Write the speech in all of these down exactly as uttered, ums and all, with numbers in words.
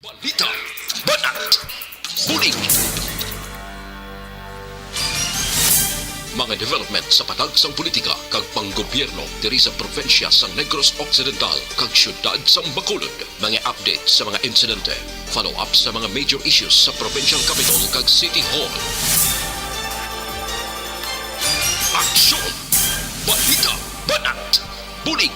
Balita, banat, bulig. Mga development sa patag sang politika kag panggobyerno diri sa probinsya sang Negros Occidental kag siyudad sang Bacolod. Mga update sa mga insidente, follow-up sa mga major issues sa provincial capital kag city hall. Aksyon! Balita, banat, bulig.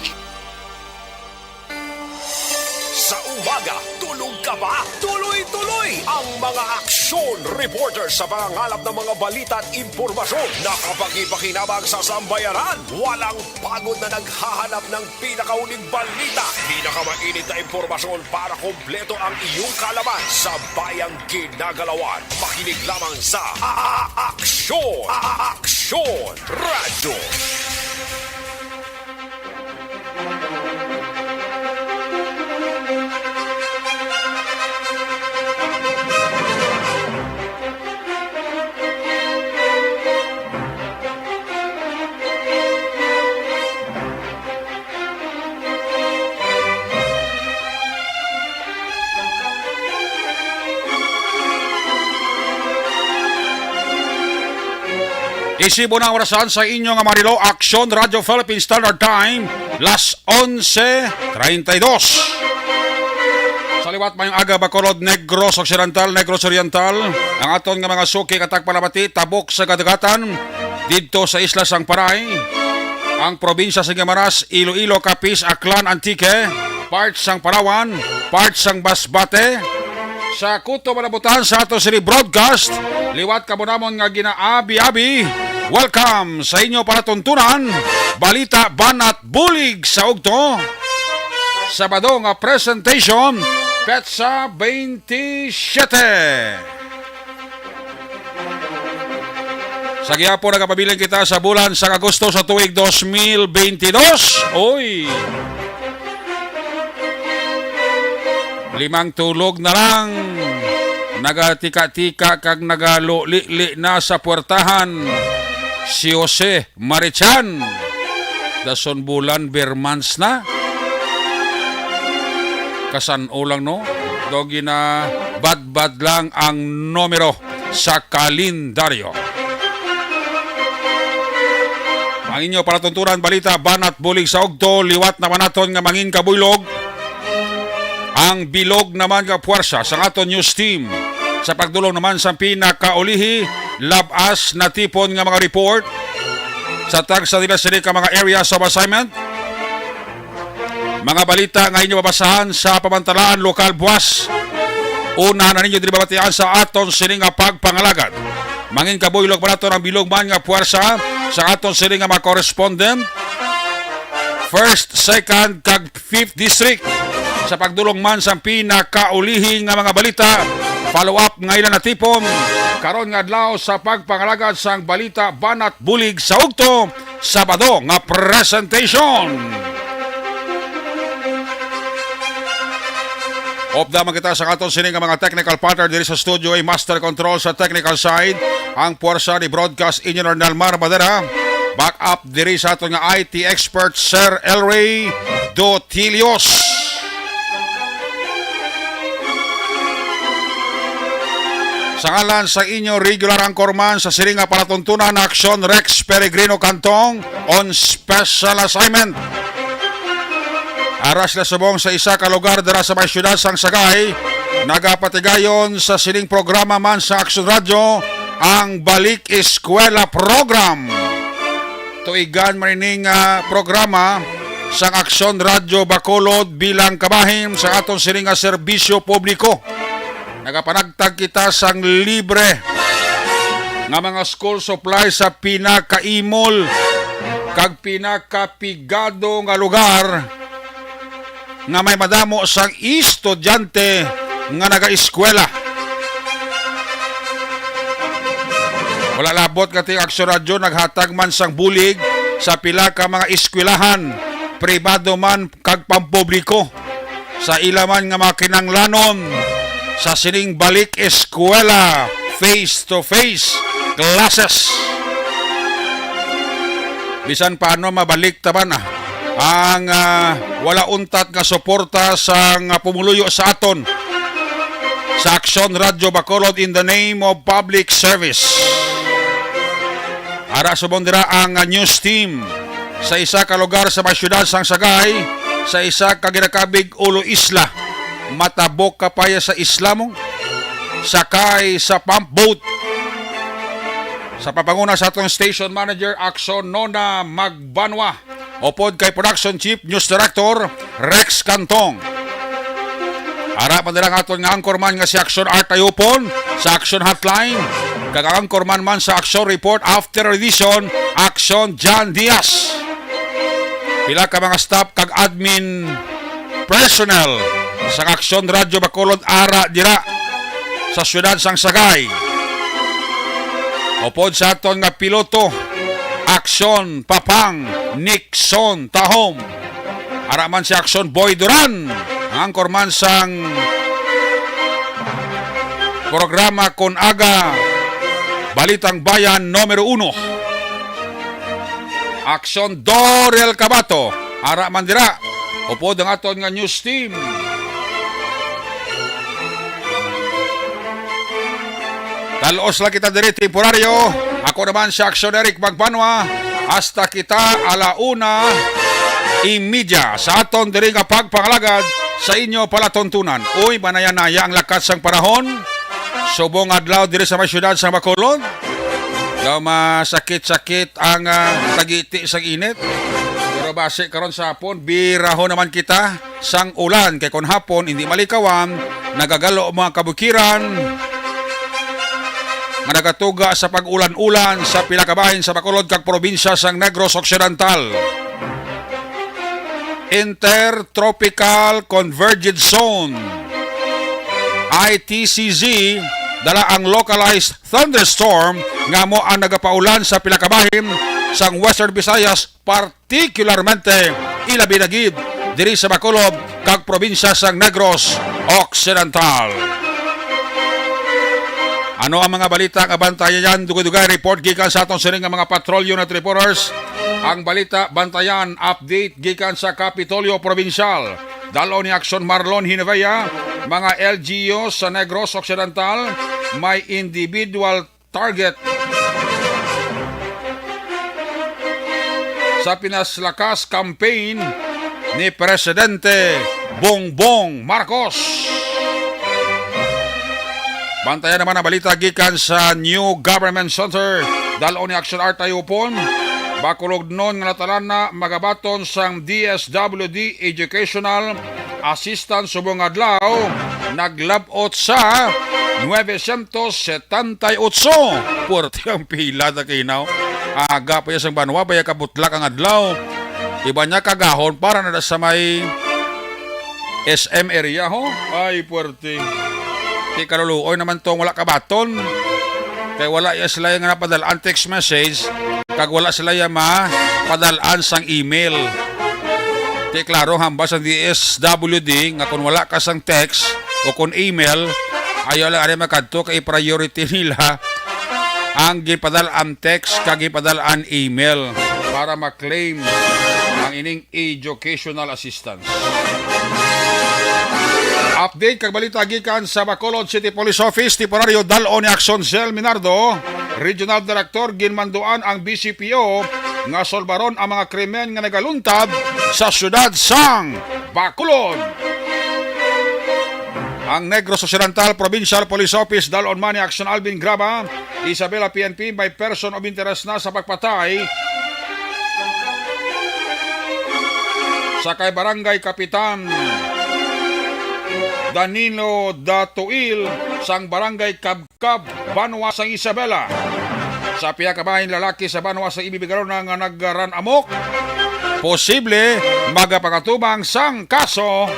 Sa umaga, tulog ka ba? Tuloy-tuloy ang mga aksyon reporter sa pangangalap ng mga balita at impormasyon na kapakipakinabang sa sambayanan. Walang pagod na naghahanap ng pinakahuling balita, pinakamainit na impormasyon para kompleto ang iyong kaalaman sa bayang ginagalawan. Makinig lamang sa A-, A-, Aksyon! A-, A-, Aksyon! Radyo. Isibo na ang orasan sa inyo nga mga relo, Aksyon Radio Philippine Standard Time, las onse treinta y dos. Sa liwat, mayong aga, Bacolod, Negros Occidental, Negros Oriental, ang aton nga mga suki nga tagpalamati, tabok sa kadagatan, didto sa isla sang Panay, ang probinsya sa Guimaras, Iloilo, Capiz, Aklan, Antique, part sang Palawan, part sang Masbate, sa kuto malabutan sa ato sini broadcast, liwat kamo namon nga ginaabi-abi. Welcome sa inyo palatuntunan, balita, banat, bulig sa ugto. Sabado nga presentation, petsa twenty-seven. Sa gihapon, nagapabilin kita sa bulan sa Agosto sa tuig dos mil bentidós. Oy! Limang tulog na lang. Nagatika-tika kag nagalulili na sa puwertahan si Jose Marichan. Dason bulan, ber months na. Kasan-o lang, no? Daw ginabadbad lang ang numero sa kalendaryo. Ang inyo palatuntunan, balita, banat, bulig sa ugto, liwat naman naton nga mangin kabuylog. Ang bilog naman nga puwersa sang aton news team sa pagdulong naman sa pinakaulihi, labas natipon nga mga report sa tagsa nila sini ka mga areas of assignment. Mga balita nga inyo mabasahan sa pamantalaan lokal buwas. Una na ninyo diri mabatian sa aton sini nga pagpangalagad. Mangin kabuylog pa naton ang bilog man nga puwersa sa aton sini nga mga correspondent. First, second, kag fifth district. Sa pagdulong man sa pinakaulihi nga mga balita, follow up nga ila natipon karon nga adlaw sa pagpangalagad sang balita, banat, bulig sa ugto, Sabado nga presentation. Upda man kita sa aton sini nga mga technical partner diri sa studio, ay master control sa technical side, ang puwersa ni broadcast engineer Nelmar Madera. Back up diri sa aton nga I T expert, Sir Elray Dotilios. Sa ngalan sa inyo regular anchorman sa sini nga palatuntunan, Aksyon Rex Peregrino Cantong, on special assignment. Ara sila subong sa isa ka lugar dira sa may siyudad sang Sagay, nagapatigayon sa sining programa man sa Aksyon Radyo, ang Balik Eskwela Program. Tuigan man ini nga programa sang Aksyon Radyo Bacolod bilang kabahin sa aton sini nga serbisyo publiko. Nagapanagtag kita sang libre nga mga school supply sa pinakaimol kag pinakapigado nga lugar nga may madamo sang estudyante nga nagaeskwela. Wala labot nga ti Aksyon Radyo naghatag man sang bulig sa pila ka mga eskwelahan, pribado man kag pampubliko, sa ila man nga mga kinahanglanon sa sining balik eskwela, face-to-face classes. Bisan paano, mabalik ta man, ah, ang, ah, wala untat nga suporta sa nga pumuluyo sa aton. sa Aksyon Radyo Bacolod in the name of public service. Ara subong dira ang, ah, news team sa isa ka lugar sa may siyudad sang Sagay, sa isa ka ginakabig ulo isla. Matabok ka pa ya sa isla mo, sakay sa pump boat. Sa pagpanguna sa aton station manager, Aksyon Nona Magbanwa, upod kay Production Chief News Director Rex Cantong. Ara man dira ang aton nga anchorman nga si Action Art Tayupon sa Action Hotline, kag ang anchorman man sa Action Report After Edition, Action John Diaz. Pila ka mga staff kag admin personnel sa Action Radyo Bacolod ara dira sa siyudad sang Sagay. Upod sa aton nga piloto, Aksyon Papang Nixon Tahom. Ara man si Aksyon Boy Duran, ang anchorman sang programa kon aga Balitang Bayan numero uno. Aksyon Dorel Cabato, ara man dira. Upod ang aton nga news team. Talos lang kita diri temporaryo. Ako naman si Aksyon Eric Magbanwa. Hasta kita ala una imedya sa aton diri nga pagpangalagad sa inyo palatuntunan. Uy, manaya-naya ang lakat sang panahon. Subong adlaw diri sa may siyudad sa Bacolod. Daw masakit-sakit ang, ah, tagiti sang init. Pero basi karon sa hapon, birahon naman kita sang ulan, kay kon hapon hindi malikawan, nagagalo ang mga kabukiran nga nagatuga sa pag-ulan-ulan sa pila ka bahin sa Bacolod kag probinsya sang Negros Occidental. Intertropical Convergence Zone, I T C Z, dala ang localized thunderstorm nga amo ang nagapaulan sa pila ka bahin sang Western Visayas, particularmente ilabi na gid diri sa Bacolod kag probinsya sang Negros Occidental. Ano ang mga balita nga bantayan? Dugay-dugay report gikan sa aton sini nga mga patrol unit reporters. Ang balita bantayan, update gikan sa Kapitolyo Probinsyal. Dal-on ni Aksyon Marlon Hinevea, mga L G U sa Negros Occidental, may individual target sa pinaslakas campaign ni Presidente Bongbong Marcos. Bantayan naman ang balita gikan sa New Government Center. Dal-on ni Action Art Tayupon, Bacolodnon nga natalana magabaton sang D S W D Educational Assistance subong adlaw, naglab-ot sa nuebe sientos setenta y otso. Puwerte ang pila ta kinaw. Aga pa ya sang banwa, pa ya kabutlak ang adlaw. Iba niya kagahon para na sa may S M area, ho. Ay, puwerte. Ti kaluluoy naman tong wala kabaton. Kay wala ya sila nga napadal-an text message, kag wala sila ya mapadal-an sang email. Ti klaro hambal sang D S W D nga kon wala ka sang text o kon email, ayaw lang ari makadto kay priority nila ang gipadal-an text kag gipadal-an email para ma-claim ang ining educational assistance. Update kag balita gikan sa Bacolod City Police Office, temporaryo dal-on ni Action Cell Minardo, Regional Director, ginmanduan ang B C P O nga sulbaron ang mga krimen nga nagaluntad sa siyudad sang Bacolod. Ang Negros Occidental Provincial Police Office, dal-on man ni Action Alvin Graba, Isabela P N P, may person of interest na sa pagpatay sa kay Barangay Kapitan Danilo Datuil sang Barangay Kabkab, Banwa sang Isabela. Sa pihak bahin, lalaki sa Banwa sang Ibibigarona nga nag-run amok, posible magapakatubang sang kaso.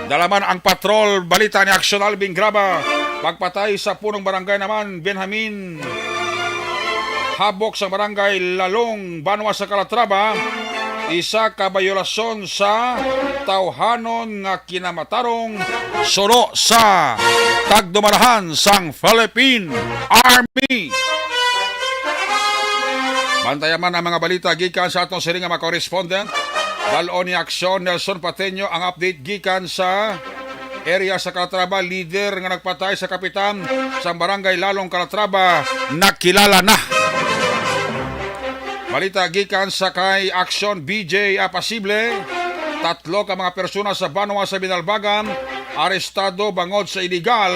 Dala man ang patrol, balita ni Action Alvin Graba. Pagpatay sa punong barangay naman, Benjamin Habok sa barangay Lalong, Banwa sa Calatrava, isa ka bayolasyon sa tawhanon nga kinamatarong suno sa tagdumalahan sang Philippine Army. Bantayan man ang mga balita gikan sa aton siring nga mga correspondent. Dal-on ni Aksyon Nelson Pateño ang update gikan sa area sa Calatrava, lider nga nagpatay sa kapitan sa barangay Lalong Calatrava, nakilala na. Balita gikan sa kay Aksyon B J Apasible. Tatlo ka mga persona sa banwa sa Binalbagan arestado bangod sa iligal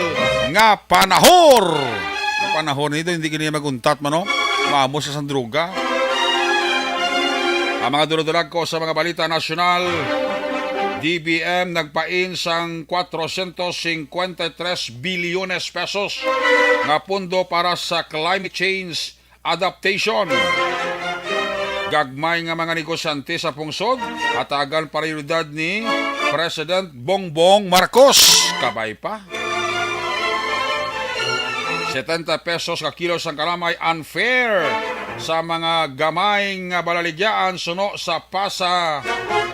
nga panahor. Ang panahor nito, hindi kini maguntat man, no? Maamo sa sang droga. Ang mga dulo-dulag ko sa mga balita nasyonal, D B M nagpain sang kwatro sientos singkwenta y tres bilyones pesos nga pondo para sa climate change adaptation. Gagmay nga mga negosyante sa pungsod hatagan prioridad ni President Bongbong Marcos. Kabay pa. Setenta pesos ka kilo sang kalamay, unfair sa mga gamay nga balaligyaan suno sa PASA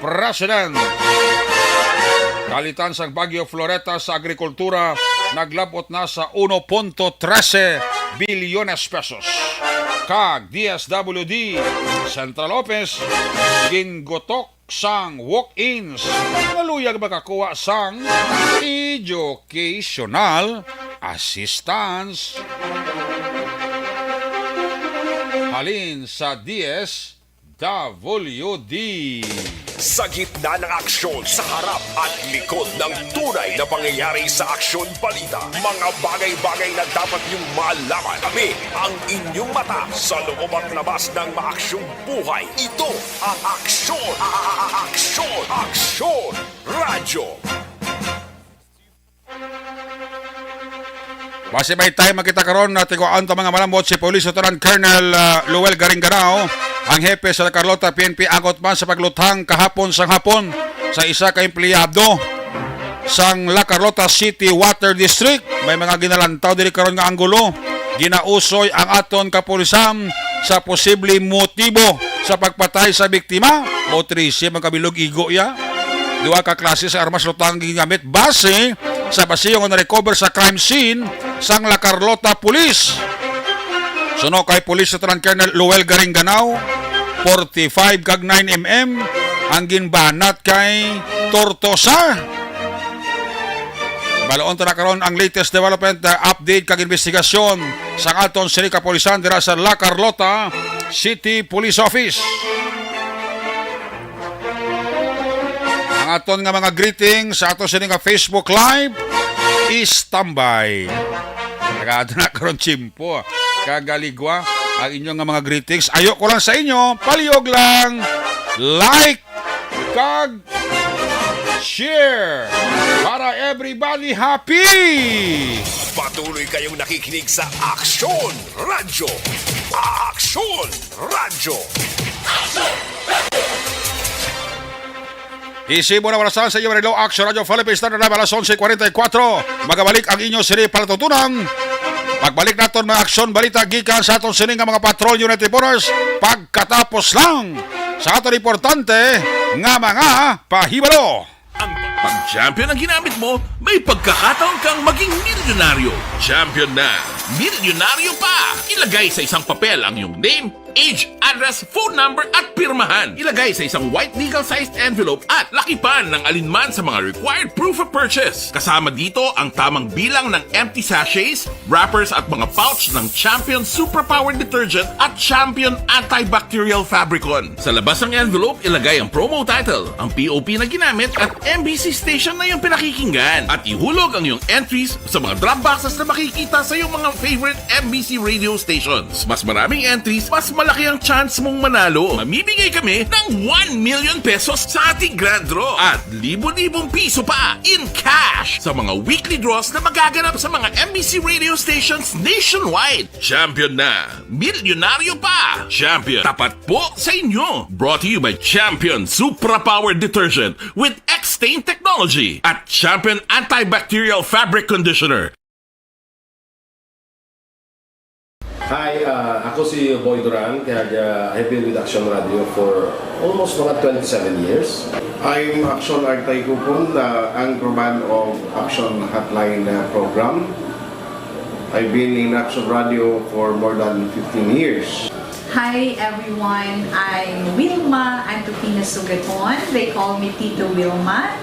President. Kalitan sang Bagyo Floreta sa agrikultura naglabot na sa uno punto trese bilyones pesos. Kag D S W D Central Office gingutok sang walk-ins nga luyag makakuha sang educational assistance halin sa D S W D. Sa gitna ng aksyon, sa harap at likod ng tunay na pangyayari sa Aksyon Balita, mga bagay-bagay na dapat niyong malaman. Kami ang inyong mata sa loob at labas ng maaksyong buhay. Ito ang Aksyon, a-, a-, a-, Aksyon, Aksyon Radyo. Basi may time man kita karon, na tiguan ta, mga malamot, si Police Lieutenant Colonel, ah, Luel Garingganao, ang hepe sa La Carlota P N P, angot man sa pagluthang kahapon sang hapon sa isa ka empleyado sang La Carlota City Water District. May mga ginalantaw diri karon nga anggulo. Ginausoy ang aton kapulisan sa posibleng motibo sa pagpatay sa biktima. Mo trese man kabilog igo ya. Duha ka klase sa armas lutang gingamit base sa basihon nga na-recover sa crime scene sang La Carlota Police. Suno kay Police Lieutenant Colonel Luel Garingganao, forty-five kag nine M M ang ginbanat kay Tortosa. Balaon ta na karon ang latest development, uh, update kag investigasyon sa aton sini kapulisan dira sa La Carlota City Police Office. Ang aton nga mga greeting sa ato sini nga Facebook Live, standby. Nagaado na karon tiyempo, ah. Kagaligwa ang inyo nga mga greetings. Ayo ko lang sa inyo, palihog lang, like, kag share para everybody happy! Patuloy kayong nakikinig sa Aksyon Radyo. Aksyon Radyo. Isip mo na warasan sa iyo, Relo Aksyon Radyo Philippines, na alas onse kwarenta y kuwatro. Magabalik ang inyo sini palatutunan. Pagbalik naton, mga aksyon balita gikan sa aton sini nga mga Patrol Unit Reporters pagkatapos lang sa aton importante nga mga pahibalo. Ang pag-champion ang ginamit mo, may pagkakataon kang maging milyonaryo. Champion na, milyonaryo pa! Ilagay sa isang papel ang iyong name, age, address, phone number, at pirmahan. Ilagay sa isang white legal-sized envelope at lakipan ng alinman sa mga required proof of purchase. Kasama dito ang tamang bilang ng empty sachets, wrappers, at mga pouch ng Champion Superpower Detergent at Champion Antibacterial Fabricon. Sa labas ng envelope, ilagay ang promo title, ang P O P na ginamit, at M B C station na iyong pinakikinggan. At ihulog ang iyong entries sa mga drop boxes na makikita sa iyong mga favorite M B C radio stations. Mas maraming entries, mas malaki ang chance mong manalo. Mamimigay kami ng one million pesos sa ating grand draw at libo-libong piso pa in cash sa mga weekly draws na magaganap sa mga M B C radio stations nationwide. Champion na! Milyonaryo pa! Champion, tapat po sa inyo! Brought to you by Champion Supra Power Detergent with X-Stain Technology at Champion Antibacterial Fabric Conditioner. Hi, ah, ako si Boy Duran, kaya, ah, I've been with Action Radio for almost mga twenty-seven years. I'm Action Artay Kupon, the anchorman of Action Hotline, uh, program. I've been in Action Radio for more than fifteen years. Hi everyone, I'm Wilma Antupina Sugaton. They call me Tito Wilma.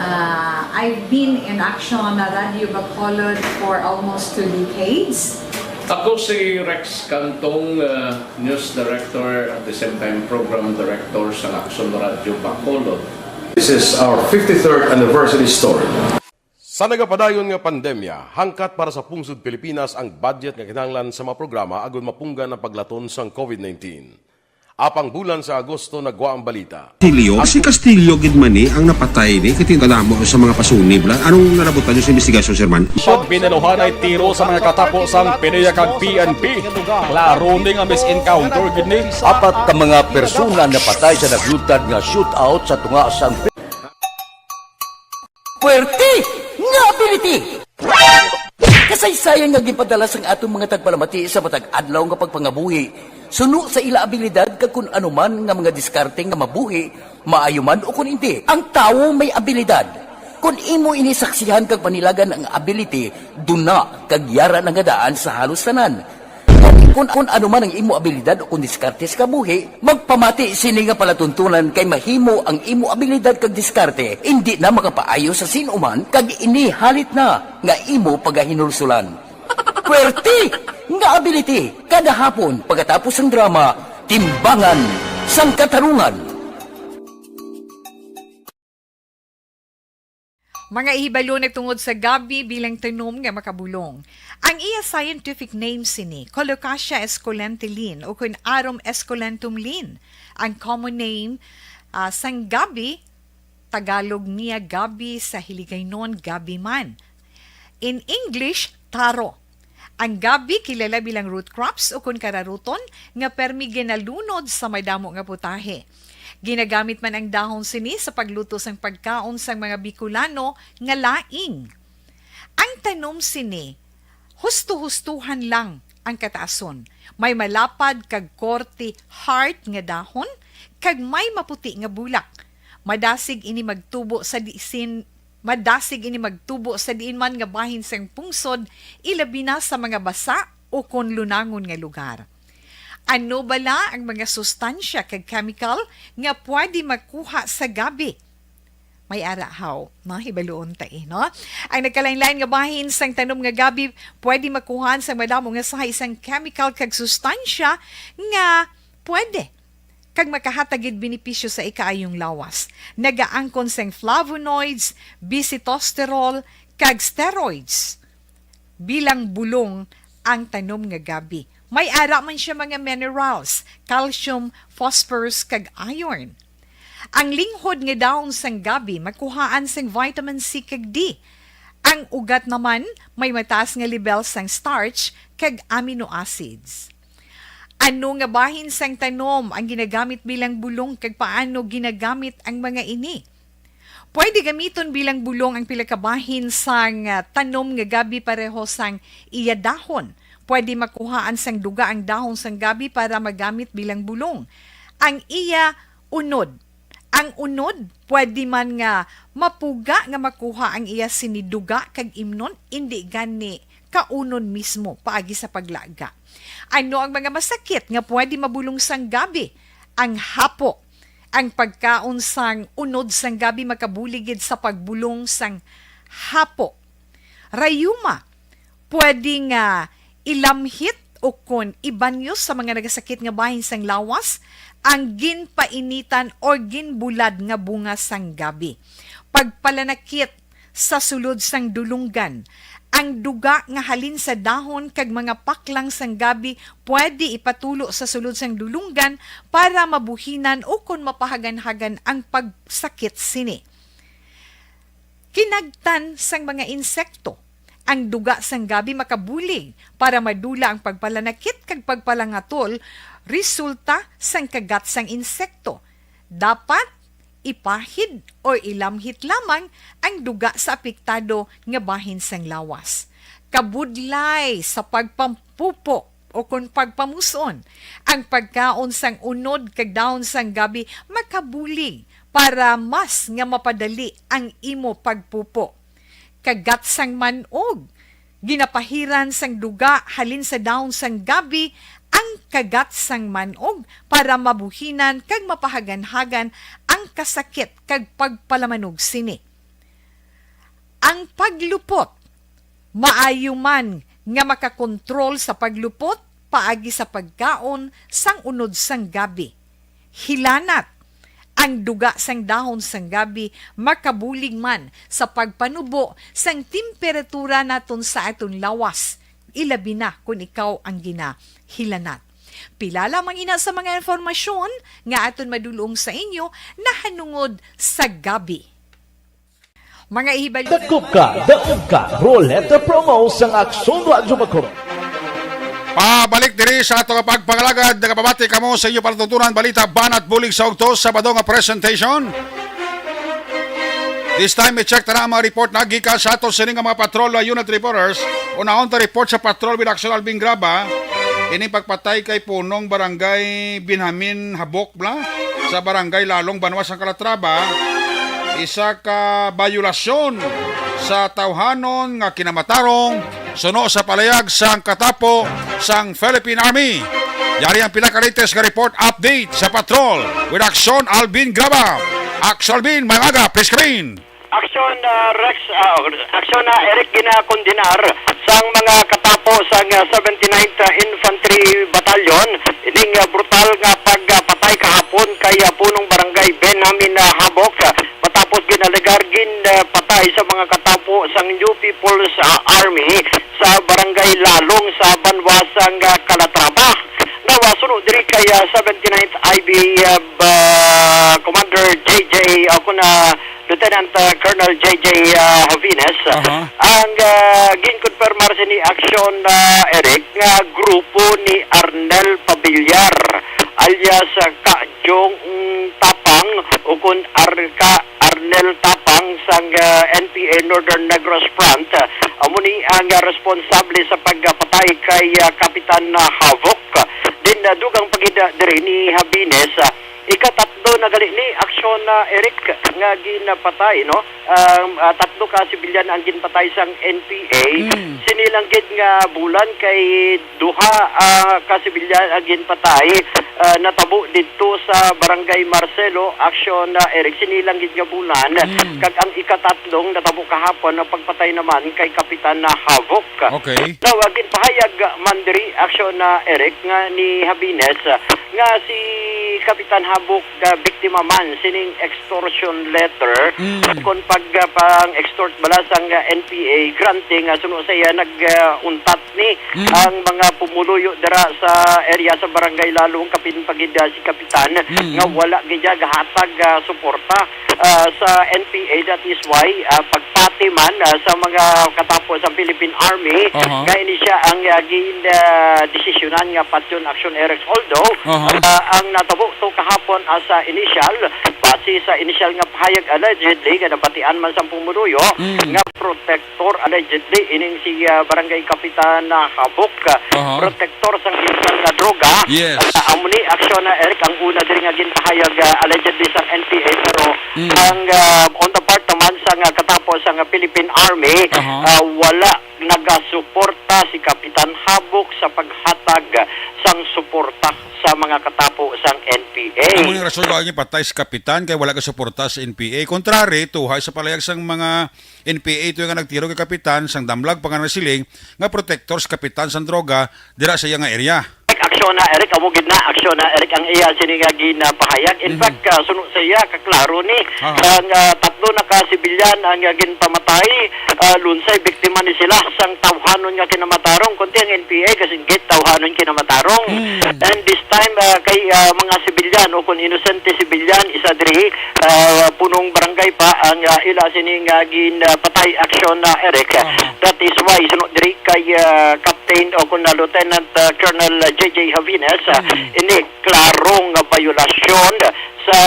Uh, I've been in Action Radyo Bacolod for almost two decades. Ako si Rex Cantong, uh, news director, at the same time program director sa Action Radio Bacolod. This is our fifty-third anniversary story. Sa nagapadayon nga pandemya, hangkat para sa pungsod Pilipinas ang budget nga kinahanglan sa mga programa agud mapunggan ang paglaton sang COVID nineteen. Apang bulan sa Agosto nagwa ang balita. Castillo, si Castillo gid man ni ang napatay ni, kay kadamo sa mga pasunib la. Anong nalabutan niyo sa investigasyon, Sir Man? Pagbinaluhanay tiro sa mga katapo sang PDEA kag P N P. Klaro ni nga mis-encounter gid ni. Apat ka mga persona napatay sa naglutad nga shootout sa tunga sang Puwerte nga ability! Kasaysayan nga ginpadala sang aton mga tagpalamati sa matag adlaw nga pagpangabuhi suno sa ila abilidad kag kun ano man nga mga diskarte nga mabuhi, maayo man o kun indi. Ang tawo may abilidad. Kun imo ini saksihan kag panilagan ang ability, duna kag yara na nga daan sa halos tanan. Kun, kun ano man ang imo abilidad o kun diskarte sa kabuhi, magpamati sini nga palatuntunan kay mahimo ang imo abilidad kag diskarte indi na makapaayo sa sin-o man kag ini halit na nga imo pagahinulsulan. Puwerte nga ability kada hapon pagkatapos sang drama Timbangan sang Katarungan. Mga ihibalo nagtungod sa gabi bilang tanom nga makabulong. Ang iya scientific name sini, Colocasia esculenta Lin, ukon Arum esculentum Lin. Ang common name, ah, sang gabi, Tagalog niya gabi, sa Hiligaynon gabi man. In English, taro. Ang gabi kilala bilang root crops ukon kararuton nga permi ginalunod sa madamo nga putahe. Ginagamit man ang dahon sini sa pagluto sang pagkaon sang mga Bicolano nga laing. Ang tanom sini, husto-hustohan lang ang kataason. May malapad kag korte heart nga dahon kag may maputi nga bulak. Madasig ini magtubo sa disin Madasig ini magtubo sa diin man nga bahin sang pungsod, ilabi na sa mga basa ukon lunangon nga lugar. Ano bala ang mga sustansya kag chemical nga pwede makuha sa gabi? May ara haw, no? Hibaluon ta, eh, no? Ang nagkalain-lain nga bahin sang tanom nga gabi pwede makuhaan sang madamo nga sahi sang chemical kag sustansya nga pwede kag makahatag gid benepisyo sa ikaayong lawas. Nagaangkon sang flavonoids, bisitosterol, kag steroids. Bilang bulong ang tanom nga gabi. May ara man siya mga minerals, calcium, phosphorus, kag iron. Ang linghod nga dahon sang gabi makuhaan sang vitamin C kag D. Ang ugat naman may mataas nga lebel sang starch kag amino acids. Ano nga bahin sang tanom ang ginagamit bilang bulong kag paano ginagamit ang mga ini? Pwede gamiton bilang bulong ang pila ka bahin sang, ah, tanom nga gabi pareho sang iya dahon. Pwede makuhaan sang duga ang dahon sang gabi para magamit bilang bulong. Ang iya unod. Ang unod, pwede man nga mapuga nga makuha ang iya sini duga kag imnon, indi gani kaunon mismo paagi sa paglaga. Ano ang mga masakit nga pwede mabulong sang gabi? Ang hapo. Ang pagkaon sang unod sang gabi makabulig gid sa pagbulong sang hapo. Rayuma, pwede nga ilamhit ukon ibanyos sa mga nagasakit nga bahin sang lawas ang ginpainitan o ginbulad nga bunga sang gabi. Pagpalanakit sa sulod sang dulunggan. Ang duga nga halin sa dahon kag mga paklang sang gabi pwede ipatulo sa sulod sang dulunggan para mabuhinan ukon mapahaganhagan ang pagsakit sini. Kinagtan sang mga insekto. Ang duga sang gabi makabulig para madula ang pagpalanakit kag pagpalangatol resulta sang kagat sang insekto. Dapat ipahid o ilamhit lamang ang duga sa apektado nga bahin sang lawas. Kabudlay sa pagpampupo o kon pagpamus-on, ang pagkaon sang unod kag dahon sang gabi makabulig para mas nga mapadali ang imo pagpupo. Kagat sang man-og. Ginapahiran sang duga halin sa dahon sang gabi ang kagat sang man-og para mabuhinan kag mapahaganhagan ang kasakit kag pagpalamanog sini. Ang paglupot. Maayo man nga makakontrol sa paglupot paagi sa pagkaon sang unod sang gabi. Hilanat. Ang duga sang dahon sang gabi makabulig man sa pagpanubo sang temperatura naton sa aton lawas, ilabi na kon ikaw ang ginahilanat. Pila lamang ina sa mga impormasyon nga aton madulong sa inyo nahanungod sa gabi. Mga ihibalo. Dakop ka, daog ka, Roleta Promo sang Aksyon Radyo Bacolod. Pabalik diri sa ato nga pagpangalagad, nagapamati kamo sa inyo palatuntunan, balita, banat, bulig sa ugto, Sabado nga presentation. This time, i-check ta na ang mga report na gikan sa ato sini nga mga patrol, uh, unit reporters. Unahon ta report sa patrol with Action Alvin Graba. Ini pagpatay kay punong barangay Benjamin Habok bla sa barangay Lalong, Banwa sang Calatrava, isa ka bayolasyon sa tawhanon nga kinamatarong suno sa palayag sang katapo sang Philippine Army. Yari ang pinaka-latest nga report update sa patrol with Action Alvin Graba. Action Alvin, may aga, please come in. Aksyon, ah, Rex, ah, aksyon na Eric, ginakondenar sang mga katapo sang, ah, seventy-ninth Infantry Battalion ining, ah, brutal nga pagpatay kahapon kay, ah, punong barangay Benjamin, ah, Habok, ah, matapos ginalegar gin, ah, patay sa mga katapo sang New People's, ah, Army sa barangay Lalong sa banwa sang, ah, Calatrava. Now, ah, suno diri kay, ah, seventy-ninth I B, ah, ba-, Commander J J, ako na, Lieutenant, ah, Colonel J J, ah, Javines. Aha. Ang, ah, ginkonfirmar sini aksyon, ah, Eric, nga grupo ni Arnel Pabillar alias, ah, Ka Jong Tapang, o kun Ar-, Ka Arnel Tapang sang, ah, N P A Northern Negros Front, ah, amo ni ang, ah, responsable sa pagpatay kay, ah, Kapitan, ah, Havok. Din, ah, dugang pa gid, ah, diri ni Javines, ah, ikatatlo na gali ni aksyon na Eric nga ginpatay, no? Um, ah, tatlo ka sibilyan ang ginpatay sang N P A. Mm. Sini lang gid nga bulan kay duha, ah, ka sibilyan ang ginpatay, ah, natabo didto sa Barangay Marcelo, aksyon na Eric. Sini lang gid nga bulan. Mm. Kag ang ikatatlong natabo kahapon na pagpatay naman kay Kapitan na Havok. Okay. Now, ah, ginpahayag man diri, aksyon na Eric, nga ni Javines, ah, nga si Kapitan Habok, ah, biktima man sining extortion letter. Mm. Kon pag, ah, pang-extort bala sang, ah, N P A granting, ah, suno sa iya nag, ah, untat ni Mm. ang mga pumuluyo dira sa area sa Barangay Lalong, kapin pa gid, ah, si Kapitan, Mm. nga wala gid siya gahatag, ah, suporta, ah, sa N P A. That is why, ah, pagpati man, ah, sa mga katapo sa Philippine Army, Aha. nga ini siya ang, ah, gin, ah, desisyonan nga patyon aksyon, Eric. Although, Aha. ah, ang natabo to kahapon as a initial, base sa initial nga pahayag, allegedly, nga nabatian man sa pumuluyo, Mm. nga protector, allegedly, ining si, ah, Barangay Kapitan, ah, Habok, ah, Aha. protector sang illegal nga droga. Yes. Ah, amo ni aksyon na, Eric, ang una diri nga ginpahayag, ah, allegedly sa N P A, pero Mm. ang, ah, on the part naman sa nga katapo sa nga Philippine Army, Aha. ah, wala nagasuporta si Kapitan Habok sa paghatag sang suporta sa mga katapo sang N P A. Amo ni rason kung ang ipatay si Kapitan kay wala ka suporta sa N P A. Kontrary, tuhay sa palayag sang mga N P A tuyo nga nagtiro kay Kapitan sang damlag pa nga nasiling nga protektor sa Kapitan sang droga dira sa iya nga area. Aksyon na, Eric, amo gid na, aksyon na, Eric, ang iya sini nga ginapahayag. In Mhm. fact, ah, suno sa iya, kaklaro ni, Aha. ang, ah, tatlo na ka sibilyan ang, ah, ginpamatay, ah, lunsay biktima ni sila sang tawhanon nga kinamatarong, kundi ang N P A kasinggit tawhanon kinamatarong. Mm. And this time, ah, kay, ah, mga sibilyan o kung inosente sibilyan, isa diri, ah, punong barangay pa ang, ah, ila sini nga gin, ah, patay aksyon na, Eric. Aha. That is why, suno diri kay, ah, Captain o kung na Lieutenant, ah, Colonel J J Javines, ah, Mm. ini klarong nga bayolasyon sa,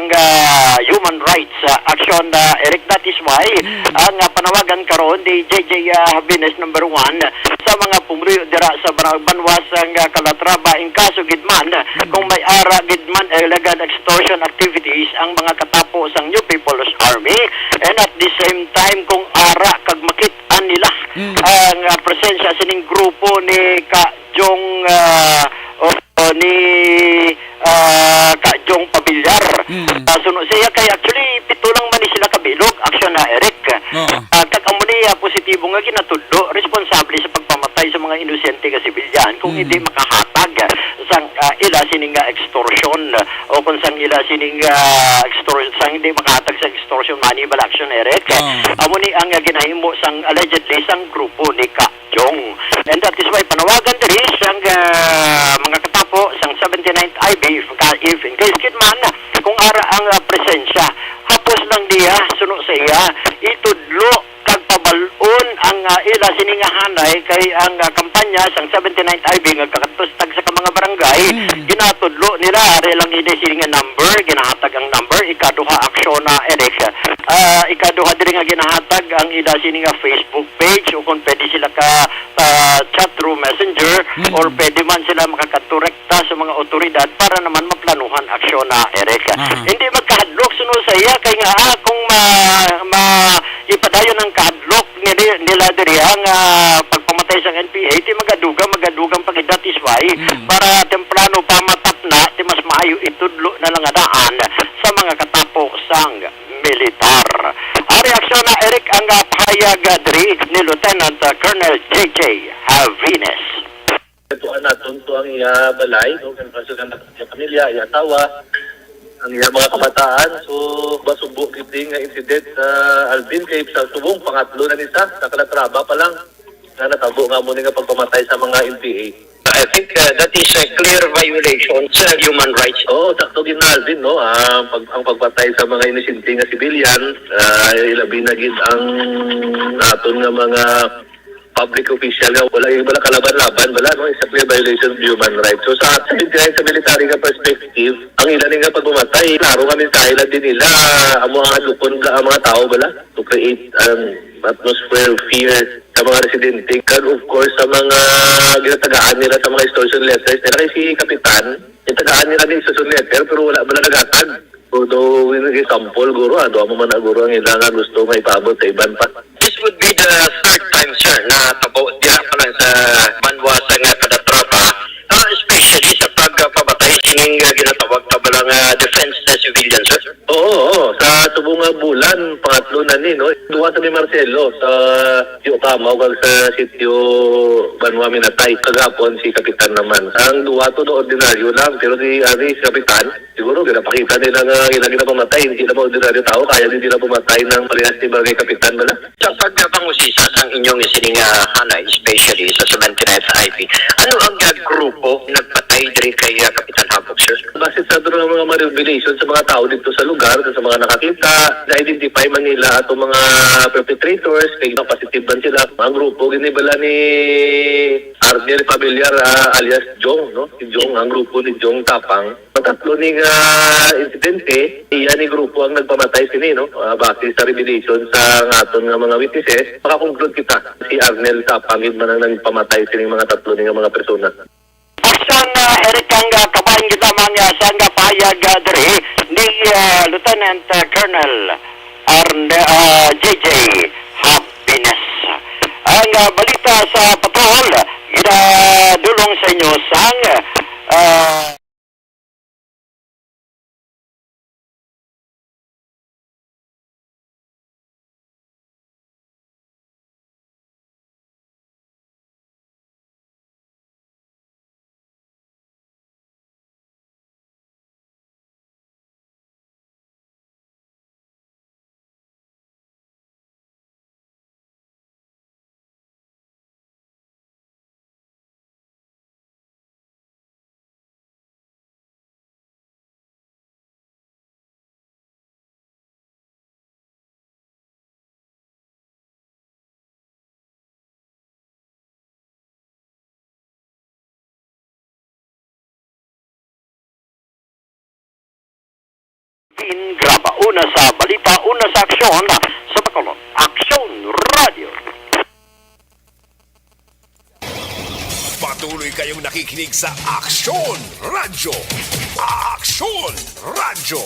ah, human rights, ah, aksyon na, Eric. That is why, Mm. ang, ah, panawagan karon ni J J, ah, Javines number one sa mga pumuluyo dira sa Bar-, Banwa sang, ah, Calatrava, in kaso gid man, Mm. kung may ara gid man illegal extortion activities ang mga katapo sang New People's Army, and at the same time, kung ara kag makit-an nila Mm. ang, ah, presensya sining grupo ni Ka Jong, ah, o, o ni, ah, Ka Jong Pabilyar. Mm. Ah, suno siya kay actually pito lang man ni sila kabilog, aksyon na, Eric. Oo. Ah, nga ginatudlo responsable sa pagpamatay sa mga inosente nga sibilyan kung Mm. hindi makahatag sang, ah, ila sining, ah, extortion, o kung sang ila sining, ah, extor-, sang hindi makahatag sa extortion money, bala, action, Eric. Ah. Amo ni ang, ah, ginahimo sang allegedly sang grupo ni Ka Jong. And that is why panawagan diri sang, ah, mga katapo sang seventy-ninth I B, if, ka- if in case gid man, kung ara ang, ah, presensya, hapos lang niya, suno sa iya, itudlo kag pabalon ang, ah, ila sini nga hanay kay ang, ah, kampanya sang seventy-ninth I B nga kakatustag sa ka mga barangay, Mm. ginatudlo nila, ari lang ini sini nga number, ginahatag ang number, ikaduha aksyon na, Eric. Ah, ikaduha diri nga ginahatag ang ila sini nga Facebook page, o kung pwede sila ka, ah, chat through messenger, Mm. or pwede man sila makakadto rekta sa mga otoridad para naman maplanuhan aksyon na, Eric. Aha. Hindi magkahadlok suno sa iya kay nga, ah, kung ma-, ma-, ipadayon ang kahadlok nila, nila diri ang, ah, pagpamatay sang N P A, ti magadugang, magadugang pag-, that is why, Mm. para temprano pa matapna, ti mas maayo itudlo na lang nga daan sa mga katapo sang militar. Ang reaksyon na, Eric, ang, ah, pahayag, ah, diri ni Lieutenant, ah, Colonel J J Javines. Tuan naton to ang iya balay, no? Ang kaso ng iya pamilya, iya asawa, ang iya mga kabataan. So, masubo gid nga incident, ah, Alvin, kay sa subong, pangatlo na ni sa, sa Calatrava pa lang, nga natabo nga mo ni nga pagpamatay sa mga N P A. I think, uh, that is a clear violation sa human rights. Oo, sakto gid na, Alvin, no? Ah, pag, ang pagpatay sa mga inosente nga civilian, ah, ilabi na gid ang aton nga mga public official nga wala, wala kalaban-laban, wala, no? It's a clear violation of human rights. So, sa, sa military, sa military nga perspective, ang ila ni nga pagmamatay, klaro nga mensahe lang din nila, amo ang lukon lang ang mga tao, wala? To create an atmosphere of fear sa mga residente. Kag, of course, sa mga ginatagaan nila sa mga extortion letters nila, kay si Kapitan, gitagaan nila ni extortion letter, pero wala man na nagatag. Although, in example, guro, ano, amo man na, guro, ang ila nga gusto nga ipaabot sa iban pa. This would be the third time, sir, na tabo diha pa lang sa banwa sa nga Calatrava, ah, especially sa pagpamatay sining, ah, ginatawag ta bala nga defenseless civilian, sir. Oo, oo. Sa subong nga bulan, pangatlo na ni, no? Duwa sa ni Marcelo sa Sitio Kamaw kag sa Sitio Banwa Minatay. Kagapon si Kapitan naman. Ang duwa to, no, ordinaryo lang, pero si, ano, si Kapitan, siguro ginapakita nila nga ila ginapamatay, hindi na ordinaryo tao, kaya din nila pumatay ng parehas ni Barangay Kapitan, bala. Sa pagpangusisa sang inyong sining, ah, hanay, especially sa seventy-ninth I P, ano ang, ah, grupo nagpatay diri kay, ah, Kapitan Habok, sir? Base sa ato nga mga revelation sa mga tao dito sa lugar, sa mga nakakita, na-identify man nila ato mga perpetrators, kay positive man sila. Ang grupo, ginibala ni Arnel Familiar, ah, alias Jong, no? Si Jong, ang grupo ni Jong Tapang. Matatlo ni nga insidente, iya ni grupo ang nagpamatay sini, no? Ah, base sa revelation sa nga aton nga mga witnesses, makakonclude kita si Arnel Tapangid man ang nagpamatay sini mga tatlo ni nga mga persona. Aksyon, ah, Eric, ang, ah, kabahin kita man, ah, sa nga pahayag, ah, diri ni, ah, Lieutenant, ah, Colonel Arne-, ah, J J Habines. Ang, ah, balita sa patrol, ginadulong sa inyo sang, ah, Gingraba una sa balita, una sa aksyon, sa Bacolod. Aksyon Radio. Patuloy kayong nakikinig sa Aksyon Radyo. Aksyon Radyo.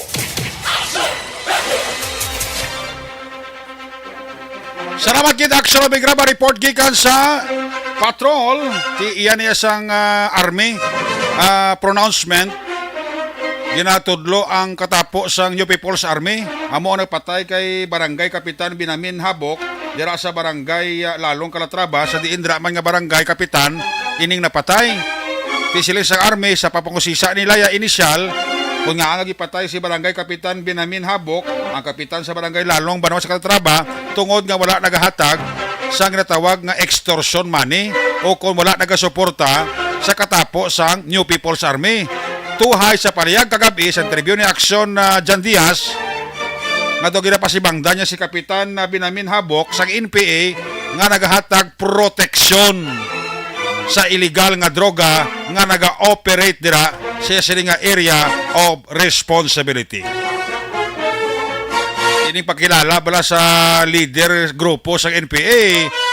Salamat gid, Aksyon Radyo. Report gikan sa patrol. Ti iya niya sang, ah, army, ah, pronouncement. Ginatudlo ang katapo sang New People's Army. Amo ang nagpatay kay Barangay Kapitan Binamin Habok. dira sa barangay, ah, Lalong, Calatrava, sa diin dira man nga barangay kapitan ining napatay. Ti siling sang army sa pagpangusisa nila ya inisyal, kung nga ang gipatay si Barangay Kapitan Benjamin Habok, ang kapitan sa Barangay Lalong, Banwa sa Calatrava, tungod nga wala nagahatag sang ginatawag nga extortion money o kung wala nagasuporta sa katapo sang New People's Army. Tuhay sa palihag kagab-i sa interview ni Aksyon, ah, Jan Diaz, nga daw ginapasibangdan niya si Kapitan, ah, Benjamin Habok sang N P A nga nagahatag proteksyon sa iligal nga droga nga naga-operate dira sa sini nga area of responsibility. Ining pagkilala bala sa leader grupo sa N P A,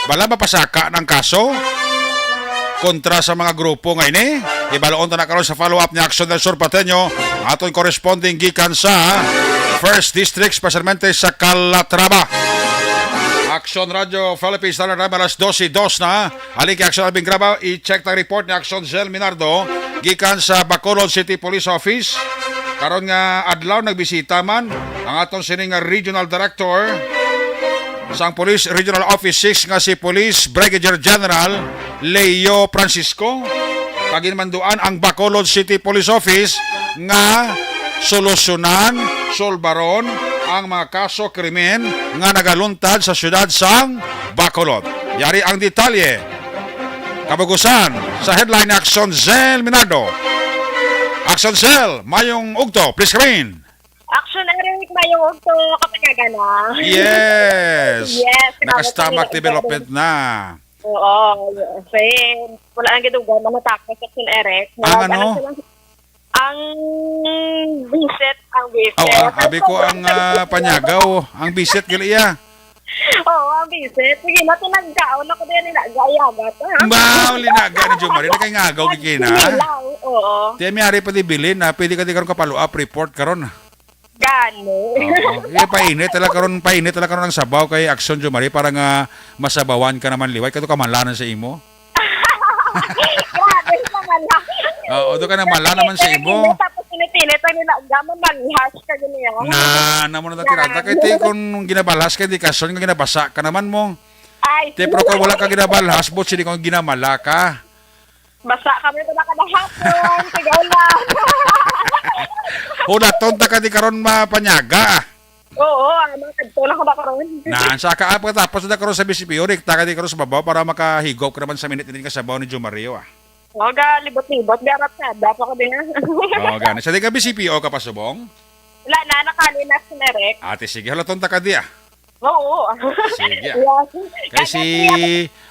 bala mapasaka ng kaso kontra sa mga grupo nga ini. Ibaloon ta na karon sa follow-up ni Aksyon del Sur Pateño, aton corresponding gikan sa First District, especialmente sa Calatrava. Aksyon Radio Philippines, Calatrava, alas dose dos na. Halin kay Aksyon Alvin Graba, i-check ang report ni Aksyon Zell Minardo gikan sa Bacolod City Police Office. Karon nga adlaw, nagbisita man ang aton sini nga Regional Director sang Police Regional Office six nga si Police Brigadier General Leo Francisco. Kag ginmanduan ang Bacolod City Police Office nga solusyonan, solbaron ang mga kaso krimen nga nagaluntad sa siyudad sang Bacolod. Yari ang detalye. Kabugusan sa headline ni Aksyon Zell Minardo. Aksyon Zell, mayong ugto, please come in. Action, Eric, mayong ugto, kapanyaga na. Yes. Yes, salamat sa Naka-stomach development na. Oo, yes. Eh, wala nang gidugang na matapos, Action Eric. Ang ano? Ang visit, ang visit. Aw, ah, abi ko ang, ah, panyagaw, ang visit gali iya. Oo, ang visit. Sige na, tinagkaon ako din, nila, gayagat, ha? Ba, linaga ni Jumari, na kay ngagaw, kikina. Sige lang, oo. Tiyan, may ari pa di bilin, ah, pwede ka di karon ka follow-up report karon. Gani. Oo. Eh, painit talaga karon, painit talaga karon ang sabaw kay Action Jumari para nga masabawan ka naman liwat. Kato kamalanan sa imo. Grabe naman na. Oo, do ka na mala naman sa imo. Tapos pinipili to nila, gama malhas ka gani, ah. Na, namo na tirada. Kay ti kung ginabalhas ka, di kason nga ginabasa ka naman mo. Ay. Ti, pero kung wala ka ginabalhas, but sini kung ginamala ka. Basa kami ko na kada hapon, tigaw na. Hulaton ta ka di karon mapanyaga, ah. Oo, ah, mga kadto lang ko ba karon? Na, sa ka, ah, pagkatapos na karon sa B C P O, rikta ka di karon sa babaw para makahigop ka naman sa minute din ka sabaw ni Jomario, ah. Oh, ga libot-libot, garat sa dapa ko din, ah. Oh, gani. Sa di ka B C P O ka pa subong? Wala na, nakali na si Merek. Ate, sige, hulaton ta ka di, ah. Oo. Sige, ah. Yes. Kay si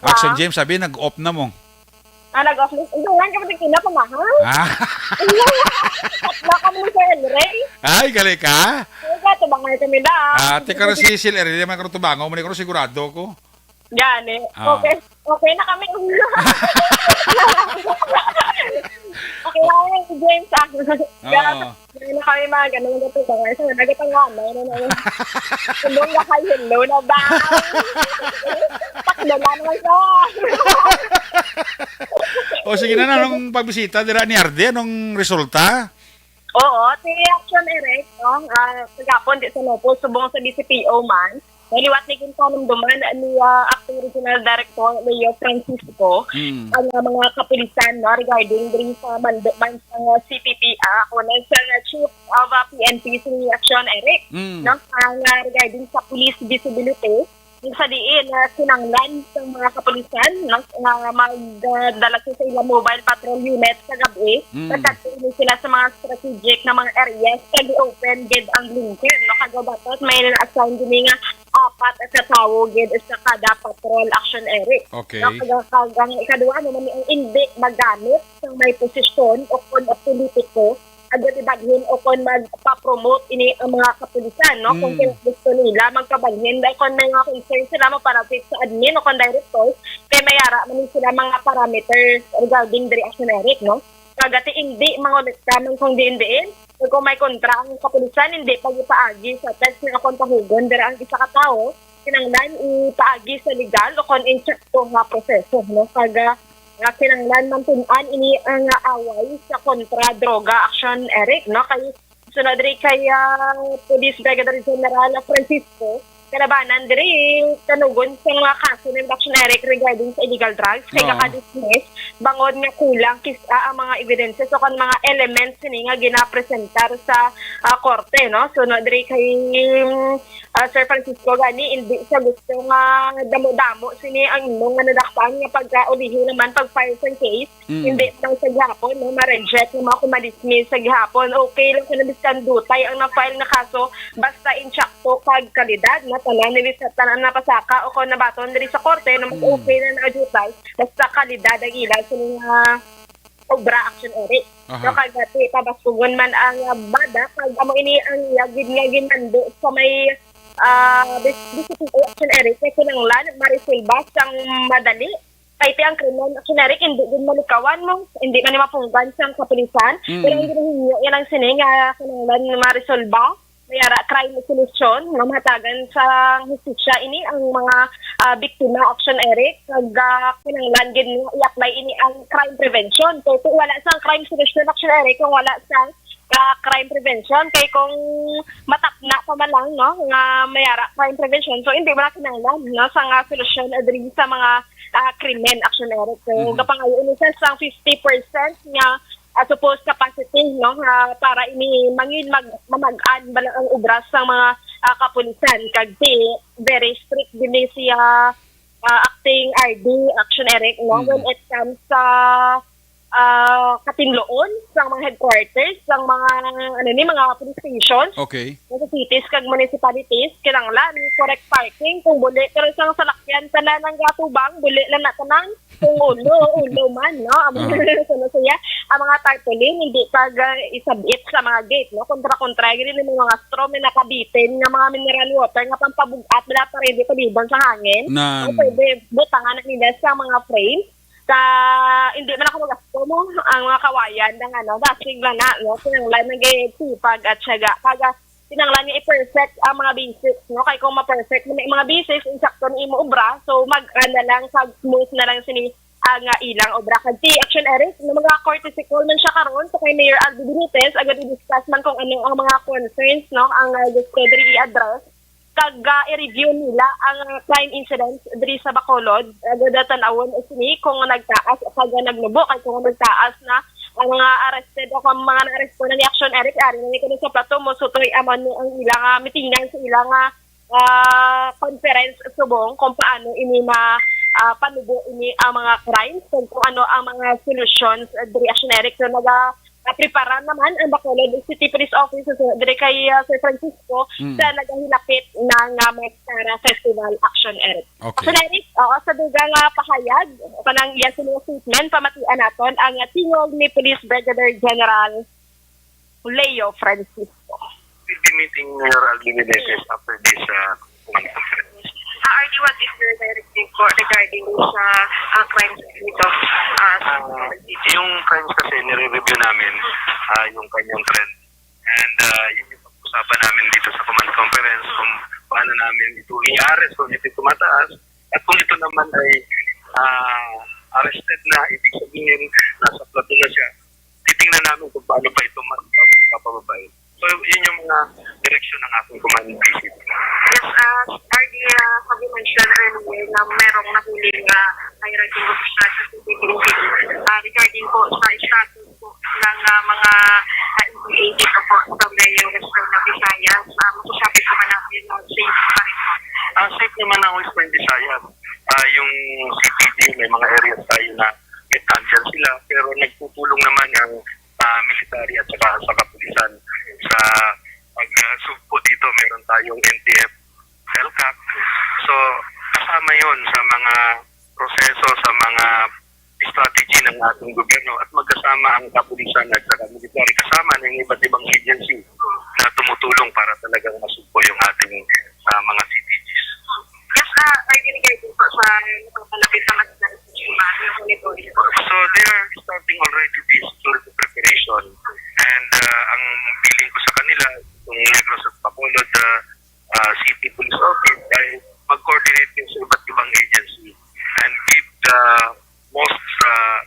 Action James, sabi, nag-off na mo. Ah, nag-off na. Hindi, nga, kapatid, kina pa, mahal. Ah. Wala ka naman sa El Rey. Ay, gali ka? Ay, ka, tubangan kami na. Ah, teka, si Sil Eril, may karon tubango mo ni, karon sigurado ko. Gani. Ah. Okay. Okay na kami. Okay lang, James, ah. Oo. Gani na kami mga ganun, nagatubangan. So, nagatubangan, ano na yun? Kung nga kayo, hello na ba? Takbo na naman sa. O, sige na, anong pagbisita dira ni Arde? Anong resulta? Oo, si Action Erect, no? Ah, kagapon, di sa Nopol, subong sa D C P O man. Naliwat ni ginpanumduman ni, ah, Acting Regional Director Leo Francisco Mm. ang, ah, mga kapulisan, no, regarding diri sa mando man sa, ah, C P P, ah, ako na sa Chief of, ah, P N P, si Action Erect, Mm. no, ang, ah, regarding sa police visibility, sa diin na kinanglan sa mga kapulisan, no, nga magdala sila sa ilang mobile patrol unit sa gabi, Mm. pagkatapos sila sa mga strategic na mga areas, kag open gid ang linker, no, kag dapat may na-assign din nga apat ka tawo gid sa kada patrol, Action Erect. Okay. No, kag, kag ang ikaduha naman, ang hindi magamit sa may posisyon o kon politiko, agad ibalhin o kon magpa-promote ini ang mga kapulisan, no? Kung Mm. kung gusto nila magpabalhin, dahil kung may mga concern sila, magparapit sa admin o kon director, kay may ara man sila mga parameters regarding diri, Action Erect, no? Kagati, hindi mangulit ka man kung diin-diin. Kung may kontra ang kapulisan, hindi pag-ipaagi sa text nga akong pahugon dira ang isa ka tawo, kinanglan ipaagi sa legal o kon insakto nga proseso, no? Kag, ah, nga kinanglan man tun-an ini ang, ah, away sa kontra droga, Action Erect, no? Kay sunod diri kay, ah, Police Brigadier General Francisco, kalabanan diri, tanugon sa mga kaso ni Action Eric regarding sa illegal drugs, kay Oo. gaka-dismiss bangod nga kulang kis-, ah, ang mga evidences o kan mga elements sini nga ginapresentar sa, ah, korte, no? So, no, diri kay, mm, ah, Sir Francisco gani, hindi siya gusto nga damo-damo sini ang imong nga nadakpan nga pagkaulihi naman pag-file sa case. Mm. Hindi lang sa gihapon, no, ma-reject nga mga kumadismiss sa gihapon. Okay lang kung biskan dutay ang na-file nga kaso, basta insakto kag kalidad na tanan ni sa tanan na pasaka o kung nabaton diri sa korte na mas Mm. okay na na dutay, basta kalidad ang ilang sa mga obra, Action Eric. Aha. So, kag dati, pabaskugon man ang, ah, bada, kag amo ini ang iya gid nga ginando sa may, ah, bis-, bis-, Action Eric, kay kinahanglan, ma-resolba sang madali. Kay ti ang krimen, Action Eric, hindi gid malikawan mo, hindi man ni mapunggan sang kapulisan. Mm. Pero ang ginahingyo niya lang sini nga kinahanglan ma-resolba, may ara crime solution nga mahatagan sa hustisya ini ang mga, ah, biktima, Action Eric, kag, ah, kinahanglan gid nga i-apply ini ang crime prevention. So, kung wala sang crime solution, Action Eric, kung wala sang, ah, crime prevention, kay kung matapna pa man lang, no, nga may ara crime prevention, so hindi man na kinahanglan, no, sa nga solusyon, ah, diri sa mga, ah, krimen, Action Eric. So, Mm. gapangayo ini sa sang fifty percent nga, ah, supposed capacity, no, nga para ini mangin mag-, mamag-an bala ang obra sang mga, ah, kapulisan. Kag ti, very strict din ni siya, ah, acting R D, Action Eric, no, Mm. when it comes sa, ah, katinloon sang mga headquarters, sang mga, ano ni, mga police stations, Okay. sa cities kag municipalities, kinahanglan correct parking kung buli, pero sang salakyan tanan ang gatubang, buli lang na tanan. Kung ulo, ulo man, no? Ang mga Ah. ano siya, ang mga tarpaulin, hindi pag, ah, isabit sa mga gate, no? Kontra-kontra, gini ni mga straw, may nakabitin nga mga mineral water nga pampabug-at, wala pa rin, di palibang sa hangin. Nan. Ang pwede, butangan na nila sa mga frame. Sa, hindi man ako magasto mo, ang mga kawayan ng ano, dasig lang na, no? Kinahanglan nag-, sipag at syaga. Kaga, kinahanglan nga i-perfect ang mga basics, no? Kay kung ma-perfect mo na yung mga basics, insakto na imo obra, so mag-, ah, na lang, sa smooth na lang sini ang, ah, ilang obra. Kag ti Action Eric, no, mga courtesy call man siya karon sa kay Mayor Aldo Benitez, agad i-discuss man kung ano ang mga concerns, no, ang, ah, gusto diri i-address. Kag, ah, i-review nila ang, ah, crime incidents diri sa Bacolod. Agad, ah, tan-awon sini kung nagtaas o kag nagnubo, kay kung nagtaas na ang mga arrested o kung mga na-arrest na ni Action Eric, ari na ni kuno sa plato mo, sutoy aman mo ang ilang, ah, mitingan sa ilang, ah, ah, conference subong kung paano ini ma-, ah, panubo ini ang mga crimes, kung, kung ano ang mga solutions, ah, diri, Action Eric. So, naga-, ah, prepara naman ang Bacolod City Police Office, so, diri kay, ah, Sir Francisco, Mm. sa nagahilapit na nga Mestara Festival, Action Eric. Okay. Action Eric, oo, sa dugang, ah, pahayag, kanang iya sa mga statement, pamatian naton ang, ah, tingog ni Police Brigadier General Leo Francisco. We'll be meeting Mayor Alvin Meneses after this, uh, conference. Ah, R D, what is your direct report regarding sa, ah, crimes dito? Ah, sa Ah, yung crimes kasi, nire-review namin, ah, yung kanyang trend. And, ah, yun yung pag-usapan namin dito sa command conference kung paano namin ito i-arrest kung ito tumataas. At kung ito naman ay, ah, arrested na, ibig sabihin, nasa plato na siya, titingnan namin kung paano pa ito ma-, papababain. So, yun yung mga direksyon ng ating command visit. Yes, ah, R D, ah, have you mentioned earlier na merong nahuling, ah, high-ranking official sa C C T V, ah, regarding po sa status po ng, ah, mga, ah, N P A dito po sa Mayo Western Visayas? Ah, masasabi po ba natin na safe pa rin po? Ah, safe naman ang Western Visayas. Ah, yung C P D, may mga areas tayo na may tanker sila, pero nagtutulong naman ang, ah, military at saka sa kapulisan sa pag, ah, sugpo dito. Meron tayong N T F, CELCAC. So, kasama yon sa mga proseso, sa mga strategy ng ating gobyerno at magkasama ang kapulisan at saka military, kasama ng iba't ibang agency na tumutulong para talagang masugpo yung ating, ah, mga C P Gs. Yes, ah, ay, regarding po sa napapalapit na mas na yung monitoring po. So, they are starting already the security preparation. And, ah, ang feeling ko sa kanila, yung Negros at Bacolod, ah, ah, City Police Office ay mag-coordinate din sa iba't ibang agency and give the most, ah,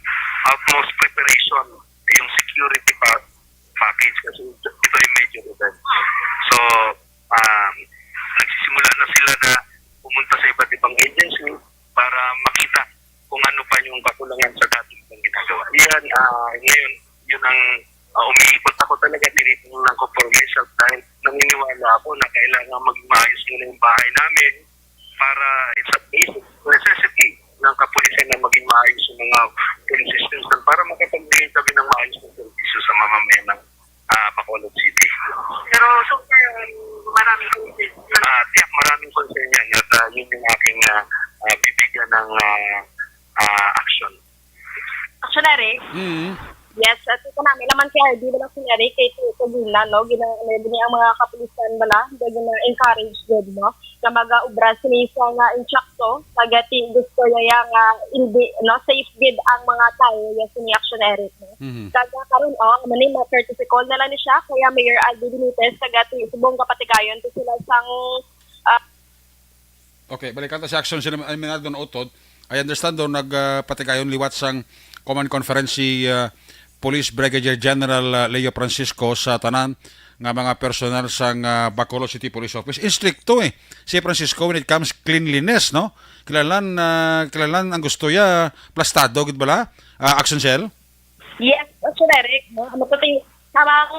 utmost preparation yung security pa-, package kasi ito ay major event. So, um, nagsisimula na sila agency para makita kung ano pa yung kakulangan sa dati ng ginagawa. Yan, ah, ngayon, yun ang, ah, umiikot ako talaga, tinitingnan ko for myself dahil naniniwala ako na kailangan maging maayos muna yung bahay namin para it's a basic necessity ng kapulisan na maging maayos yung mga police station para makapagbigay kami ng maayos na serbisyo sa mamamayan ng, ah, Bacolod City. Pero so far, um, maraming concern. Ah, tiyak, maraming concern yan at, ah, yun yung aking, ah, ah, bibigyan ng, ah, ah, action. Action, Eric? Mm. Yes, at ito namin naman kay R D, wala si Eric, kay ito, ito gina, no? Gina, ano, gini ang mga kapulisan bala, gina encourage gid, no? Nga mag-ubra sini sa nga insakto, kagati gusto niya nga hindi, no? Safe gid ang mga tawo, yes, ni Action Eric, no? Mhm. Kaya karon, oh, amo ni, ma-courtesy call na lang ni siya, kaya Mayor Aldo Benitez, kagati subong kapatigayon to sila sang, ah, Okay, balikan ta si Action Sel Minardo na utod. I understand daw nagpatigayon liwat sang command conference si, ah, Police Brigadier General, ah, Leo Francisco sa tanan nga mga personnel sang, ah, Bacolod City Police Office. Istrikto, eh, si Francisco when it comes cleanliness, no? Kilalan, ah, kilalan ang gusto ya plastado gid bala. Ah, Action Sel? Yes, Action Eric, no? Amo ko ti, tamang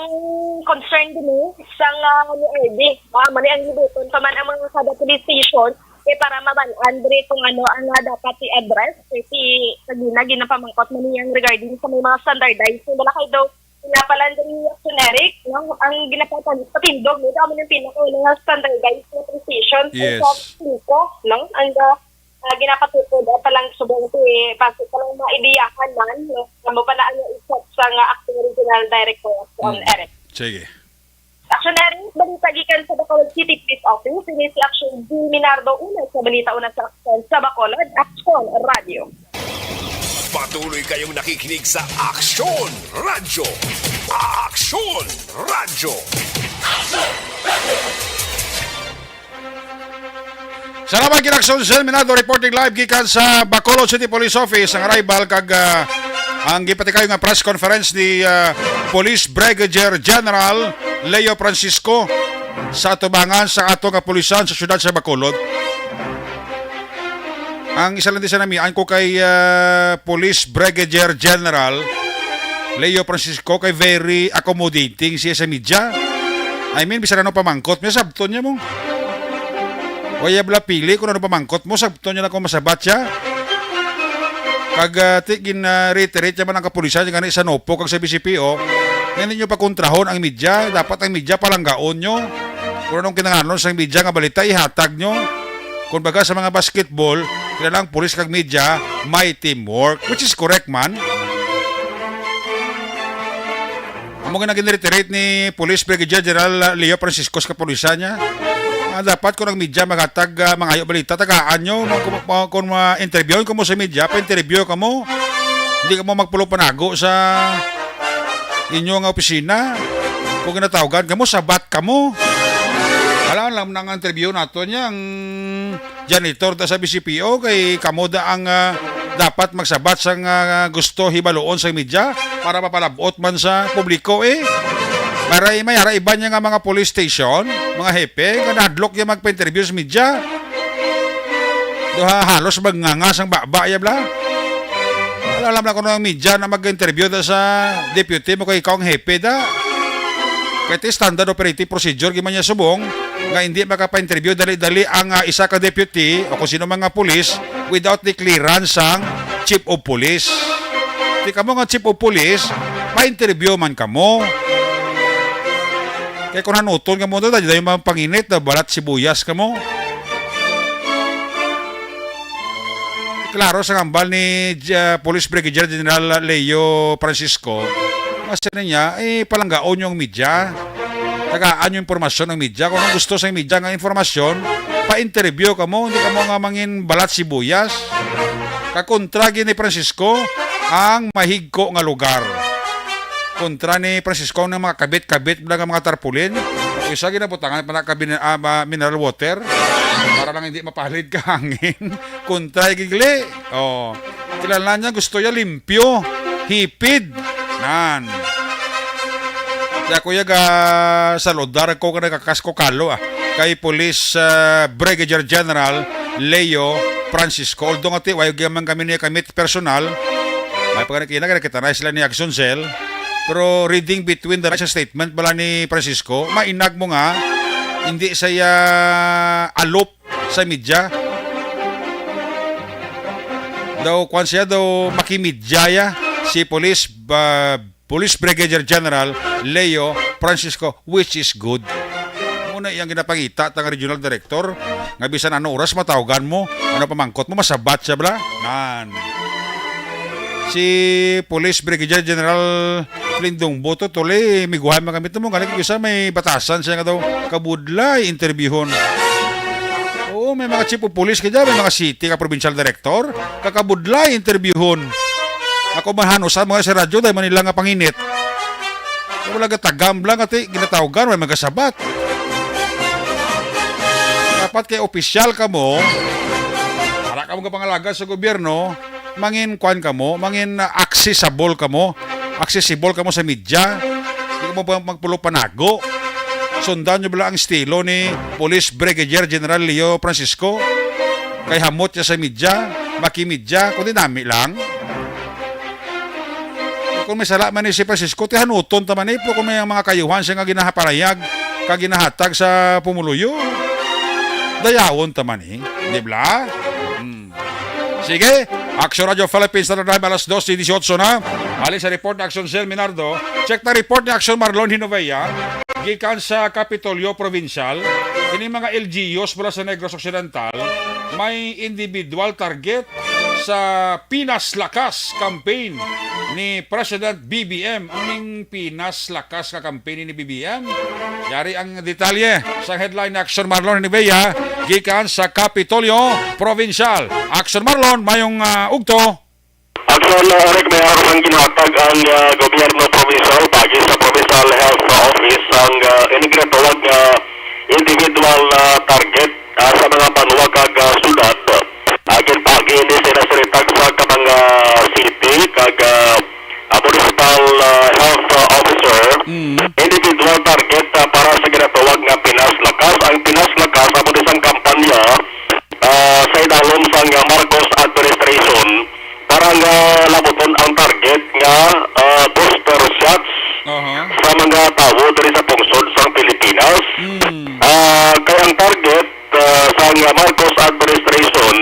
concern din, eh, sang, ah, ni R D. Ah, mali ang libuton pa man ang mga kada police station, eh, para maban-an diri kung ano ang, ah, dapat i-address. Kasi kagina, ginapamangkot man niyang regarding sa may mga standardized. So, wala kayo daw, wala pala diri, Action Eric, no? Ang ginapapatindog, no? Amo yung pinaka wala nga standardized na police station. Yes. Sa singko, no? Ang, ah, ah, ginapatupod, ah, palang subong ti, basi palang maidiyahan man, no? Amo pa na ang isip sa nga acting regional director, Action Mm. Eric. Sige. Action Eric, balita gikan sa Bacolod City Police Office, ini si Action G Minardo, una sa balita, una sa Action sa Bacolod, Action Radio. Patuloy kayong nakikinig sa Action Radio. Action Radio. Salamat gid, Action Sel Minardo, reporting live gikan sa Bacolod City Police Office. Ang arrival kag, ah, ang gipatikayo nga press conference ni, ah, Police Brigadier General Leo Francisco sa atubangan sa ato nga pulisan sa siyudad sa Bacolod. Ang isa lang di sa namian ko kay, ah, Police Brigadier General Leo Francisco kay very accommodating siya sa media. I mean, bisan ano pamangkot, may sabton niya mo. Waya bala pili kung ano pamangkot mo, sabton niya lang kung masabat siya. Kag, ah, ti, gin, ah, reiterate niya man ang kapulisan, gani sa NOPO kag sa B C P O, nga ninyo pakontrahon ang media. Dapat ang media palanggaon nyo. Kung anong kinahanglan sa media nga balita, ihatag nyo. Kung baga sa mga basketball, kilala ang pulis kag media, may teamwork, which is correct man. Amo nga nag-reiterate ni Police Brigadier General Leo Francisco sa kapulisan niya. Ah, dapat kung ang media maghatag, ah, mangayo balita, tagaan nyo. Kung, kung, kung ma-interview kamo sa media, pa-interview kamo. Hindi kamo magpulo panago sa inyo nga opisina. Kung ginatawgan kamo, sabat kamo. Alam lang na nga interview nato niya, ang janitor ta sa B C P O, kay kamo da ang, ah, dapat magsabat sang, ah, gusto hibaluon sa media para mapalabot man sa publiko, eh. Maray, may ara iban niya nga mga police station, mga hepe, nga nahadlok niya magpa-interview sa media. Duha halos magngangas ang baba, ya bla. Wala alam na kung ang media na mag-interview da sa deputy mo kay ikaw ang hepe da. Kay ti standard operating procedure, giman niya subong, nga hindi makapa-interview dali-dali ang, ah, isa ka deputy o kung sino mga pulis without the clearance sang chief of police. Di kamo nga chief of police, pa-interview man kamo. Kay kung hanuton kamo to, dahil dayon mga panginit, na balat sibuyas kamo. Klaro sa hambal ni, ah, Police Brigadier General Leo Francisco, mas niya, eh, palanggaon yung media. Tagaan yung impormasyon ng media. Kung anong gusto sa media nga informasyon, pa-interview kamo, hindi kamo nga mangin balat sibuyas. Kakontra gid ni Francisco ang mahigko nga lugar. Kontra ni Francisco ang mga kabit-kabit lang nga mga tarpaulin. Isa ginabutangan pa na ka bin-, ah, ma-, mineral water para lang hindi mapalid ka hangin. Kontra gigli. Oh. Kilala niya, gusto niya limpyo, hipid. Nan. Kaya kuya, ga saludar ko ka nagkakas ko kalo, ah, kay Police, ah, Brigadier General Leo Francisco. Although nga ti, way gyud man kami niya ka-meet personal, may pagkakita na kita na sila ni Action Cell. Pero reading between the lines sa statement bala ni Francisco, mainag mo nga, hindi siya aloof sa media. Daw, kwan siya, daw makimidya ya si Police, ah, Police Brigadier General Leo Francisco, which is good. Muna iyang ginapangita ta nga regional director nga bisan ano oras matawgan mo, ano pamangkot mo, masabat siya bala. Nan. Si Police Brigadier General Flindong Boto Tuli, miguhay magamit mo, galing ko sa may batasan siya nga daw kabudlay interbyuhon. Oo, may mga chief of police ka dyan, may mga city ka provincial director, kakabudlay interbyuhon. Ako man hanusan mga sa radyo, dahil Manila nga panginit. Wala gatagam lang, ati, ginatawgan, may magasabat. Dapat kay opisyal ka mo, para ka mo kapangalaga sa gobyerno, mangin kwan ka mo, mangin, ah, accessible ka mo, accessible ka mo sa media. Di ka mo pa magpulo panago. Sundan nyo bala ang estilo ni Police Brigadier General Leo Francisco? Kay hamot niya sa media, makimidya, kundi nami lang. Kung may sala man ni si Francisco, ti hanuton ta man ni, pero kung may mga kayuhan siya nga ginahaparayag, ka ginahatag sa pumuluyo, dayawon ta man ni, di ba? Hmm. Sige, Action Radio Philippines, Saturday, alas dos dieciocho na. Mali sa report ni Action Sel Minardo. Check na report ni Action Marlon Hinovea. Gikan sa Kapitolyo Provincial, ini mga L G Us mula sa Negros Occidental, may individual target sa Pinas Lakas campaign ni President B B M. Ang ning Pinas Lakas nga campaign ni B B M? Yari ang detalye sa headline ni Action Marlon Rivera gikan sa Kapitolyo Provincial. Action Marlon, mayong, ah, ugto. Action, uh, Eric, may araw sang ginhatag ang, uh, gobyerno provincial pagi sa Provincial Health Office ang, uh, ini ginatawag nga individual, uh, target, uh, sa mga banwa kag, uh, syudad. Uh, ginpagi ini sa nasiritag sa Kabanga City kag, uh, uh, Municipal, uh, Health, uh, Officer. Mm. Individual target, uh, para sa ginatawag nga Pinas Lakas. Ang Pinas Lakas amo ni sang kampanya, uh, sa idalom sang, uh, Marcos administration. Para nga labuton ang target nga, ah, booster shots Aha. sa mga tawo diri sa pungsod sang Pilipinas. Mm. Ah, kay ang target, ah, sang Marcos administration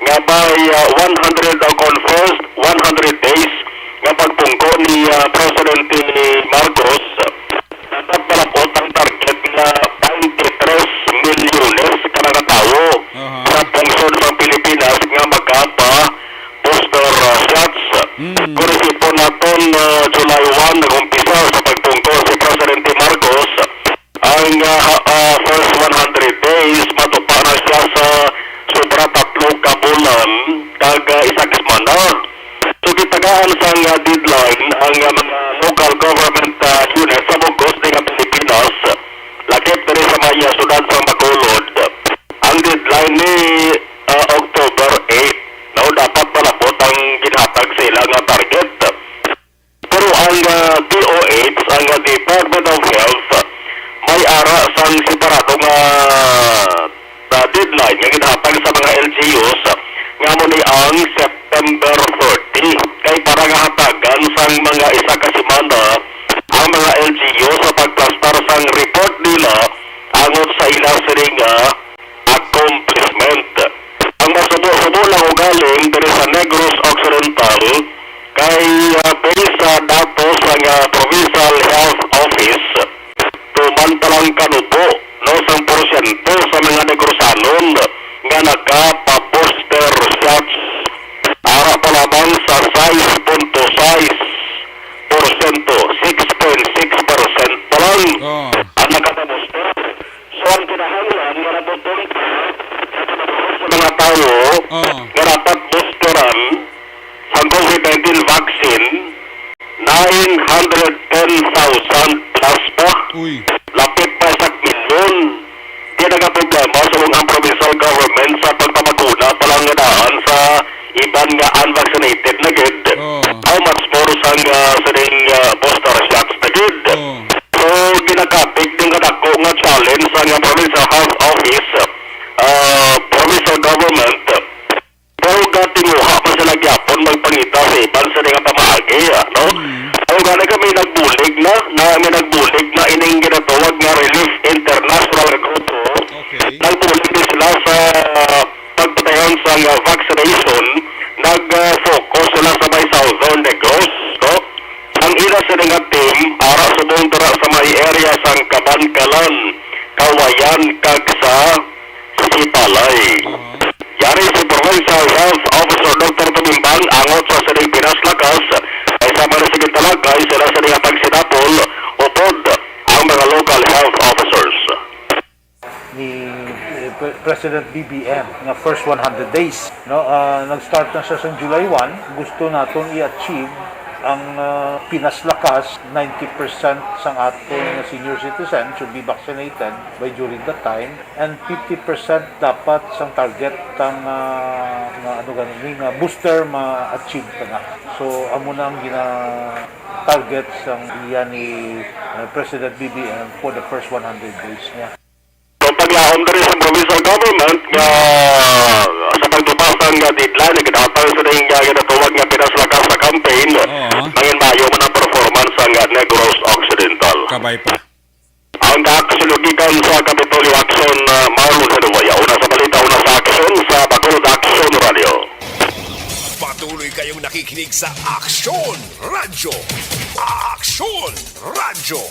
nga by, ah, one hundred, ah, confirmed one hundred days nga pagpungko ni, ah, Presidente Marcos, dapat malab-ot ang target nga twenty-three milyones ka mga tawo Aha. sa pungsod sang Pilipinas nga makapa-booster, ah, shots. Mm. Kung isipon naton, ah, July one, nag-umpisa sa pagpungko si Presidente Marcos, ang, ah, ha-, ah, first one hundred days, matupa na siya sa sobra tatlo ka bulan, kag, ah, isa ka semana. So, gitagaan sang, ah, deadline ang, ah, mga local government, ah, unit sa bug-os ni nga Pilipinas, lakip diri sa Maya, siyudad sa Bacolod. Ang deadline ni, ah, October eight. Now, dapat malab-ot ang ginhatag sa ila nga target. Pero ang, ah, D O H, ang, ah, Department of Health, may ara sang separado nga, ah, deadline nga ginhatag sa mga L G Us, nga amo ni ang September thirty, kay para nga hatagan sang mga isa ka semana ang mga L G U sa pagplastar sang report nila angot sa ila sini nga accomplishment. Ang masubo-subo lang ugaling diri sa Negros Occidental kay, ah, based sa datos sang, ah, Provincial Health Office, tuman pa lang kanubo, no, sang porsyento sa mga Negrosanon nga nagapa-booster shots, ara pa lamang sa sais punto sais porsyento, six point six percent pa lang Oh. ang nakapa-booster. So, ang kinahanglan nga nabuton pa sa mga tawo Oh. nga dapat boosteran sang covid nineteen vaccine, nine hundred ten thousand plus pa. Uy. Lapit pa sa milyon. Di nagaproblema sa ang provincial government sa pagpamaguna pa lang nga daan sa iban nga unvaccinated na gid. Oh. How much more sang, ah, sa ding, ah, booster shots na gid. Oh. So, ginakapig din kadako nga challenge sa nga Provincial Health Office, ah, provincial government, Kawayan kag sa Sipalay. Aha. Yari si Provincial Health Officer Doktor Tumimbang angot sa sining Pinas Lakas, kay sa mga sige talagay sila sa nga pagsinapol upod ang mga local health officers. Ni, eh, Pre-, President B B M nga first one hundred days, no? Ah, nag-start na siya sa July one. Gusto naton i-achieve ang, ah, Pinas Lakas, ninety percent sang aton senior citizen should be vaccinated by during that time, and fifty percent dapat sang target tang, ah, nga, ano gani, nga booster ma-achieve ta na. So, amo na ang gina-target sang iya ni, ah, President B B M for the first one hundred days niya. So, paglaom diri sa provincial government nga sa pagtupad sang deadline nga ginahatag sa ning, ah, ginatawag nga Pinas Lakas sa campaign, Oo. mangin maayo man ang performance sang Negros Occidental. Kabay pa. Ang kaaksyon gikan sa Kapitolyo Aksyon, ah, Marlon Saduwaya. Una sa balita, una sa aksyon sa Bacolod Aksyon Radio. Patuloy kayong nakikinig sa Aksyon Radyo. Aksyon Radyo.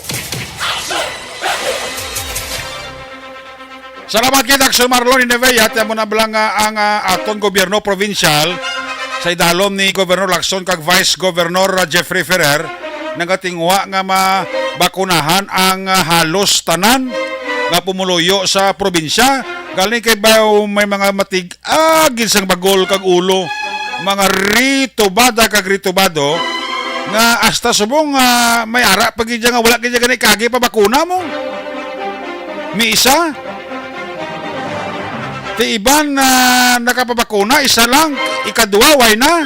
Salamat kita, Aksyon Marlon Inevey. At mo na bala nga ang, ah, aton gobyerno probinsyal sa idalom ni Governor Lacson kag Vice Governor, ah, Jeffrey Ferrer, nagatinguha nga mabakunahan ang, ah, halos tanan nga pumuluyo sa probinsya. Galing kay ba may mga matig-a gid sang bagol kag ulo, mga ritubada kag ritubado, nga hasta subong, ah, may ara pa gid nga wala gid gani kagi pa bakuna mo. May isa. Ti iban na nakapabakuna, isa lang, ikadua, way na.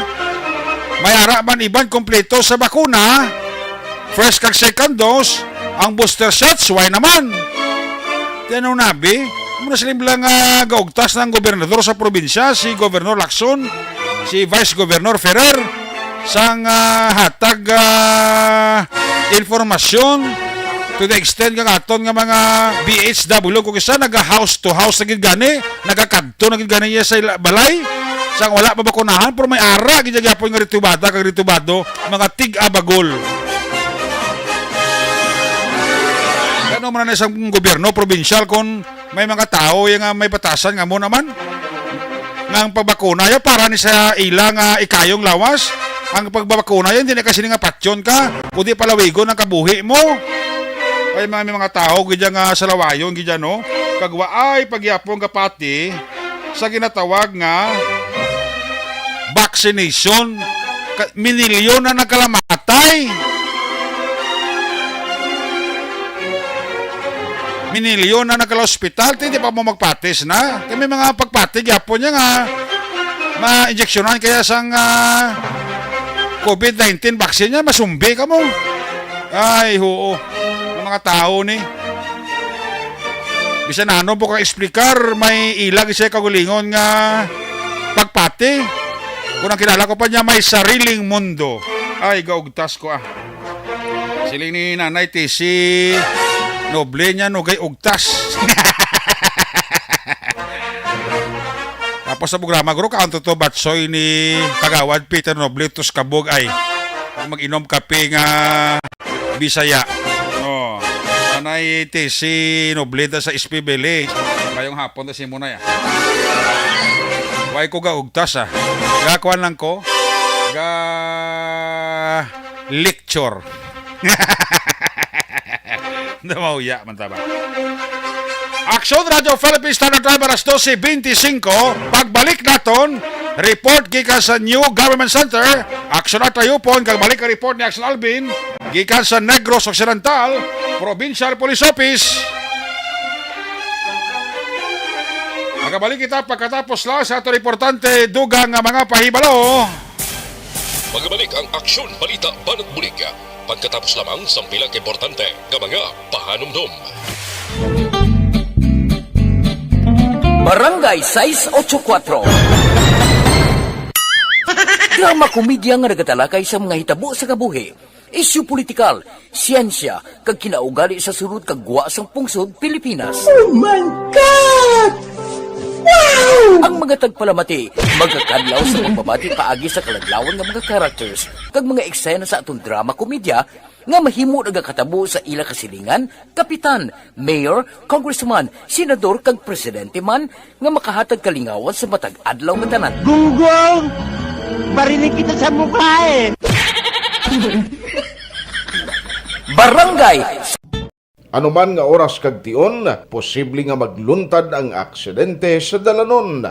May ara man iban kompleto sa bakuna, first kag second dose, ang booster shots, way naman. Ti ano nabi? Muna sila lang, ah, gaugtas ng gobernador sa probinsya, si Governor Lacson, si Vice Governor Ferrer, sang, ah, hatag, ah, informasyon to the extent nga aton nga mga B H W kung isa naga house to house na gid gani, nagakadto na gid gani iya sa ila-, balay, sang wala pa bakunahan, pero may ara gid gyapon nga ritubada kag ritubado, mga tig-abagol. Ano man na isang gobyerno probinsyal kung may mga tawo ya nga may batasan nga mo naman nga ang pagbakuna ya para ni sa ila nga ikayong lawas. Ang pagbakuna ya, hindi na kasi nga patyon ka, kundi palawigon ang kabuhi mo. Ay, mga, may mga tawo gid ya nga salawayon gid ya, no? Kag waay pagyapon kapati sa ginatawag nga vaccination. Ka-, minilyon na nagkalamatay. Minilyon na nagkalaospital, ti hindi pa mo magpatis na. Kay may mga pagpati gyapon niya nga ma-injeksyonan kaya sang, ah, covid nineteen vaccine niya, masumbi ka mo. Ay, huo. Ang mga tao ni. Bisan ano po ka explicar, may ilag siya kagulingon nga pagpati. Kung ang kilala ko pa niya, may sariling mundo. Ay, gaugtas ko, ah. Siling ni Nanay T C, noble niya, nugay ugtas. Tapos sa programa, guro, kaon to to, batsoy ni Kagawad Peter Noble, tus kabog ay. Kung mag-inom kape nga Bisaya. Oh, anay ti si Nobleda sa S P Village. Mayong hapon ta si Munay, ah. Way ko gaugtas, ah. Gakuan lang ko. Ga lecture. Namauya man ta ba? Aksyon Radio Philippines Standard Time, alas dose bente singko. Pagbalik naton, report gikan sa New Government Center. Aksyon at Tayupon, kag balik ang report ni Aksyon Alvin gikan sa Negros Occidental Provincial Police Office. Magabalik kita pagkatapos lang sa ato importante dugang nga mga pahibalo. Magabalik ang Aksyon Balita Banat Bulig pagkatapos lamang sa pila ka importante nga mga pahanumdom. Barangay sais ocho kuatro. Drama komedya nga nagatalakay sa mga hitabo sa kabuhi, isyu politikal, siyensya, kag kinaugali sa sulod kag gwa sang pungsod Pilipinas. Oh my God! Ang mga tagpalamati magakadlaw sa pagbabati paagi sa kaladlawan nga mga characters kag mga eksena sa aton drama komedya nga mahimo nagakatabo sa ila kasilingan, kapitan, mayor, congressman, senador, kag presidente man, nga makahatag kalingawan sa matag adlaw nga tanan. Gunggong! Barinig kita sa mukha eh! Barangay Ano man nga oras kag tion, posible nga magluntad ang aksidente sa dalanon.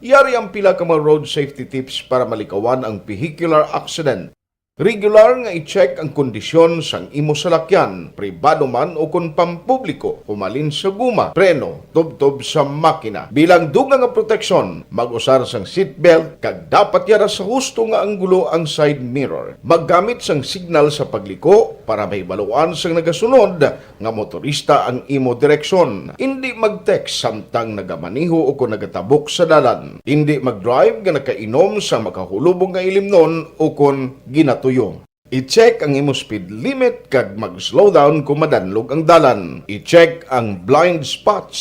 Yari ang pila ka mga road safety tips para malikawan ang vehicular accident. Regular nga i-check ang kondisyon sang imo salakyan, pribado man o kon pampubliko, humalin sa guma, preno, tubtob sa makina. Bilang dugang nga proteksyon, mag-usar sang seatbelt kag dapat yara sa husto nga anggulo ang side mirror. Maggamit sang signal sa pagliko para mahibaluan sang nagasunod nga motorista ang imo direksyon. Indi mag-text samtang nagamaneho o kon nagatabok sa dalan. Indi mag-drive nga nakainom sa makahulubong nga ilimnon o kon ginatuyo. I-check ang imo speed limit kag mag-slow down kon madanlog ang dalan. I-check ang blind spots.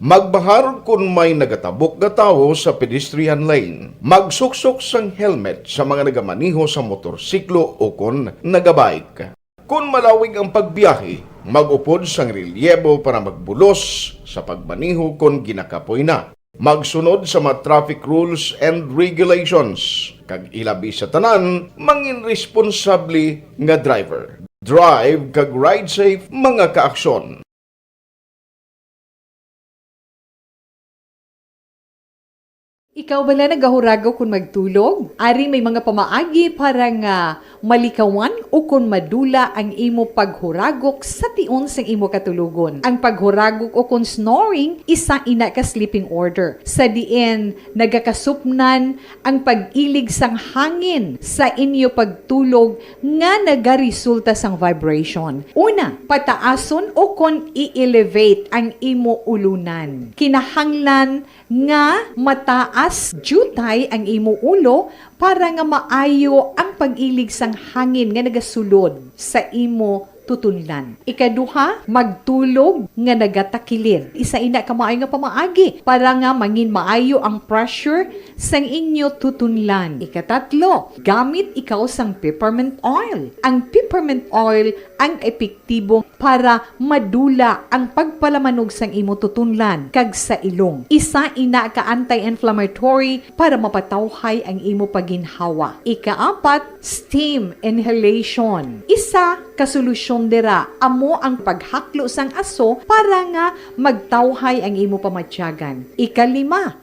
Magbahar kon may nagatabok nga tawo sa pedestrian lane. Magsuksok sang helmet sa mga nagamaneho sa motorsiklo o kon nagabike. Kon malawig ang pagbiyahe, mag-upod sang relyebo para magbulos sa pagmaneho kon ginakapoy na. Magsunod sa mga traffic rules and regulations, kag ilabi sa tanan, mangin responsable nga driver. Drive kag ride safe, mga kaaksyon. Ikaw bala nagahuragok kon magtulog? Ari may mga pamaagi para nga malikawan o kon madula ang imo paghuragok sa tion sang imo katulogon. Ang paghuragok o kon snoring, isa ina ka sleeping order, sa diin nagakasupnan ang pag-ilig sang hangin sa inyo pagtulog nga nagaresulta sang vibration. Una, pataason o kon i-elevate ang imo ulunan. Kinahanglan nga mataas diutay ang imo ulo para nga maayo ang pag-ilig sang hangin nga nagasulod sa imo tutunlan. Ikaduha, magtulog nga nagatakilid. Isa ina ka maayo nga pamaagi para nga mangin maayo ang pressure sang inyo tutunlan. Ikatatlo, gamit ikaw sang peppermint oil. Ang peppermint oil ang epektibo para madula ang pagpalamanog sang imo tutunlan kag sa ilong. Isa ina ka anti-inflammatory para mapatawhay ang imo paginhawa. Ikaapat, steam inhalation. Isa ka solusyon dira amo ang paghaklo sang aso para nga magtawhay ang imo pamatyagan. Ikalima,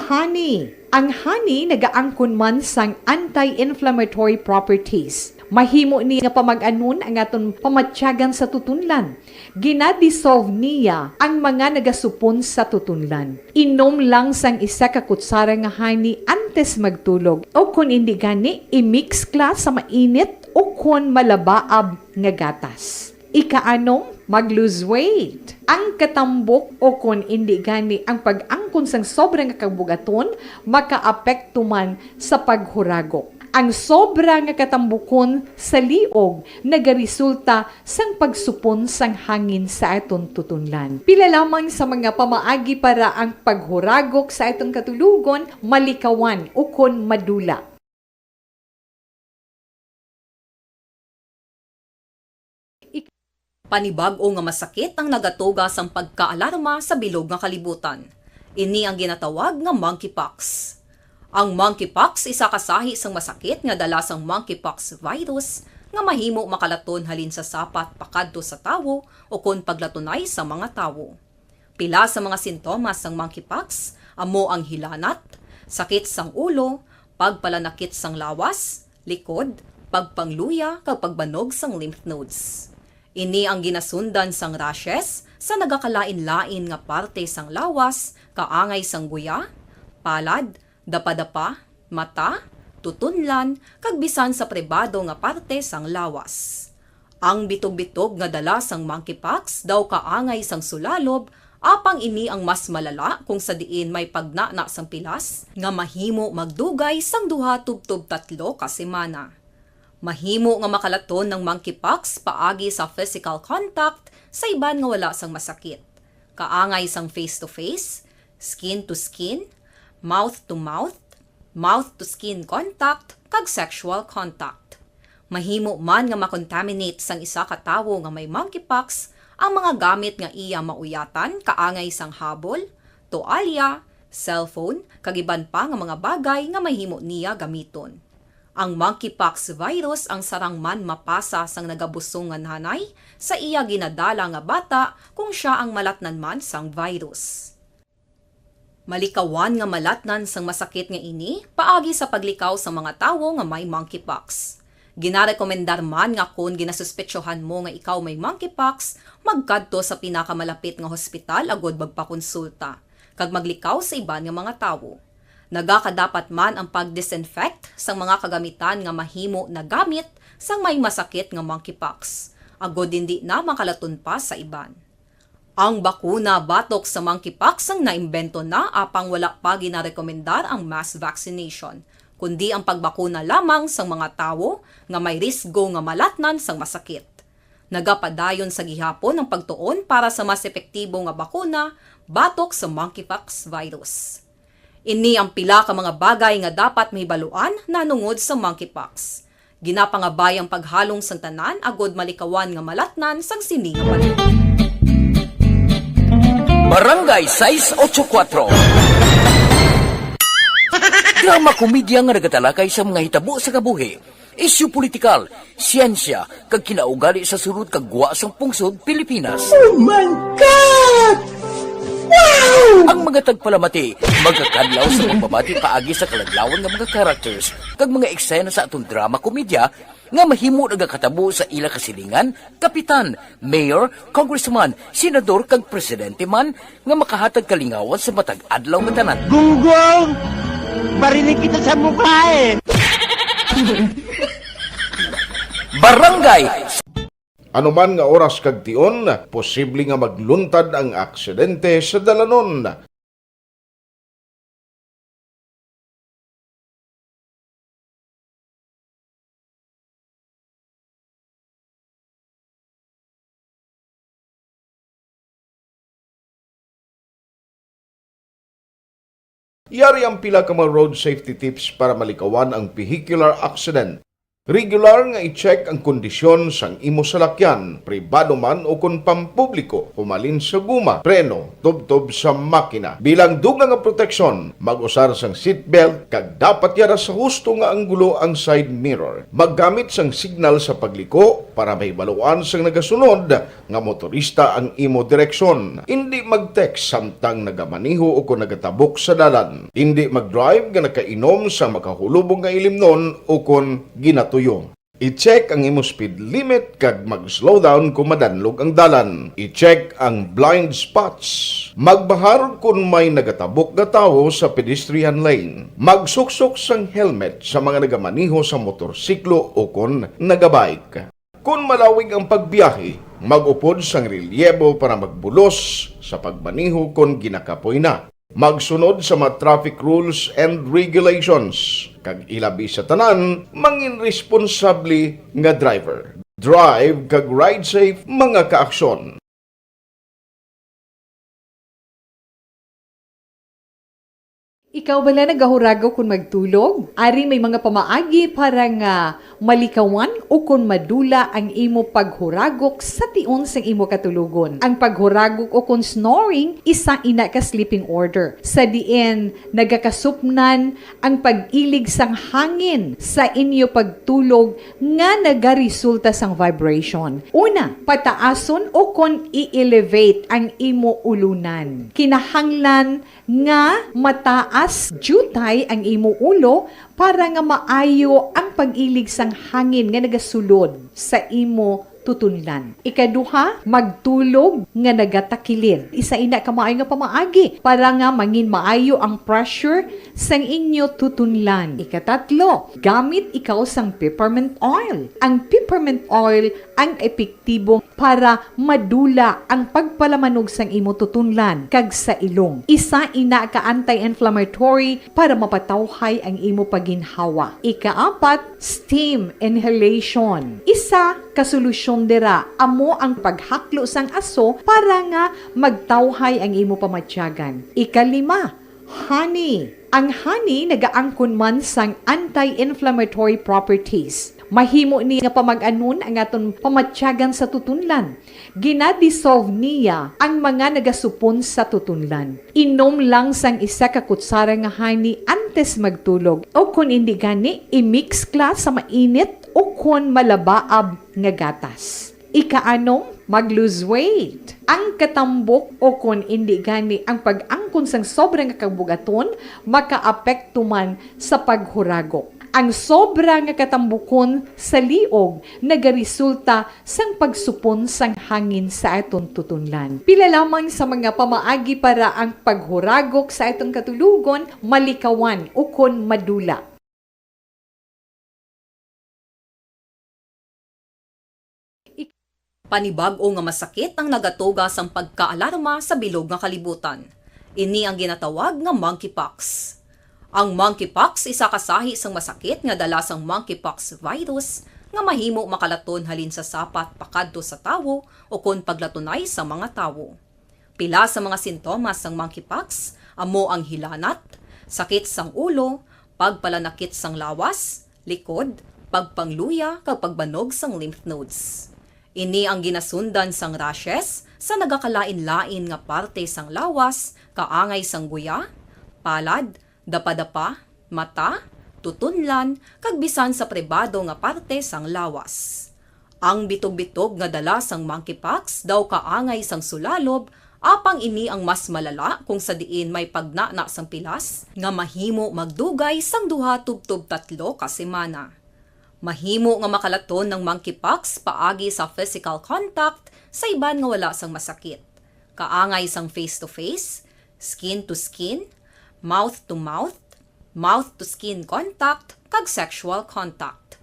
honey. Ang honey nagaangkon man sang anti-inflammatory properties. Mahimo ni nga pamag-anon ang aton pamatyagan sa tutunlan. Gina-dissolve niya ang mga nagasupon sa tutunlan. Inom lang sang isa ka kutsara nga honey antes magtulog, o kon indi gani, i-mix kla sa mainit o kon malabaab nga gatas. Ikaanom, mag-lose weight. Ang katambok o kon indi gani ang pag-angkon sang sobra nga kabug-aton makaapekto man sa paghuragok. Ang sobra nga katambukon sa liog nagaresulta sang pagsupon sang hangin sa aton tutunlan. Pila lamang sa mga pamaagi para ang paghuragok sa aton katulogon malikawan ukon madula. Panibag-o nga masakit ang nagatuga sang pagkaalarma sa bilog nga kalibutan. Ini ang ginatawag nga monkeypox. Ang monkeypox isa ka sahi sang masakit nga dala sang monkeypox virus nga mahimo makalaton halin sa sapat pakadto sa tawo ukon paglatunay sa mga tawo. Pila sa mga sintomas sang monkeypox amo ang hilanat, sakit sang ulo, pagpalanakit sang lawas, likod, pagpangluya, kag pagbanog sang lymph nodes. Ini ang ginasundan sang rashes sa nagakalain-lain nga parte sang lawas, kaangay sang guya, palad, dapadapa, mata, tutunlan, kag bisan sa pribado nga parte sang lawas. Ang bitog-bitog nga dala sang monkeypox daw kaangay sang sulalob Apang ini ang mas malala kung sa diin may pagnana sang pilas nga mahimo magdugay sang duha tubtob tatlo ka semana. Mahimo nga makalaton ang monkeypox paagi sa physical contact sa iban nga wala sang masakit, kaangay sang face-to-face, skin-to-skin, mouth-to-mouth, mouth-to-skin contact, kag sexual contact. Mahimo man nga makontaminate sang isa ka tawo nga may monkeypox ang mga gamit nga iya mauyatan, kaangay sang habol, toalya, cellphone, kag iban pa nga mga bagay nga mahimo niya gamiton. Ang monkeypox virus ang sarang man mapasa sang nagabusong nga nanay sa iya ginadala nga bata kung sia ang malatnan man sang virus. Malikawan nga malatnan sang masakit nga ini paagi sa paglikaw sa mga tawo nga may monkeypox. Ginarekomendar man nga kon ginasuspetsohan mo nga ikaw may monkeypox, magkadto sa pinakamalapit nga hospital agud magpakonsulta kag maglikaw sa iban nga mga tawo. Nagakadapat man ang pag-disinfect sang mga kagamitan nga mahimo nagamit sang may masakit nga monkeypox, agud indi na makalaton pa sa iban. Ang bakuna batok sa monkeypox ang naimbento na, apang wala pa ginarekomendar ang mass vaccination, kundi ang pagbakuna lamang sang mga tawo nga may risgo nga malatnan sang masakit. Nagapadayon sa gihapon ang pagtuon para sa mas epektibo nga bakuna batok sa monkeypox virus. Ini ang pila ka mga bagay nga dapat mahibaluan nahanungod sa monkeypox. Ginapangabay ang paghalong sang tanan agud malikawan nga malatnan sang sini nga balay. Barangay sais ocho kuatro. Drama komedya nga nagatalakay sa mga hitabo sa kabuhi, isyu politikal, siyensya, kag kinaugali sa sulod kag gwa sang pungsod Pilipinas. Oh my God! Wow! Ang mga tagpalamati magakadlaw sa pagbabati paagi sa kaladlawan nga mga characters kag mga eksena sa aton drama komedya nga mahimo nagakatabo sa ila kasilingan, kapitan, mayor, congressman, senador, kag presidente man nga makahatag kalingawan sa matag adlaw nga tanan. Gunggong! Barinig kita sa mukha eh! Barangay. Ano man nga oras kag tion, posible nga magluntad ang aksidente sa dalanon. Yari ang pila ka mga road safety tips para malikawan ang vehicular accident. Regular nga i-check ang kondisyon sang imo salakyan, pribado man o kon pampubliko, humalin sa guma, preno, tubtob sa makina. Bilang dugang nga proteksyon, mag-usar sang seatbelt kag dapat yara sa husto nga anggulo ang side mirror. Maggamit sang signal sa pagliko para mahibaluan sang nagasunod nga motorista ang imo direksyon. Indi mag-text samtang nagamaneho o kon nagatabok sa dalan. Indi mag-drive nga nakainom sa makahulubong nga ilimnon o kon ginatuyo. I-check ang imo speed limit kag mag-slow down kon madanlog ang dalan. I-check ang blind spots. Magbahar kon may nagatabok nga tawo sa pedestrian lane. Magsuksok sang helmet sa mga nagamaneho sa motorsiklo o kon nagabike. Kon malawig ang pagbiyahe, mag-upod sang relyebo para magbulos sa pagmaneho kon ginakapoy na. Magsunod sa mga traffic rules and regulations, kag ilabi sa tanan, mangin responsable nga driver. Drive kag ride safe, mga kaaksyon. Ikaw bala nagahuragok kon magtulog? Ari may mga pamaagi para nga malikawan o kon madula ang imo paghuragok sa tion sang imo katulogon. Ang paghuragok o kon snoring, isa ina ka sleeping order, sa diin nagakasupnan ang pag-ilig sang hangin sa inyo pagtulog nga nagaresulta sang vibration. Una, pataason o kon i-elevate ang imo ulunan. Kinahanglan nga mataas diutay ang imo ulo para nga maayo ang pag-ilig sang hangin nga nagasulod sa imo tutunlan. Ikaduha, magtulog nga nagatakilid. Isa ina ka maayo nga pamaagi para nga mangin maayo ang pressure sang inyo tutunlan. Ikatatlo, gamit ikaw sang peppermint oil. Ang peppermint oil ang epektibo para madula ang pagpalamanog sang imo tutunlan kag sa ilong. Isa ina ka anti-inflammatory para mapatawhay ang imo paginhawa. Ikaapat, steam inhalation. Isa ka solusyon dira amo ang paghaklo sang aso para nga magtawhay ang imo pamatyagan. Ikalima, honey. Ang honey nagaangkon man sang anti-inflammatory properties. Mahimo ni nga pamag-anon ang aton pamatyagan sa tutunlan. Gina-dissolve niya ang mga nagasupon sa tutunlan. Inom lang sang isa ka kutsara nga honey antes magtulog, o kon indi gani, i-mix kla sa mainit o kon malabaab nga gatas. Ikaanom, mag-lose weight. Ang katambok o kon indi gani ang pag-angkon sang sobra nga kabugaton makaapekto man sa paghuragok. Ang sobra nga katambukon sa liog nagaresulta sang pagsupon sang hangin sa aton tutunlan. Pila lamang sa mga pamaagi para ang paghuragok sa aton katulogon malikawan ukon madula. Panibag-o nga masakit ang nagatuga sang pagkaalarma sa bilog nga kalibutan. Ini ang ginatawag nga monkeypox. Ang monkeypox isa ka sahi sang masakit nga dala sang monkeypox virus nga mahimo makalaton halin sa sapat pakadto sa tawo ukon paglatunay sa mga tawo. Pila sa mga sintomas sang monkeypox amo ang hilanat, sakit sang ulo, pagpalanakit sang lawas, likod, pagpangluya, kag pagbanog sang lymph nodes. Ini ang ginasundan sang rashes sa nagakalain-lain nga parte sang lawas, kaangay sang guya, palad, dapadapa, mata, tutunlan, kag bisan sa pribado nga parte sang lawas. Ang bitog-bitog nga dala sang monkeypox daw kaangay sang sulalob, apang ini ang mas malala kung sa diin may pagnana sang pilas nga mahimo magdugay sang duha tubtob tatlo ka semana. Mahimo nga makalaton ang monkeypox paagi sa physical contact sa iban nga wala sang masakit, kaangay sang face-to-face, skin-to-skin, mouth-to-mouth, mouth-to-skin contact, kag sexual contact.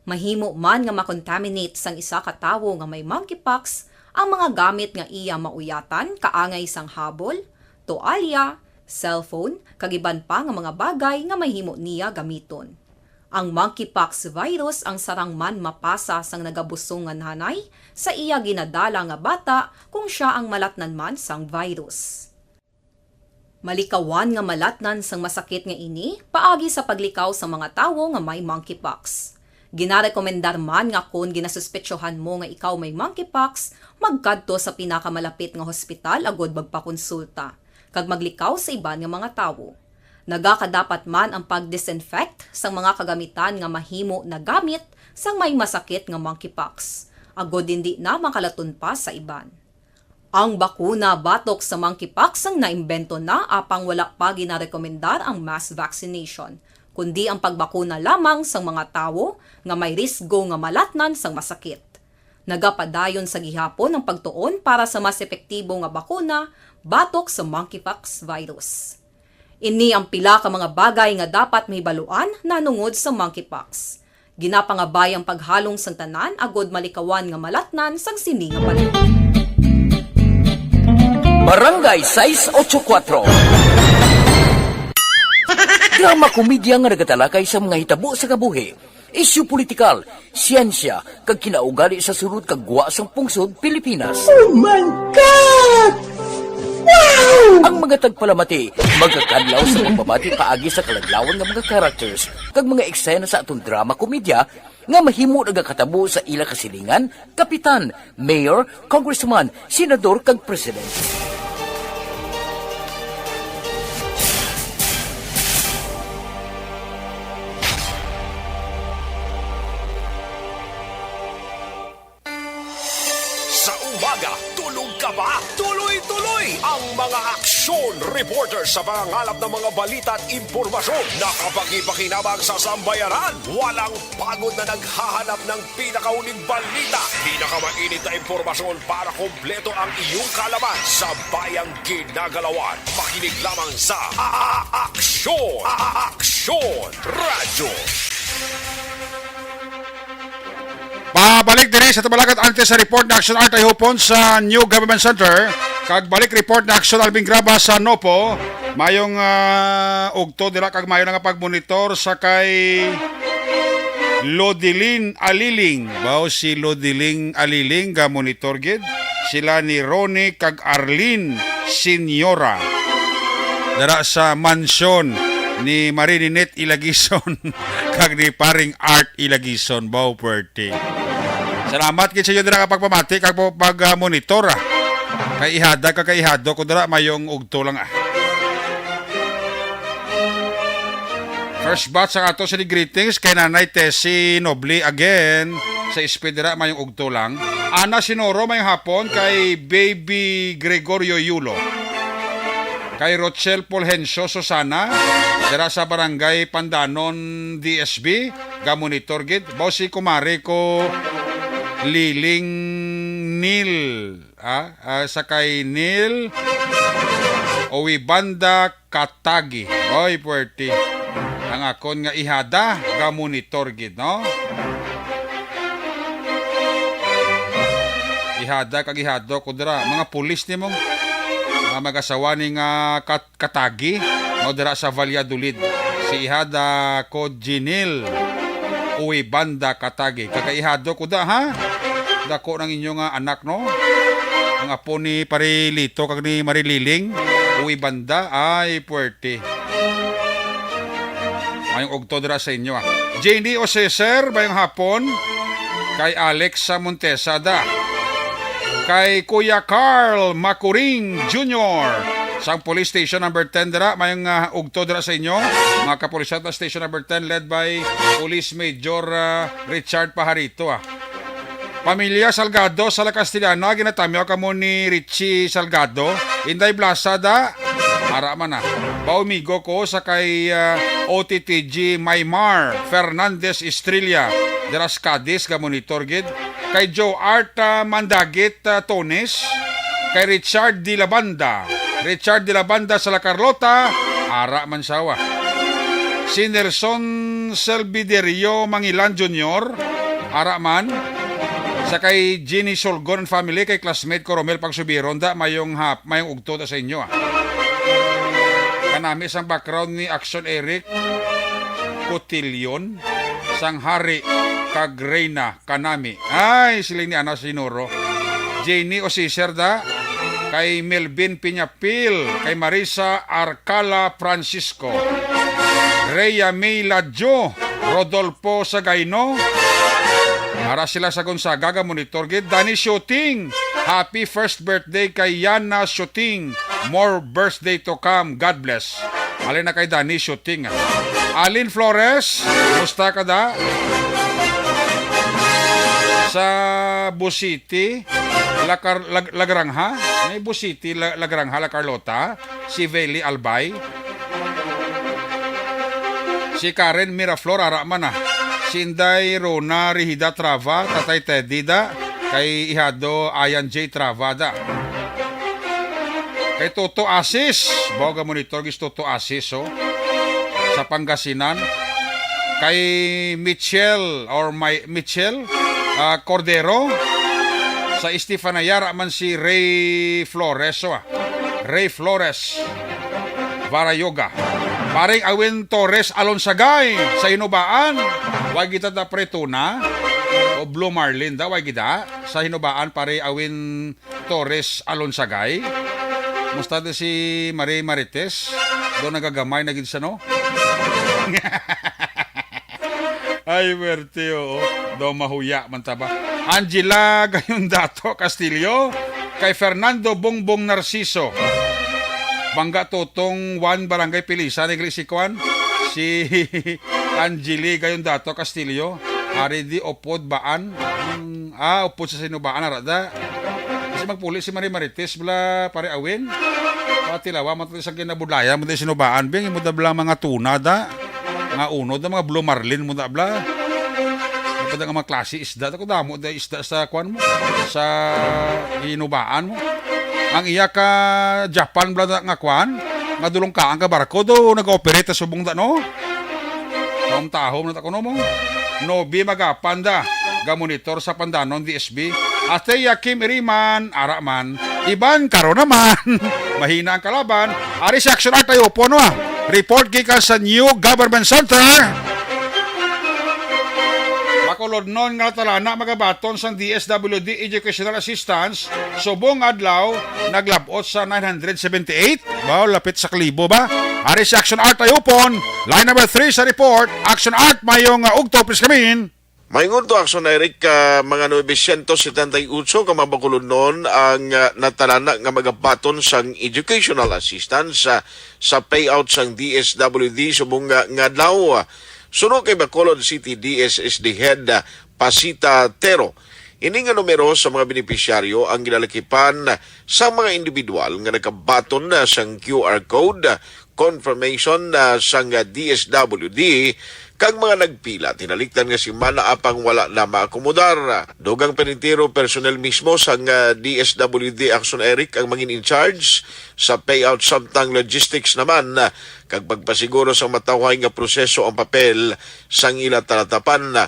Mahimo man nga makontaminate sang isa ka tawo nga may monkeypox ang mga gamit nga iya mauyatan, kaangay sang habol, toalya, cellphone, kag iban pa nga mga bagay nga mahimo niya gamiton. Ang monkeypox virus ang sarang man mapasa sang nagabusong nga nanay sa iya ginadala nga bata kung sia ang malatnan man sang virus. Malikawan nga malatnan sang masakit nga ini paagi sa paglikaw sa mga tawo nga may monkeypox. Ginarekomendar man nga kon ginasuspetsohan mo nga ikaw may monkeypox, magkadto sa pinakamalapit nga hospital agud magpakonsulta kag maglikaw sa iban nga mga tawo. Nagakadapat man ang pag-disinfect sang mga kagamitan nga mahimo nagamit sang may masakit nga monkeypox, agud indi na makalaton pa sa iban. Ang bakuna batok sa monkeypox ang naimbento na, apang wala pa ginarekomendar ang mass vaccination, kundi ang pagbakuna lamang sang mga tawo nga may risgo nga malatnan sang masakit. Nagapadayon sa gihapon ang pagtuon para sa mas epektibo nga bakuna batok sa monkeypox virus. Ini ang pila ka mga bagay nga dapat mahibaluan nahanungod sa monkeypox. Ginapangabay ang paghalong sang tanan agud malikawan nga malatnan sang sini nga panahon. Barangay sais ocho kuwatro. Drama komedya nga nagatalakay sa mga hitabo sa kabuhi, isyu politikal, siyensya, kag kinaugali sa sulod kag gwa sang pungsod Pilipinas. Oh my God! Wow! Ang mga tagpalamati magakadlaw sa pagbabati paagi sa kaladlawan nga mga characters kag mga eksena sa aton drama komedya nga mahimo nagakatabo sa ila kasilingan, kapitan, mayor, congressman, senador, kag presidente. Sa umaga, tulog ka ba? Tuloy-tuloy Ang mga aksyon reporter sa pangangalap ng mga balita at impormasyon, nakapagpakinabang sa sambayanan. Walang pagod na naghahanap ng pinakahuling balita, pinakamainit na impormasyon para kompleto ang iyong kaalaman sa bayang ginagalawan. Makinig lamang sa A-, A-, Aksyon! A-, Aksyon! Radyo! Pabalik diri sa Tabalakat antes sa report na aksyon, atay hupon sa New Government Center. Kag balik report na aksyon, Alvin Graba sa Nopo. Mayong, ah, ugto dira kag mayo na nga pagmonitor sa kay Lodilin Aliling. Bao si Lodilin Aliling ga monitor gid. Sila ni Ronnie kag Arlene Senyora. Dara sa mansyon ni Marie Ninette Ilagison kag ni Paring Art Ilagison. Bao, pwerte. Salamat gid sa inyo dira nga pagpamati kag pag, ah, monitor, ah. Kay ihada ka kay ihado ko dira, mayong ugto lang, ah. First batch ang ato sini greetings kay Nanay Tessie Noble again sa S P dira, mayong ugto lang. Ana Sinoro, mayong hapon kay Baby Gregorio Yulo. Kay Rochelle Fulgencio Susana, dira sa Barangay Pandanon, D S B, ga monitor gid. Bao si kumare ko Liling Nil, ah, ah, sa kay Nil Uwibanda Katagi. Oy, pwerte. Ang akon nga ihada, ga monitor gid, no? Ihada kag ihado ko dira. Mga pulis nimo. Mga mag-asawa ni nga kat-, Katagi, no, dira sa Valladolid. Si ihada ko Jinil Uwibanda Katagi. Kag kay ihado ko da, ha? Dako nang inyo nga anak, no? Ang apo ni Pare Lito kag ni Marililing Uwibanda. Ay, puwerte. Mayong ugto dira sa inyo, ah. Janie Oseser, mayong hapon. Kay Alex sa Montesa da. Kay Kuya Carl Macuring Junior sang Police Station number ten dira, mayong, ah, ugto dira sa inyo. Mga kapulisan sa Station number ten led by Police Major, ah, Richard Pajarito, ah. Pamilya Salgado sa La Castellana, ginatamyaw kamo ni Richie Salgado. Inday Blasa da. Ara man, ah. Baumigo ko sa kay, ah, O T T G Maymar Fernandez Estrella. Dira sa Cadiz, ga monitor gid. Kay Joe Art, ah, Mandagit, ah, Tones. Kay Richard de la Banda. Richard de la Banda sa La Carlota. Ara man sawa. Si Nelson Selviderio Mangilan Junior. Ara man. Sa kay Jeannie Solgon and family, kay classmate ko Romel Pagsubiron, da, mayong hap-, mayong ugto da sa inyo, ah. Kanami sang background ni Action Eric Cotillion, sang Hari kag Reyna kanami. Ay, siling ni Ana Sinuro. Jenny Osiser da, kay Melvin Piñapil, kay Marisa Arcala Francisco, Rhea May Ladjo, Rodolfo Sagayno. Ara sila sa Gonzaga, ga monitor gid. Danny Shooting, happy first birthday kay Yana Shooting. More birthday to come. God bless. Alin na kay Danny Shooting, ah. Alin Flores, musta ka da? Sa Busiti, La Car-, Lag-, Lagrangha? May Busiti, La-, Lagrangha, La Carlota? Si Veli Albay? Si Karen Miraflor, ara man, ah. Si Inday Rona Rihida Trava, Tatay Teddy da, kay Ihado Ayan J Trava da. Kay Toto Asis, bawa ga monitor gis Toto Asis, oh. Sa Pangasinan. Kay Michelle or may Michelle, ah, Cordero. Sa Estefanaya, ara man si Ray Flores, oh, ah. Ray Flores. Varayoga. Paring Awin Torres Alonsagay sa Hinubaan. Way kita da pre tuna o Blue Marlin da, way kita sa Hinubaan, pare Awin Torres Alonsagay. Musta di si Marie Marites? Do nagagamay na gid sa, no? Ay, werte, oo. Do mahuya man ta ba. Angela Gayondato Castillo, kay Fernando Bongbong Narciso. Bangga Totong Juan Barangay Pilisan, igli si Kwan, si Angeli Gayondato Castillo, ari di upod baan. Mm, ah, upod sa Sinubaan, ara da. Magpuli si Mari Marites, bala, pare Awin. Patilawa man tayo sa kinabudlayan mo tayo sinubaan, bing, imo da bala mga tuna da. Nga unod na mga blue marlin mo da bala. Ano pa da nga mga klase isda? Ako damo da isda sa kwan mo. Sa inubaan mo. Ang iya ka Japan bala da nga kwan. Nga dulong kaan ka barko do nag-operate sa subong da, no? Tahom-tahom na ta kuno mo. Nobi magapanda, gamonitor sa Pandanon D S B. Ate Yakim Iriman, ara man. Iban, karo naman. Mahina ang kalaban. Ari si Action Art Ayupo, no, ah. Report gikan sa New Government Center. Bacolodnon nga talana magabaton sang D S W D Educational Assistance, subong adlaw, naglabot sa nine hundred seventy-eight. Ba, lapit sa kalibo ba? Ari si Action Art Ayupon, line number three sa report. Action Art, mayong, uh, ugto, please come in. Maingon to, Action Eric, ka mga novecientos setenta y ocho ka mga Bacolodnon ang, uh, natalana nga magabaton sang educational assistance, uh, sa payout sang D S W D subong nga, nga adlaw. Suno kay Bacolod City D S S D Head, uh, Pasita Tero, ini nga numero sa mga benepisyaryo ang ginalakipan sa mga individual nga nakabaton na sang Q R code, confirmation na sang D S W D, kag mga nagpila tinalikdan nga semana apang wala na maakomodar. Dugang pa ni Tero, personnel mismo sang, ah, D S W D Action Eric ang mangin in charge sa payout, samtang logistics naman, ah, kag pagpasiguro sa matawhay nga proseso ang papel sang ila talatapan.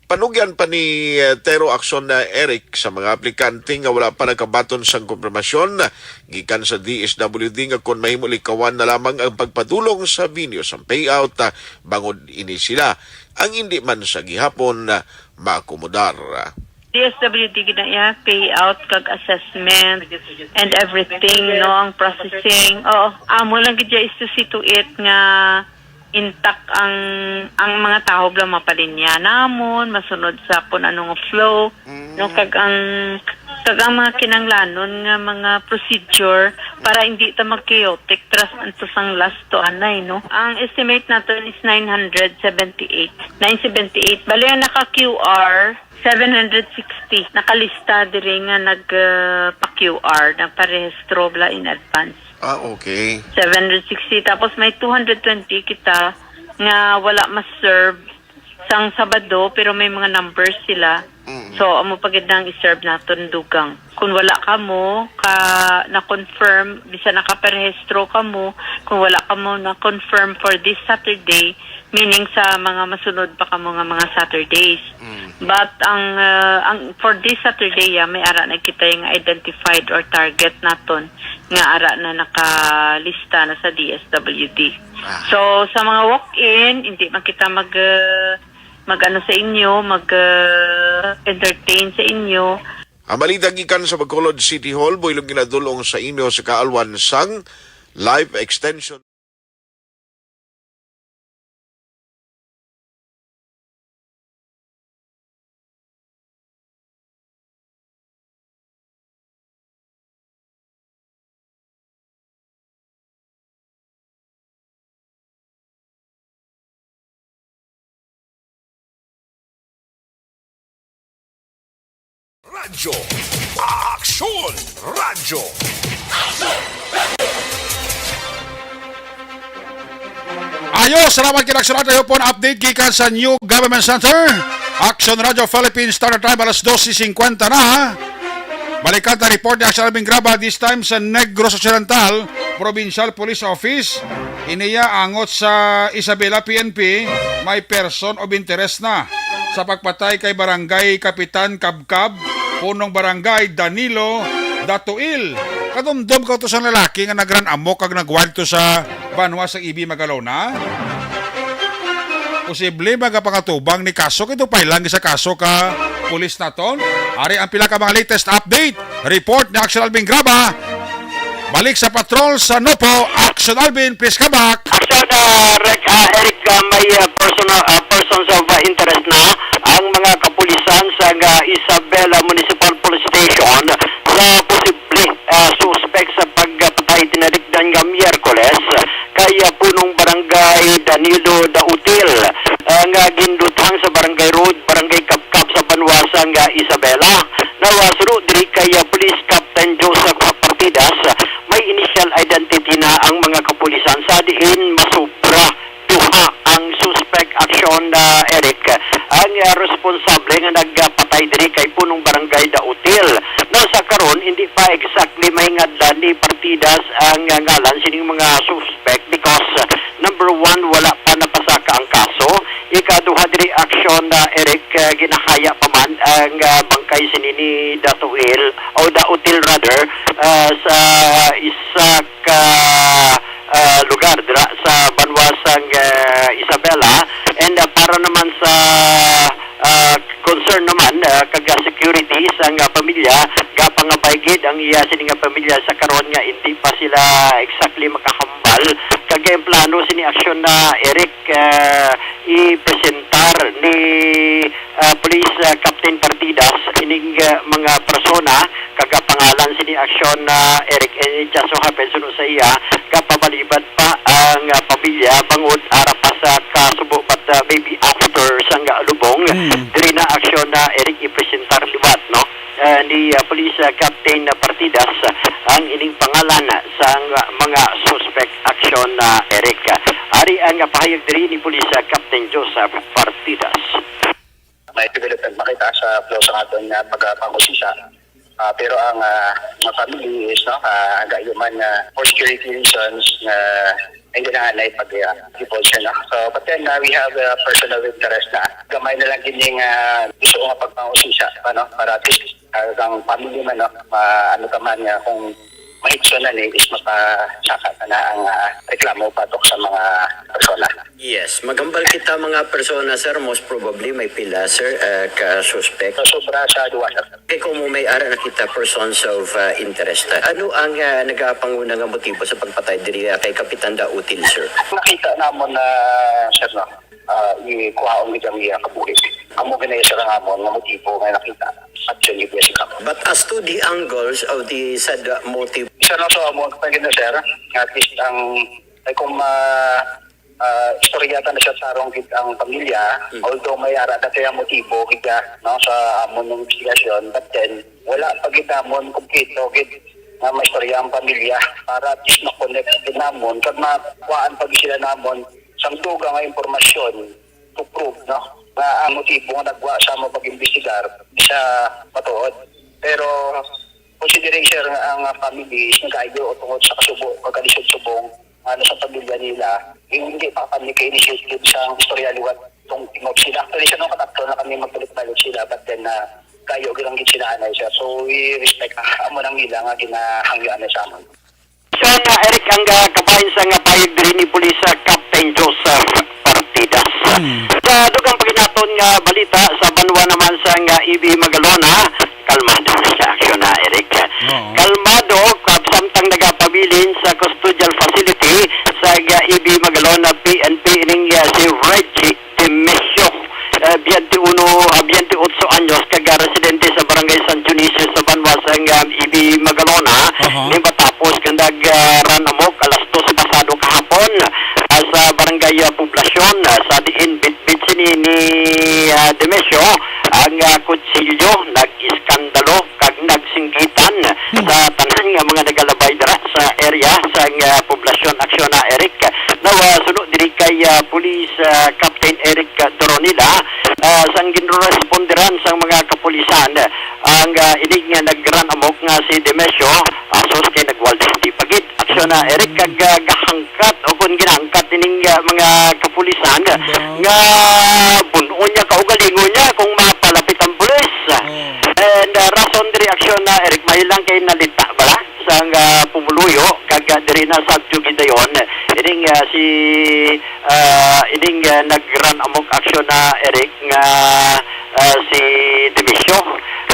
Panugyan pa ni, eh, Tero Action, eh, Eric sa mga aplikante nga wala pa nakabaton sang kompirmasyon gikan sa D S W D nga kon mahimo likawan na lamang ang pagpadulong sa venue sang payout, ah, bangod ini sila ang indi man sa gihapon, ah, maakomodar. D S W D gid na iya, payout kag assessment and everything, no, ang processing. Oo, amo lang gid iya is to see to it nga intact ang, ang mga tawo bala mapalinya namon, masunod sa kon ano nga flow, Mm. no, kag ang, kag ang mga kinanglanon nga mga procedure para hindi ta mag-chaotic tras anto sang last to anay, no. Ang estimate naton is nine hundred seventy-eight, nine seventy-eight. Bali, ang naka-Q R, seven hundred sixty. Nakalista diri nga nag, uh, pa-Q R, nagparehistro bala in advance. Ah, okay. Seven hundred sixty. Tapos may two hundred twenty kita nga wala ma-serve sang Sabado, pero may mga numbers sila. Mm. So, amo pa gid nang i-serve naton dugang. Kung wala kamo ka na-confirm, bisan nakaparehistro kamo, kung wala kamo na-confirm for this Saturday, meaning sa mga masunod pa kamo nga mga Saturdays. Mm. But ang, uh, ang for this Saturday, yeah, may ara na kita nga identified or target naton nga ara na nakalista na sa D S W D. Ah. So, sa mga walk-in, hindi man kita mag, uh, mag-ano sa inyo, mag, uh, entertain sa inyo. Ang balita gikan sa Bacolod City Hall, buylog ginadul-ong sa inyo sa kaalwan sang life extension. Radyo Aksyon! Radyo Ayo, salamat kay Aksyon Radyo po. Update gikan sa New Government Center. Aksyon Radyo Philippines Standard Time, alas dose cincuenta na. Balikan ta report ni Aksyon Alvin Graba, this time sa Negros Occidental Provincial Police Office. Iniya angot sa Isabela P N P, may person of interest na sa pagpatay kay Barangay Kapitan Kabkab, Punong Barangay Danilo Datuil. Kadumdom ka to sa lalaki nga nagran amok kag nagwalto sa banwa sa Ibi, Magalona. Posible magapangatubang ni kaso kay dupay lang sa kaso ka pulis naton. Ari ang pila ka mga latest update. Report ni Action Alvin Graba. Balik sa patrol sa Nopo, Action Alvin, please come back. Action, uh, Rec-, uh, Eric, uh, may, uh, personal, uh, persons of, uh, interest na ang mga kapulisan sa, uh, Isabela Municipal Police Station sa posible, uh, suspect sa pagpatay tinalikdan nga Miyerkules kay, uh, Punong Barangay Danilo Dautil, uh, nga ginduthang sa Barangay Road, Barangay Kapkap sa banwa sang, uh, Isabela. Nawasro diri kay, uh, Police Cap ah, responsable nga nagpatay diri kay punong barangay Dautil. Now, sa karon, hindi pa exactly mahingadlan ni Partidas ang, ah, ngalan sining mga suspect because, ah, number one, wala pa napasaka ang kaso. Ikaduha, diri aksyon na Eric, ah, ginahaya pa man ang, ah, bangkay sini ni Datuil o Dautil rather, ah, sa isa ka, ah, lugar dira sa banwa sang, ah, Isabela. And, ah, para naman sa, ah, concern naman, ah, kag, ah, security sang, ah, pamilya, gapangabay gid ang iya sini nga pamilya sa karon nga hindi pa sila exactly makahambal. Kag ang plano sini aksyon na Eric, ah, i-presentar ni, ah, Police, ah, Captain Partidas ining, ah, mga persona kag, ah, pangalan sini aksyon na Eric, and it just so happens suno sa iya, gapabalibad pa ang, ah, pamilya bangod ara pa sa kasubo, but, ah, maybe after sang, ah, lubong, Mm. diri na aksyon na Eric ipresentar liwat, no? Ah, ni, ah, Police, ah, Captain Partidas, ah, ang ining pangalan sang, ah, mga suspect aksyon na Eric. Ari ang, ah, pahayag diri ni Police, ah, Captain Joseph Partidas. May development makita sa flow sa aton nga pagpangusisa. Ah, pero ang, ah, mga family is, no, ah, ang gayuman nga for security reasons nga hindi na anay pag, ah, divulge, no? So, but then, ah, we have, ah, person of interest na. Gamay na lang gini nga gusto ko nga pagpangusisa, ano, para at least, ah, ang family man, no, ma-, ano ka man nga kung mahitso na ni is mapasaka na na ang, ah, reklamo batok sa mga persona. Yes, maghambal kita mga persona, sir. Most probably may pila, sir, ah, ka suspect. So, sobra sa duwa, sir. Kay kung mo may ara na kita persons of, ah, interest, ano ang, ah, nagapanguna nga motibo sa pagpatay diri, ah, kay Kapitan Dautil, sir? Nakita namon na, sir, no, ah, ikuhaon gid ang iya kabuhi. Amo gani, sir, ang amon nga motibo nga nakita. Actually, yes, sir. But as to the angles of the said, ah, motive? Isa na sa amon, pag sir, at least ang, ay kung ma-, ah, istorya ta na siya tarong gid ang pamilya, Mm. although may ara na kaya motibo gid, ah, no, sa amon ng investigasyon, but then, wala pa gid namon kumpleto gid nga maistorya ang pamilya para at least ma-connect gid namon kag makuhaan pa gid sila namon sang dugang nga impormasyon to prove, no, nga ang motibo nga nagwa sa amon pag-imbestigar siya matuod. Pero considering, sir, nga ang, ah, family is nag-ayo tungod sa kasubo, pagkalisod subong, ano, sa pamilya nila, hindi pa kami ka-initiate gid sa istorya liwat tong tingog sila. Actually, sir, no, katatlo na kami magbalik-balik sila, but then, ah, kayo gid lang gid sila anay, sir. So, we respect, ah, amo nang nila nga ginahangyo anay sa amon. So, ah, Eric, ang, ah, kabahin sa nga payag diri ni Pulis, ah, Captain Joseph Partidas. Hmm. Sa dugang paginaton nga balita, sa banwa naman sa nga E B Magalona, kalmado na sa aksyon na, Eric. Oo. Kalmado, kab-, samtang nagapabilin sa custodial facility sa, ah, E B Magalona P N P ining, ah, si Reggie Demesio, ah, biyente uno, ah, biyente otso anyos, kag, ah, residente sa Barangay San Dionisio sa banwa sa, ah, E B Magalona, Aha. ni matapos nga nag, ah, run amok alas dos pasado kahapon, ah, sa Barangay, ah, Poblacion, ah, sa diin bitbit sini ni, ah, Demesio ang, ah, kutsilyo, nag-iskandalo kag nagsinggitan Hmm. sa tanan nga mga nagalabay dira sa area sa, ah, Poblacion Acciona, Eric. Now, ah, suno diri kay, ah, Police, ah, Captain Eric, ah, Doronila, ah, sang ginresponderan sang mga kapulisan, ang, ah, inig nga nag-run amok nga si Demesio, asos kay nagwalda hindi pa gid. Aksyon na, Eric, kag, ah, gahangkat o kung ginahangkat ining, ah, mga kapulisan Ba? nga bun-on niya, kaugalingon niya kung mapalapit ang pulis. Oh. And, ah, rason diri aksyon na, Eric, may lang kay nalita bala sang, ah, pumuluyo, kag, ah, diri na sa Jugidayon. Ining, ah, si, ah, ining, ah, nag-run amok aksyon na, Eric, nga, ah, si Demisio.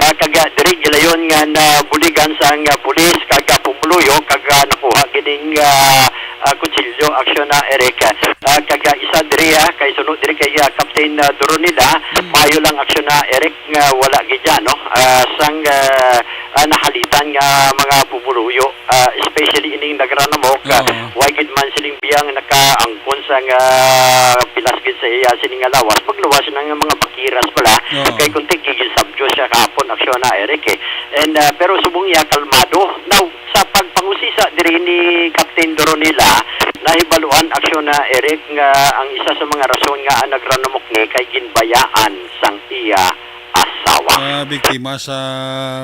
Ah, kag, ah, diri gilayon nga nabuligan sang, ah, pulis, kag, ah, pumuluyo, kag, ah, nakuha gining, ah, ah, kutsilyo, aksyon na, Eric. Ah, kag, ah, isa diri, ah, kay suno diri kay, ah, Captain, ah, Doronila, Mm. mayo lang aksyon na, Eric, nga wala gid yan, no? Ah, sang, ah, ah, nahalitan nga mga pumuluyo, ah, especially ining nag-run amok, ah, Oo. way gid man siling biyang nakaangkon sa nga pilas gid sa iya sini nga lawas, magluwas na nga mga bakiras pala, Oo. kay kung tig-, gigil sabyo siya kahapon, aksyon na, Eric, eh. And, ah, pero subong iya, kalmado. Now, sa pagpangusisa Isa diri ni Captain Doronila, nahibaluan aksyon na Eric nga ang isa sa mga rason nga ang nagranamok ni kay ginbayaan sang iya asawa. Ah, biktima sa,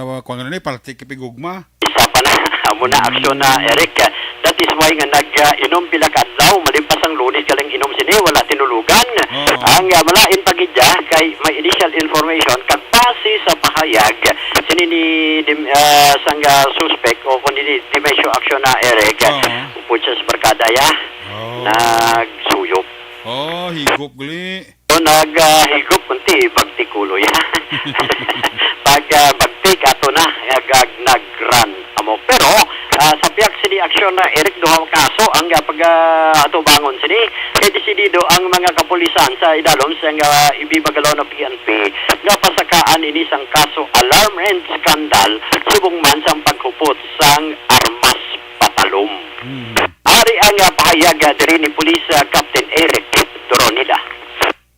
ah, kuwan nga ni, paltik kay pigugma. Isa pa na, amo na aksyon na Eric. That is why nga nag-inom pila ka adlaw, malimpas ang Lunes galing inom sini, wala tinulugan. Oo. Ang, ah, malain pa gid ya kay may initial information kag base sa pahayag sini ni Dim-, ah, sang, ah, suspect o kung ni Dimesyo aksyon na Eric, Oo. Upod siya sa barkada ya, Oo. nagsuyop. Oh, higop gali. So, nag, ah, higop, kunti, bagtik ulo ya. Pag, ah, bagtik, ato na, nag, nag-run amo. Pero, ah, sa piyak sini aksyon na Eric, duha ka kaso ang, ah, pag, ah, atubangon sini. Kay desidido ang mga kapulisan sa idalom sang, ah, Ibibagalaw na P N P nga pasakaan ini sang kaso alarm and scandal subong man sang paghupot sang armas patalom. Hmm. Ari ang, ah, pahayag, ah, diri ni Police, ah, Captain Eric Doronila.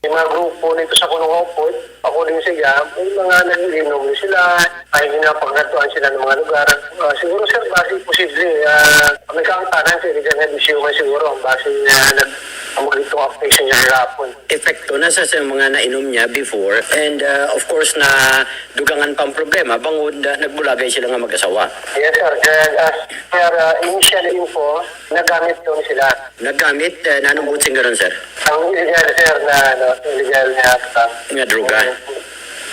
Yung mga grupo nito sa Kunong Upod, according sa iya, may mga nag-iinom sila, ay ginapagkatuan sila ng mga lugar. Ah, siguro, sir, base posible, ah, may kaangtanan sa illegal nga bisyo, may siguro, ang base, ah, nag-, ang mga itong operation niya kahapon. Epekto na sa, sa mga nainom niya before, and, ah, of course, na dugangan pang problema, bangod, ah, nagbulagay sila nga mag-asawa. Yes, sir. Kaya, ah, sir, ah, initial info, nagamit doon sila. Nagamit, eh, nanong butsing karon, sir? Ang illegal, sir, na, ano, illegal nga, ah, Nga droga?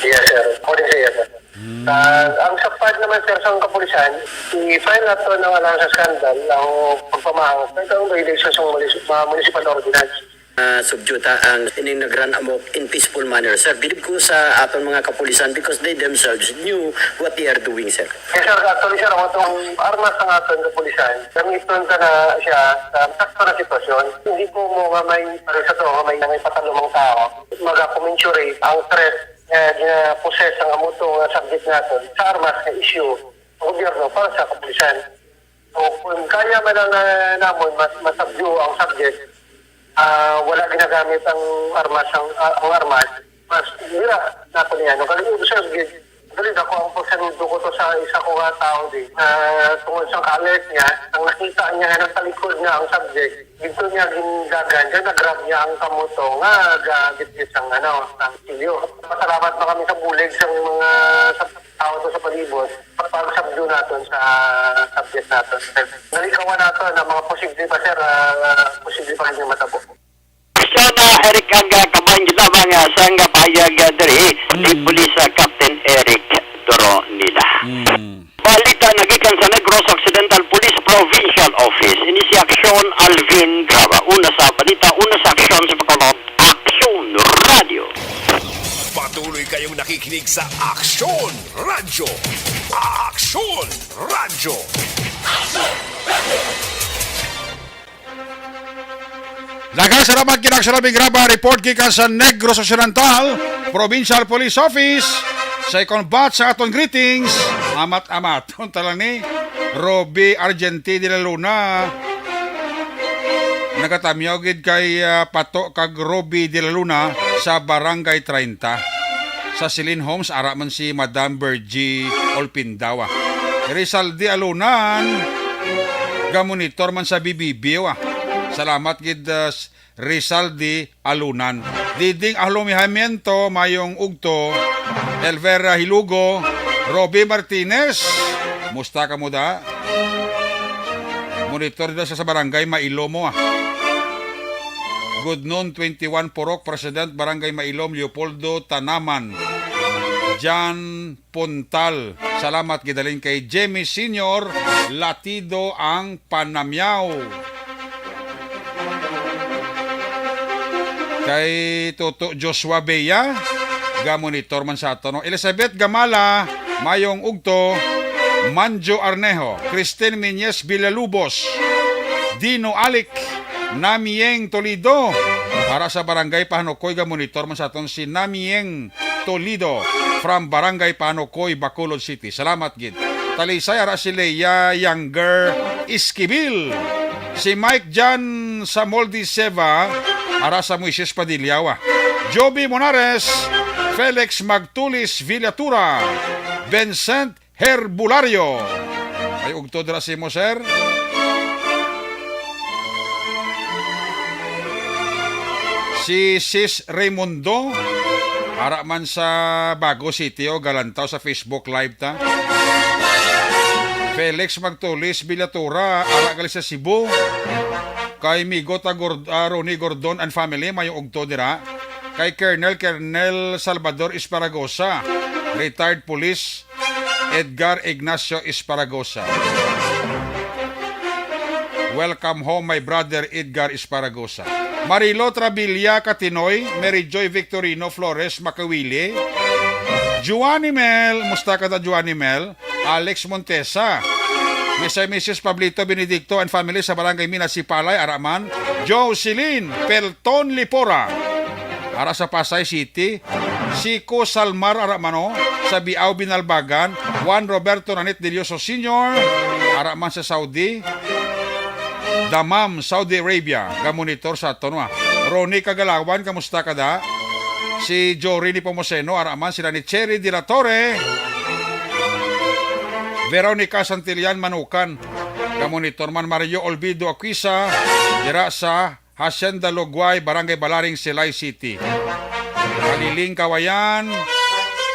Yes, sir. According sa iya, sir. Hmm. Ah, ang sa part naman, sir, sa kapulisan, i-file nato ng alang sa scandal, ang pagpamahal, ito ang violation sa munis-, mga municipal ordinance. Ah, subject ang ining nag-run amok in peaceful manner, sir. Bilib ko sa aton mga kapulisan because they themselves knew what they are doing, sir. Yes, sir. Actually, sir, ang atong armas ng aton kapulisan, gamiton ka na siya sa sakto na sitwasyon. Hindi po mo nga may, para sa to, nga may, may patalumang tao, mag-commensurate ang threat nga gina-possess ang amo to nga subject naton sa armas nga issue sa gobyerno para sa kapulisan. So, kung kaya man ang, ah, namon mas masabyo ang subject, ah, wala ginagamit ang armas, ang, ah, ang armas, mas dira nato niya. No, kali mo, sir, gid, dali na ko ang porsyento ko to sa isa ko nga tao di, ah, tungod sa ka-alert niya, ang nakita niya nga nagtalikod na ang subject, dito niya gindagan, kaya nag-grab niya ang kamoto nga gagitgit sang, ano, sang silyo. Masalamat na kami sa bulig sang mga sa tao to sa palibot, pagsabdo naton sa subject naton. Nalikawan naton ang mga posible pa, sir, ah, posible pa rin nga matabo. Siya na, Eric, ang, ah, kabahin gid lamang, ah, sang pahayag, ah, diri ni Mm. Police, ah, Captain Eric Doronila. Mm. Balita nagikan sa Negros Occidental Police Provincial Office. Ini si Aksyon Alvin Graba. Una sa balita, una sa aksyon sa Bacolod, Aksyon Radio. Patuloy kayong nakikinig sa Aksyon Radyo. Aksyon Radyo. Daghang salamat kay Aksyon Alvin Graba, report gikan sa Negros Occidental Provincial Police Office. Second batch sa aton greetings. Amat-amat. Unta lang ni Roby Argenti de la Luna. Nagatamyaw gid kay, ah, Pato kag Roby de la Luna sa Barangay treinta. Sa Celine Homes, ara man si Madam Virgie Olpindawa. Rizaldi Alunan, gamonitor man sa B B B, ah. Salamat gid, ah, s-, Rizaldi Alunan. Diding Ahlumihamiento, mayong ugto. Elvera Hilugo, Roby Martinez, musta ka mo da? Monitor dito sa, sa barangay Mailomo, ah. Good noon, twenty-one Purok, President, Barangay Mailom, Leopoldo Tanaman, Jan Puntal. Salamat gidalin kay Jemmy Senior, Latido ang Panamyaw. Kay Toto Joshua Bea, gamonitor man sa ato, no? Elizabeth Gamala, mayong ugto, Manjo Arnejo, Christine Miñez Villalubos, Dino Alic, Namieng Toledo. Para sa Barangay Pahanukoy, gamonitor man sa aton si Namieng Toledo from Barangay Pahanukoy, Bacolod City. Salamat gid. Talisay, ara si Lea Younger Esquivel. Si Mike Jan Samoldi Seva, ara sa Moises Padilla, wa. Joby Monares, Felix Magtulis Villatura, Vincent Herbulario. Ay, ugto dira sa imo, sir. Si Sis Raimundo, ara man sa Bago City, o, galantaw sa Facebook Live ta. Felix Magtulis Villatura, ara gali sa Cebu. Kay Migo ta Gord-, ah, Ronnie Gordon and family, mayong ugto dira. Kay Colonel, Colonel Salvador Esparagosa, retired police, Edgar Ignacio Esparagosa. Welcome home, my brother Edgar Esparagosa. Marilo Trabilia Katinoy, Mary Joy Victorino Flores Makawili, Juanimel, musta ka da, Juanimel? Alex Montesa. Missus Pablito Benedicto and family sa Barangay Mina Sipalay, ara man, Jocelyn Pelton Lipora. Ara sa Pasay City, Siko Salmar, ara man, o, sa Biao Binalbagan, Juan Roberto Nanit Delioso Senior, ara man sa Saudi, Damam, Saudi Arabia, gamonitor sa aton, wa. Ronnie Kagalawan, kamusta ka da? Si Jory ni Pomoseno, ara man sila ni Cherry de la Torre, Veronica Santillan Manukan, gamonitor man Mario Olvido Aquisa, dira sa Hacienda Lugway, Barangay Balaring, Silay City. Kaliling Kawayan,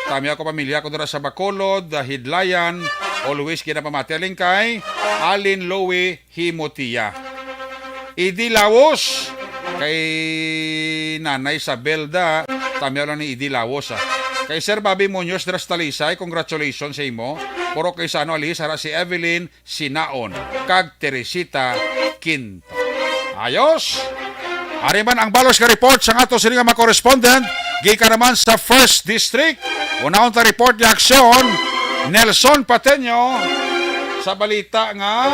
kami ako pamilya ko dira sa Bacolod, Hidlayan, always ginapamati. Alin kay Alin Louie Himotia. Idi Lawos, kay Nanay Isabel da, tamiyaw lang ni Idi Lawos, ah. Kay Sir Bobby Muñoz dira sa Talisay, congratulations sa imo. Puro kay sa ano, alihis ara si Evelyn Sinaon kag Teresita Quinto. Ayos! Ari man ang balos nga report sang ato sini nga mga correspondent gikan naman sa First District. Unahon ta report ni Aksyon, Nelson Pateño, sa balita nga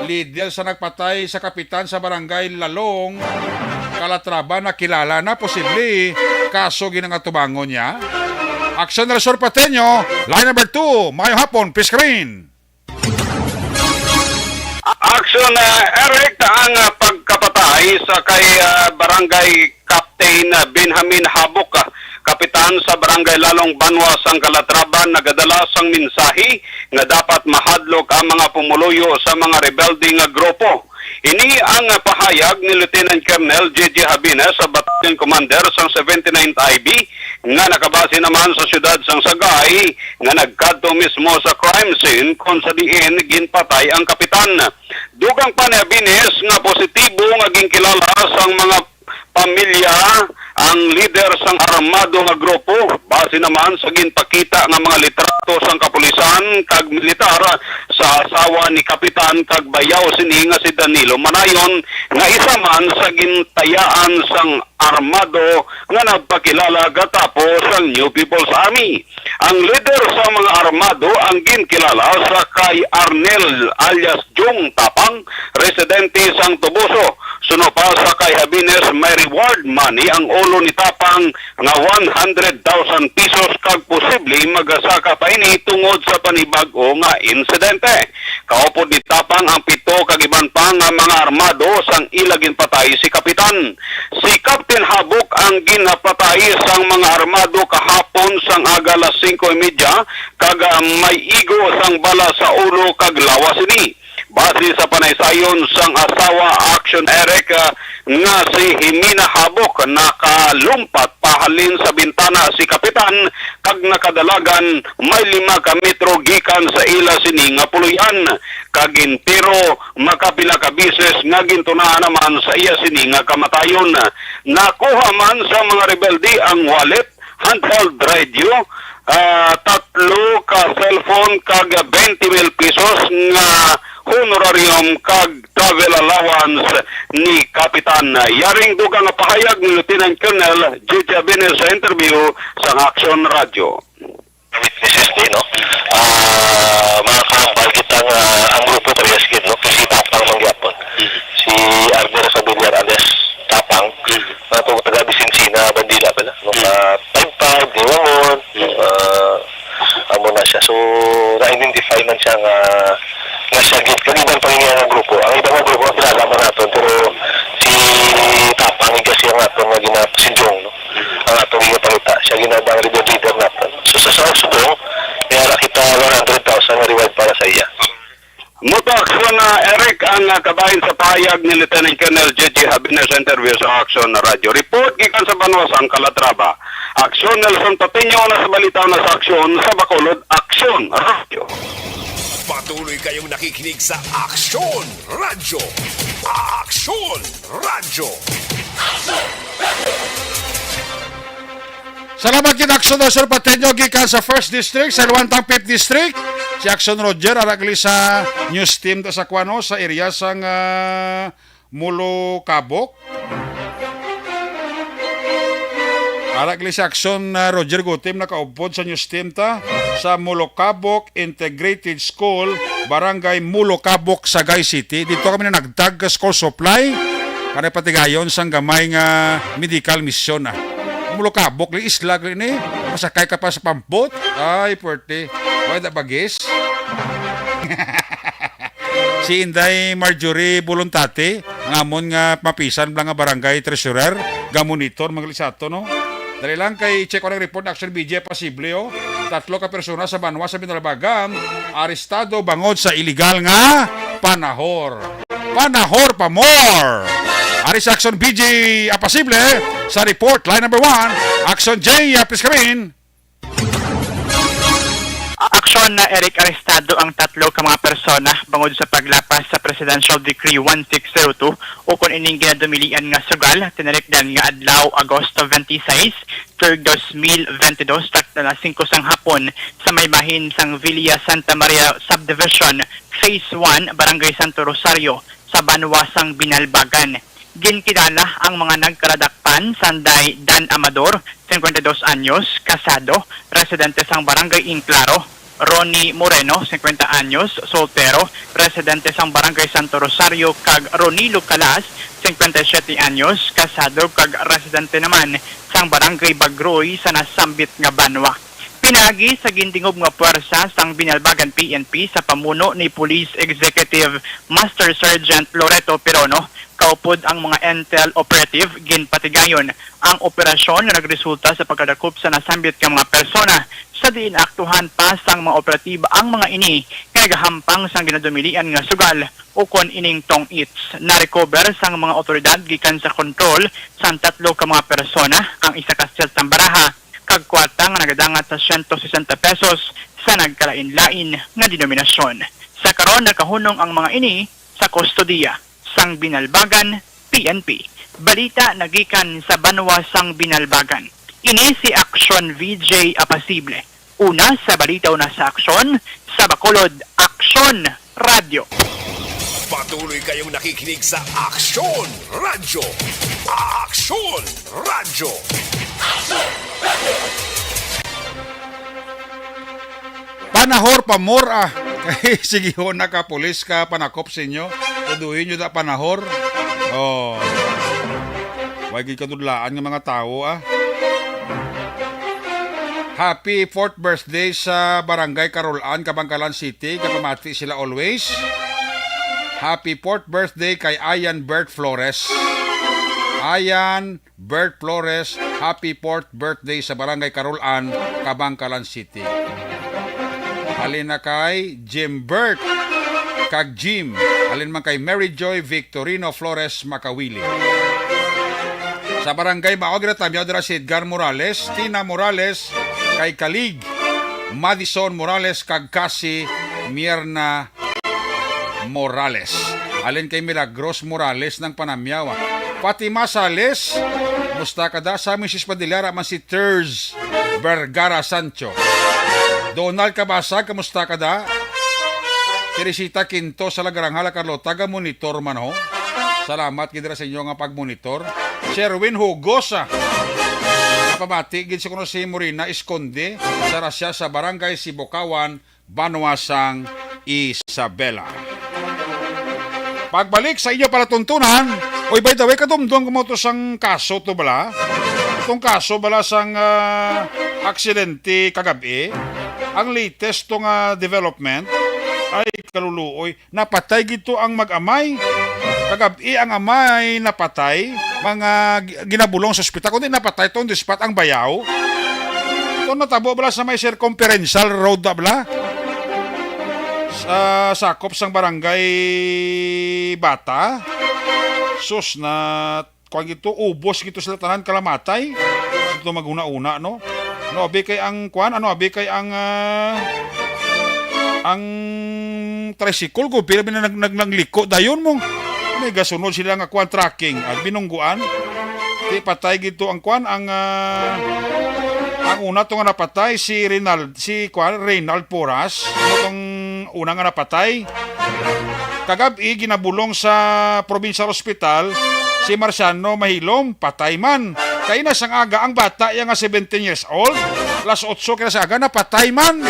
lider sa nagpatay sa kapitan sa barangay Lalong, Calatrava, nakilala na, posible kaso ginangatubangon niya. Aksyon, Nelson Pateño, line number two, maayong hapon, P S Green. Aksyon, ah, Eric, ang, ah, pagkapatay sa kay, ah, Barangay Captain, ah, Benjamin Habok, ah, kapitan sa Barangay Lalong Banwa sang Calatrava, nagadala sang mensahe nga dapat mahadlok ang mga pumuluyo sa mga rebelde nga grupo. Ini ang, ah, pahayag ni Lieutenant Colonel J J Habines, sa Battalion Commander sang seventy-ninth I B, nga nakabase naman sa siyudad sang Sagay, nga nagkadto mismo sa crime scene kon sa diin ginpatay ang kapitan. Dugang pa ni Habines nga positibo nga ginkilala sang mga pamilya ang lider sang armado nga grupo, base naman sa ginpakita nga mga litrato sang kapulisan kag militar sa asawa ni Kapitan kag bayaw sini nga si Danilo Manayon, nga isa man sa gintayaan sang armado nga nagpakilala katapos sang New People's Army. Ang lider sa mga armado ang ginkilala sa kay Arnel alias Jung Tapang, residente sang Toboso. Suno pa sa kay Habines, may reward money ang ulo ni Tapang nga one hundred thousand pesos kag posible magasaka pa ini tungod sa panibag-o nga insidente. Kaupod ni Tapang ang pito kag iban pa nga mga armado sang ila ginpatay si Kapitan. Si Captain Habok ang ginapatay sang mga armado kahapon sang aga alas singko y media, kag, ah, may igo sang bala sa ulo kag lawas ini. Base sa panaysayon sang asawa, Action Eric, ah, nga si Jimena Habok, nakalumpat pahalin sa bintana si Kapitan kag nakadalagan may lima ka metro gikan sa ila sini nga puloy-an, kag entero makapila ka beses nga gintunaan naman sa iya sini nga kamatayon. Nakuha man sa mga rebelde ang wallet, handheld radio, ah, tatlo ka cellphone kag twenty mil pesos nga honorarium kag travel allowance ni Kapitan. Yaring dugang nga pahayag ni Lieutenant Colonel J J Abines sa interview sa Action Radio. Witnesses din, no? Ah, mga kahambal kita nga ang grupo parehas gid, no? Kasi Tapang man gyapon. Si Arnel Familiar alias Tapang, na to taga Vicencina, Bandila pala, no? Mm. Ah, five five, di mo, ah, amo na siya. So, na-identify man siya nga, nga siya gid. Kag iban pa niya nga grupo. Ang iba nga grupo, kilala man naton, pero si Tapang, iga siya nga aton nga gina-, si Jong, no? Ang aton ginapangita, siya ginabang rebel leader naton. So, sa, sa subong, may ara kita one hundred thousand nga reward para sa iya. Muto aksyon na, Eric, ang, ah, kabahin sa pahayag ni Lieutenant Colonel J J Habiner sa interview sa Aksyon Radyo. Report gikan sa banwa sang Calatrava. Aksyon, Nelson Patiño, una sa balita, una sa aksyon, sa Bacolod, Aksyon Radyo. Patuloy kayong nakikinig sa Aksyon Radyo. Aksyon Radyo. Salamat gid, Aksyon Nelson Patiño, gikan sa First District, sa Luantang Fifth District. Si Aksyon Roger, ara gali sa news team ta sa kuan, no, sa area sang, ah, Mulocabok. Ara gali si Aksyon, ah, Roger Gutim, nakaupod sa news team ta sa Mulocabok Integrated School, Barangay Mulocabok, Sagay City. Dito kami na nagtag school supply. Kanay patigayon sang gamay nga medical mission, ah. Mulocabok, li isla ko ini. Masakay ka pa sa pampot. Ay, puwerte. Why the bagis? Si Inday Marjorie Voluntate, ang amon nga mapisan lang nga barangay treasurer, gamonitor, mga lisato, no? Dali lang kay check ko ng report, Action B J, pasible, oh. Tatlo ka persona sa banwa sa Binalbagan, arestado bangod sa iligal nga panahor. Panahor pa more! Ari sa Action B J, apasible, sa report, line number one, Action J, ah, please come in. Aksyon na, Eric, arestado ang tatlo ka mga persona bangod sa paglapas sa Presidential Decree one six zero two, ukon ining ginadumilian nga sugal, tinarikdan nga adlaw, Agosto twenty-six, tuig dos mil veintidós, takna alas singko sang hapon, sa may bahin sang Villa Santa Maria Subdivision, Phase one, Barangay Santo Rosario, sa banwa sang Binalbagan. Ginkilala ang mga nagkaladakpan sanday Dan Amador, cincuenta y dos anyos, kasado, residente sang Barangay Inclaro, Ronnie Moreno, cincuenta anyos, soltero, residente sang Barangay Santo Rosario, kag Ronilo Calas, cincuenta y siete anyos, kasado kag residente naman sang Barangay Bagroy sa nasambit nga banwa. Pinaagi sa gindingob nga puwersa sang Binalbagan P N P sa pamuno ni Police Executive Master Sergeant Loreto Pirono, kaupod ang mga intel operative, ginpatigayon ang operasyon nga nagresulta sa pagkadakop sa nasambit nga mga persona, sa diin aktuhan pa sang mga operatiba ang mga ini nga nagahampang sang ginadumilian nga sugal ukon ining tong-its. Narecover sang mga awtoridad gikan sa kontrol sang tatlo ka mga persona ang isa ka set sang baraha kag kwarta nga nagadangat sa siyento sesenta pesos sa nagkalain-lain nga denominasyon. Sa karon, nakahunong ang mga ini sa kustodiya sang Binalbagan P N P. Balita nagikan sa banwa sang Binalbagan. Ini si Aksyon V J Apasible. Una sa balita, una sa aksyon, sa Bacolod, Aksyon Radyo. Patuloy kayong nakikinig sa Aksyon Radyo. Aksyon Radyo. Panahor pa more, ah. Kay sige ho, nakapulis ka, panakop sa inyo. Tuduhin nyo da panahor. Oh. Way gid kadudlaan nga mga tawo, ah. Happy fourth birthday sa Barangay Carol Ann, Kabankalan City. Kapamati sila always. Happy fourth birthday kay Ayan Bert Flores. Ayan Bert Flores, happy fourth birthday sa Barangay Carol Ann, Kabankalan City. Halin na kay Jim Bert kag Jim. Halin man kay Mary Joy Victorino Flores Makawili. Sa Barangay Maog, tamyaw dira si Edgar Morales, Tina Morales, kay Kalig, Madison Morales, kag Cassie Mierna Morales. Halin kay Milagros Morales ng Panamyaw, ah. Fatima Sales, musta ka da? Sa Misis Padilla, ra man si Ters Vergara Sancho. Donald Cabasag, kamusta ka da? Teresita Quinto sa Lagranghala, Carlota, ga monitor man ho. Salamat gid ra sa inyo nga pagmonitor. Sherwin Hugos, ah. Kapamati gid sa kuno si Morina Esconde sa Rasya sa Barangay Sibukawan, banwa sang Isabela. Pagbalik sa inyo palatuntunan, oy, by the way, kadumdom ko mo to sang kaso to bala. Itong kaso bala sang, ah, aksidente kagabi, ang latest to nga development, ay kaluluoy, napatay gid to ang mag-amay. Kagabi ang amay napatay, mga gi-, ginabulong sa ospital, kundi napatay to on the spot ang bayaw. Ito natabo bala sa may circumferential road na bala. sa sakop sang barangay Bata. Sus, na kuan gito, ubos gito sila tanan, kalamatay. Ito maghuna-una, no? Ano abi kay ang kuan? Ano abi kay ang, ah, ang tricycle ko? Pila ba na nag-, nag-, nagliko dayon mo? May gasunod sila nga kuan, tracking. At binungguan. Di patay gito ang kuan, ang, ah, ang una to nga napatay si Reynald, si kuan, Reynald Porras. Ano tong una nga napatay? Kagab-i ginabulong sa provincial hospital si Marciano Mahilom, patay man. Kay na sang aga ang bata iya nga seventeen years old, alas otso kay na sa aga, napatay man.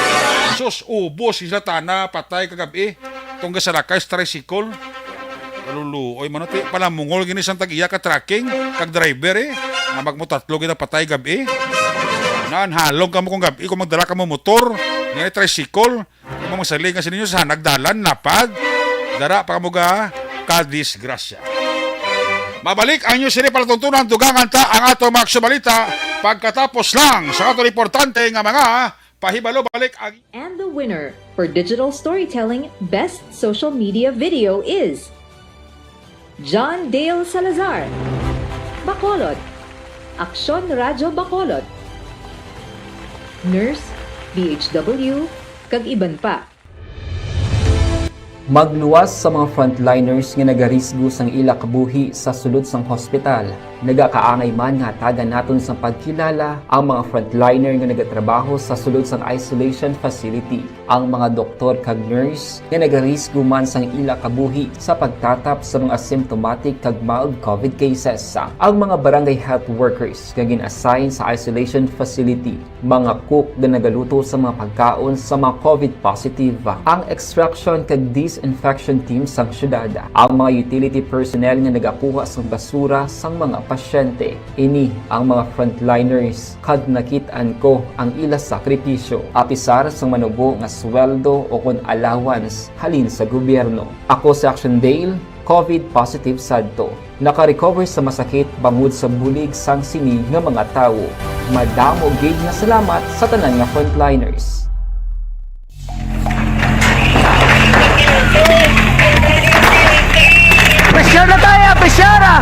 Sus, ubos sila tana, patay kagab-i. Tong gasalakay sa tricycle. Kaluluoy man, ti, palamungol gini sang tag-iya ka tracking, kag driver, eh. Nga magmutatlo gid ang patay gab-i. Nan, halong kamo kung gab-i, kung magdala kamo motor, nga tricycle, kung magsalig nga sa ninyo sa nagdalan, napad, dara pa kamo ga, kadisgrasya. Mabalik ang inyo sini palatuntunan, dugangan ta ang ato mga aksyon balita pagkatapos lang sa ato importante nga mga pahibalo. Balik ang And the winner for digital storytelling best social media video is John Dale Salazar, Bacolod, Aksyon Radyo Bacolod, Nurse, B H W, kag iban pa. Magluwas sa mga frontliners nga nagarisgo sang ila kabuhi sa sulod sang hospital. Nagakaangay man nga hatagan naton sang pagkilala ang mga frontliner nga nagatrabaho sa sulod sang isolation facility, ang mga doktor kag nurse nga nagarisgo man sang ila kabuhi sa pagtatap sa mga symptomatic kag mild covid cases, ang mga barangay health workers nga gin-assign sa isolation facility, mga cook nga nagaluto sa mga pagkaon sa mga covid positive, ang extraction kag disinfection team sang syudad, ang mga utility personnel nga nagakuha sang basura sang mga pasyente. Ini ang mga frontliners kag nakit-an ko ang ila sakripisyo, apisar sang manubo nga sweldo o kon allowance halin sa gobyerno. Ako si Action Dale, covid positive sadto. Naka-recover sa masakit bangod sa bulig sang sini nga mga tawo. Madamo gid nga salamat sa tanan nga frontliners. Pressure na tayo, pressure na!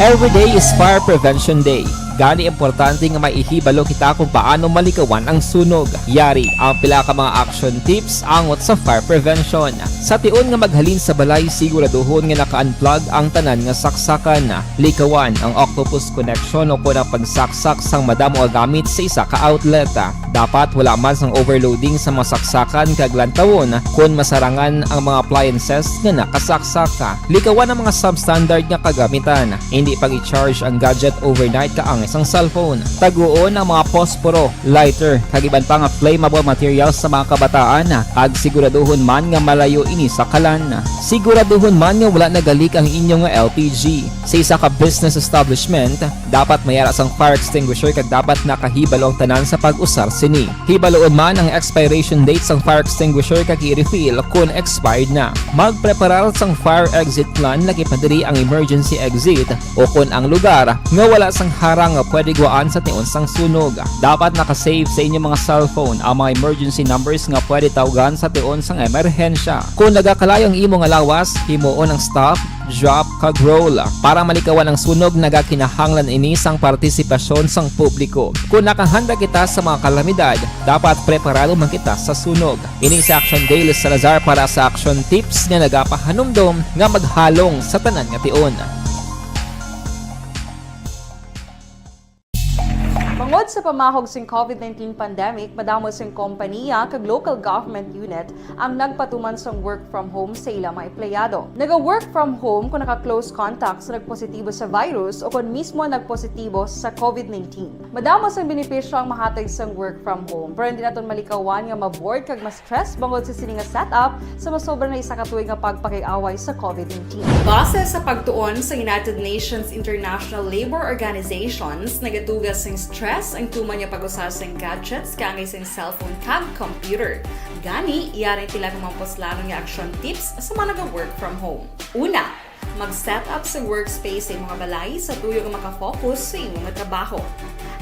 Every day is Fire Prevention Day. Gani, importante nga maihibalo kita kung paano malikawan ang sunog. Yari ang pila ka mga action tips angot sa fire prevention. Sa tion nga maghalin sa balay, siguraduhon nga naka-unplug ang tanan nga saksakan. Likawan ang octopus connection o kon ang pagsaksak sang madamo nga gamit sa isa ka outlet. Dapat wala man sang overloading sa mga saksakan kag lantawon kon masarangan ang mga appliances nga nakasaksak. Likawan ang mga substandard nga kagamitan. Indi pag-i-charge ang gadget overnight kaangay sang cellphone. Taguon ang mga posporo, lighter, kag iban pa nga flammable materials sa mga kabataan, kag siguraduhon man nga malayo ini sa kalan. Siguraduhon man nga wala nagalik ang inyo nga L P G. Sa isa ka business establishment, dapat may ara sang fire extinguisher kag dapat nakahibalo ang tanan sa pag-usar sini. Hibaloon man ang expiration date sang fire extinguisher kag i-refill kon expired na. Magpreparar sang fire exit plan, lakip na diri ang emergency exit o kon ang lugar nga wala sang harang nga pwede guwaan sa tion sang sunog. Dapat naka-save sa inyo mga cellphone ang mga emergency numbers nga pwede tawgan sa tion sang emerhensya. Kon nagakalayo ang imo nga lawas, himuon ang stop, drop, kag roll. Para malikawan ang sunog, nagakinahanglan ini sang partisipasyon sang publiko. Kon nakahanda kita sa mga kalamidad, dapat preparado man kita sa sunog. Ini si Action Dale Salazar para sa Action Tips nga nagapahanumdom nga maghalong sa tanan nga tion. Bangod sa pamahog sing covid nineteen pandemic, madamo sing kompaniya kag local government unit ang nagpatuman sang work from home sa ila mga empleyado. Naga-work from home kung naka-close contact sa nagpositibo sa virus o kon mismo nagpositibo sa covid nineteen. Madamo sang benepisyo ang mahatag sang work from home, pero hindi naton malikawan nga ma-bored kag ma-stress bangod sa sini nga setup sa masobra na isa ka tuig nga pagpakig-away sa covid nineteen. Base sa pagtuon sa United Nations International Labour Organizations, nagaduga sing stress ang tuman nga pag-usa sing gadgets kaangay sing cellphone kag computer. Gani, yari ang pila ka mga puslanon nga action tips sa mga naga-work from home. Una, Mag-set up sa workspace sa imong balay sa tuyo nga maka-focus sa imong trabaho.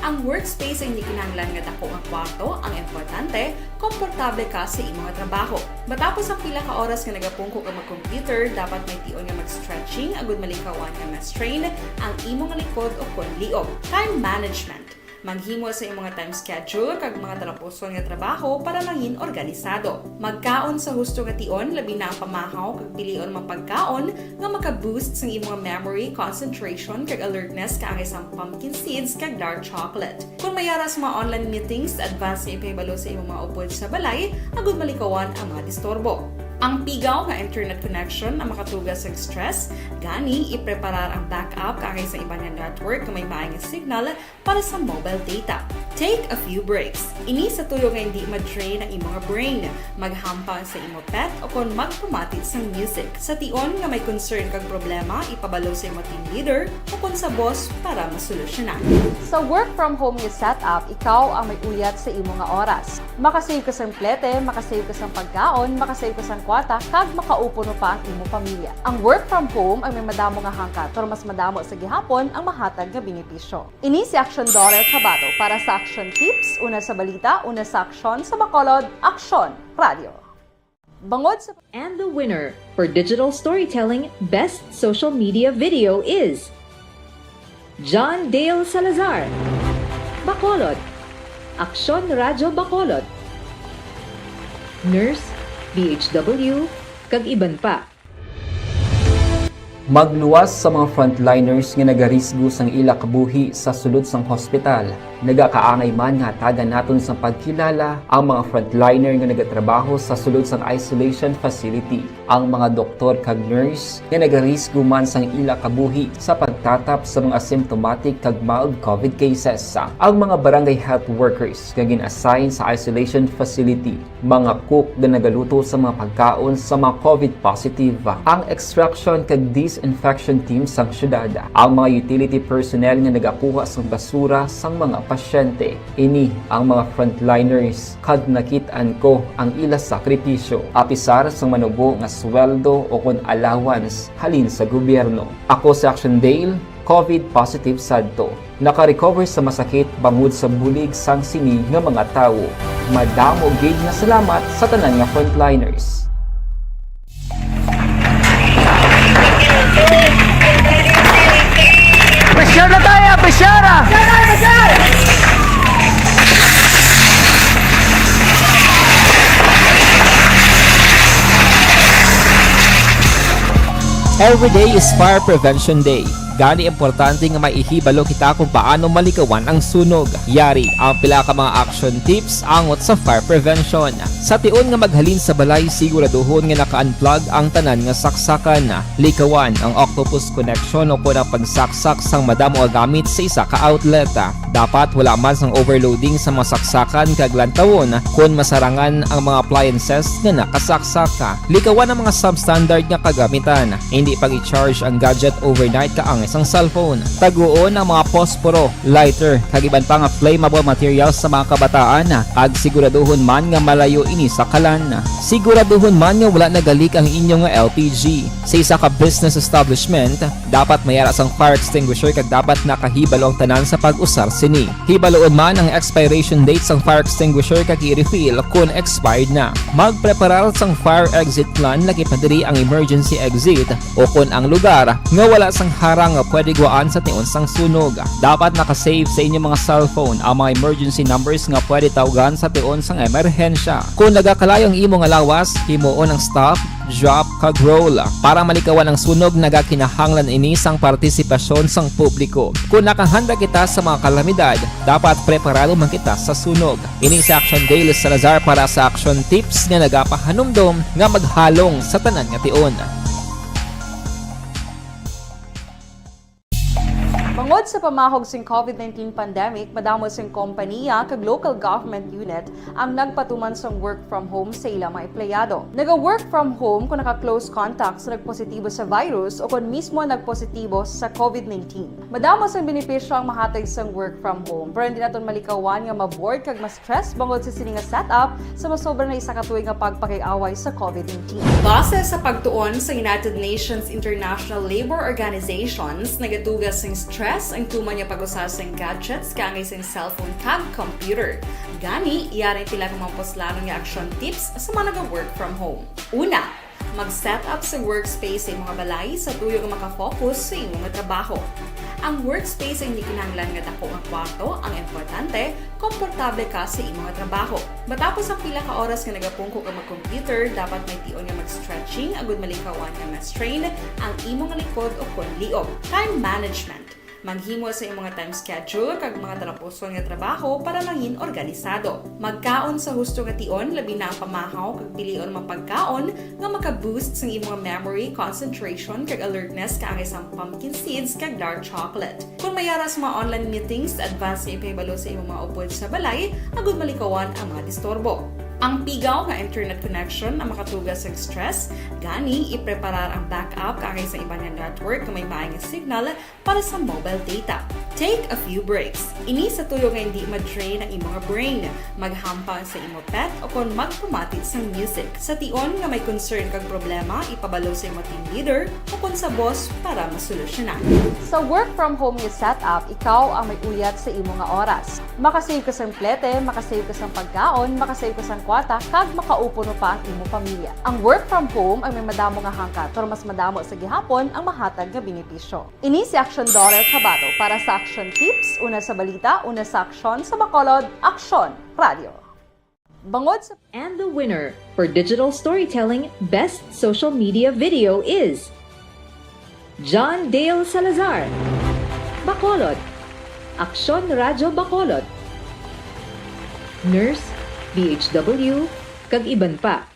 Ang workspace ay hindi kinahanglan nga dako nga kwarto, ang importante, komportable ka sa imong trabaho. Matapos ang pila ka oras nga nagapungko ka mag-computer, dapat may tion nga mag-stretching agud malikawan nga ma-strain ang imong likod o kon liog. Time management. Maghimo sa imong time schedule kag mga talapuson nga trabaho para mangin organisado. Magkaon sa husto nga tion, labi na ang pamahaw kag pilion mga pagkaon nga maka-boost sang imong memory, concentration, kag alertness kaangay sang pumpkin seeds kag dark chocolate. Kung may ara sa mga online meetings, advance nga ipahibalo sa imong mga upod sa balay agud malikawan ang mga disturbo. Ang pigaw nga internet connection ang makatuga sa stress, gani ipreparar ang backup kaangay sa iban nga network nga may maay nga signal para sa mobile data. Take a few breaks. Ini sa tuyo nga hindi ma-drain ang imong brain. Maghampang sa imo pet o kon magpamati sang music. Sa tion nga may concern kag problema, ipabalo sa imo team leader o kon sa boss para masolusyonan. Sa work from home nga setup, ikaw ang may uyat sa imo nga oras. Makasave ka sang plete, makasave ka sang pagkaon, makasave ka sang kwarta, kag makaupo pa ang imo pamilya. Ang work from home ang may madamo nga hangkat, pero mas madamo sa gihapon ang mahatag nga benepisyo. Ini si Aksyon Dorel Cabato para sa Aksyon Tips, una sa balita, una sa aksyon, sa Bacolod, Aksyon Radio. Bangod sa And the winner for digital storytelling best social media video is John Dale Salazar, Bacolod, Aksyon Radyo Bacolod, Nurse, B H W, kag iban pa. Magluwas sa mga frontliners nga nagarisgo sang ila kabuhi sa sulod sang hospital. Nagakaangay man nga hatagan naton sang pagkilala ang mga frontliner nga nagatrabaho sa sulod sang isolation facility, ang mga doktor kag nurse nga nagarisgo man sang ila kabuhi sa pagtatap sa mga asymptomatic kag mild COVID cases, ang mga barangay health workers nga gin-assign sa isolation facility, mga cook nga nagaluto sa mga pagkaon sa mga COVID positive, ang extraction kag disinfection team sang syudad, ang mga utility personnel nga nagakuha sang basura sang mga pasyente. Ini ang mga frontliners, kag nakit-an ko ang ila sakripisyo, apisar sang manubo nga sweldo o kon allowance halin sa gobyerno. Ako si Action Dale, COVID positive sadto. Naka-recover sa masakit bangod sa bulig sang sini nga mga tawo. Madamo gid nga salamat sa tanan nga frontliners. Pressure na tayo, pressure! Every day is Fire Prevention Day. Gani, importante nga may ihibalo kita kung paano malikawan ang sunog. Yari ang pila ka mga action tips angot sa fire prevention. Sa tion nga maghalin sa balay, siguraduhon nga naka-unplug ang tanan nga saksakan. Likawan ang octopus connection o kon ang pagsaksak sang madamo nga gamit sa isa ka outlet. Dapat wala man sang overloading sa mga saksakan kag lantawon kon masarangan ang mga appliances nga nakasaksak. Likawan ang mga substandard nga kagamitan. Hindi pag-i-charge ang gadget overnight kaangay sang cellphone. Taguon ang mga posporo, lighter, kag iban pa nga flammable materials sa mga kabataan, kag siguraduhon man nga malayo ini sa kalan. Siguraduhon man nga wala nagalik ang inyo nga L P G. Sa isa ka business establishment, dapat may ara sang fire extinguisher kag dapat nakahibalo ang tanan sa pag-usar sini. Hibaloon man ang expiration date sang fire extinguisher kag i-refill kon expired na. Magpreparar sang fire exit plan, lakip na diri ang emergency exit o kon ang lugar nga wala sang harang nga pwede guwaan sa tion sang sunog. Dapat naka-save sa inyo mga cellphone ang mga emergency numbers nga pwede tawgan sa tion sang emerhensya. Kon nagakalayo ang imo nga lawas, himuon ang stop, drop, kag roll. Para malikawan ang sunog, nagakinahanglan ini sang partisipasyon sang publiko. Kon nakahanda kita sa mga kalamidad, dapat preparado man kita sa sunog. Ini si Action Dale Salazar para sa Action Tips nga nagapahanumdom nga maghalong sa tanan nga tion. Tungod sa pamahog sing COVID nineteen pandemic, madamo sing kompaniya kag local government unit ang nagpatuman sang work from home sa ila mga empleyado. Naga-work from home kung naka-close contact sa nagpositibo sa virus o kon mismo nagpositibo sa COVID nineteen. Madamo sang benepisyo ang mahatag sang work from home, pero hindi naton malikawan nga ma-bored kag ma-stress bangod sa sini nga setup sa masobra na isa ka tuig nga pagpakig-away sa COVID nineteen. Base sa pagtuon sa United Nations International Labour Organizations, nagatuga sing stress ang tuman nga pag-usa sing gadgets kaangay sing cellphone kag computer. Gani, yari pila ka mga puslanon nga action tips sa mga naga-work from home. Una, mag-set up sa workspace sa imong balay sa tuyo nga makafocus sa imong trabaho. Ang workspace ay hindi kinahanglan nga dako nga kwarto, ang importante, komportable ka sa imong trabaho. Matapos ang pila ka oras nga nagapungko ka mag-computer, dapat may tion nga mag-stretching agud malikawan nga ma-strain ang imong likod o kon liog. Time management. Maghimo sa imong time schedule kag mga talapuson nga trabaho para mangin organisado. Magkaon sa husto nga tion, labi na ang pamahaw kag pilion mga pagkaon nga maka-boost sang imong memory, concentration, kag alertness kaangay sang pumpkin seeds kag dark chocolate. Kung may ara sa mga online meetings, advance nga ipahibalo sa imong mga upod sa balay agud malikawan ang mga disturbo. Ang pigaw nga internet connection ang makatuga sa stress, gani ipreparar ang backup kaangay sa iban nga network nga may maay nga signal para sa mobile data. Take a few breaks. Ini sa tuyo nga hindi ma-drain ang imong brain. Maghampang sa imo pet o kon magpamati sang music. Sa tion nga may concern kag problema, ipabalo sa imo team leader o kon sa boss para masolusyonan. Sa work from home nga setup, ikaw ang may uyat sa imo nga oras. Makasave ka sang plete, makasave ka sang pagkaon, makasave ka sang kwarta, kag makaupo no pa ang imo pamilya. Ang work from home ang may madamo nga hangkat, pero mas madamo sa gihapon ang mahatag nga benepisyo. Ini si Action Daughter Kabato para sa Action Tips, una sa balita, una sa aksyon, sa Bacolod, Aksyon Radio. Bangod sa And the winner for digital storytelling best social media video is John Dale Salazar, Bacolod, Aksyon Radyo Bacolod, nurse, B H W, kag iban pa.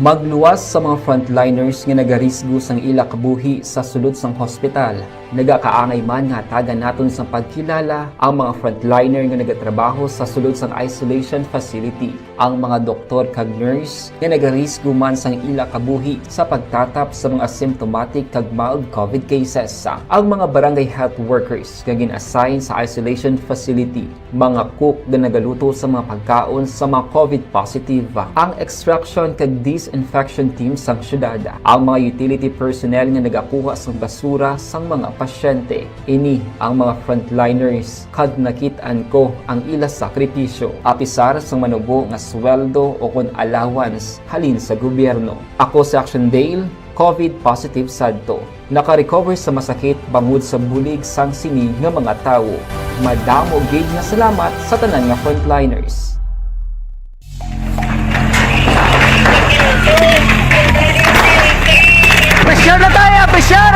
Magluwas sa mga frontliners nga nagarisgo sang ila kabuhi sa sulod sang hospital. Nagakaangay man nga hatagan naton sang pagkilala ang mga frontliner nga nagatrabaho sa sulod sang isolation facility, ang mga doktor kag nurse nga nagarisgo man sang ila kabuhi sa pagtatap sa mga symptomatic kag mild COVID cases, ang mga barangay health workers nga gin-assign sa isolation facility, mga cook nga nagaluto sa mga pagkaon sa mga COVID positive, ang extraction kag disinfection team sang syudad, ang mga utility personnel nga nagakuha sang basura sang mga pasyente. Ini ang mga frontliners, kag nakit-an ko ang ila sakripisyo, apisar sang manubo nga sweldo o kon allowance halin sa gobyerno. Ako si Action Dale, COVID positive sadto. Naka-recover sa masakit bangod sa bulig sang sini nga mga tawo. Madamo gid nga salamat sa tanan nga frontliners. Pressure na tayo, pressure!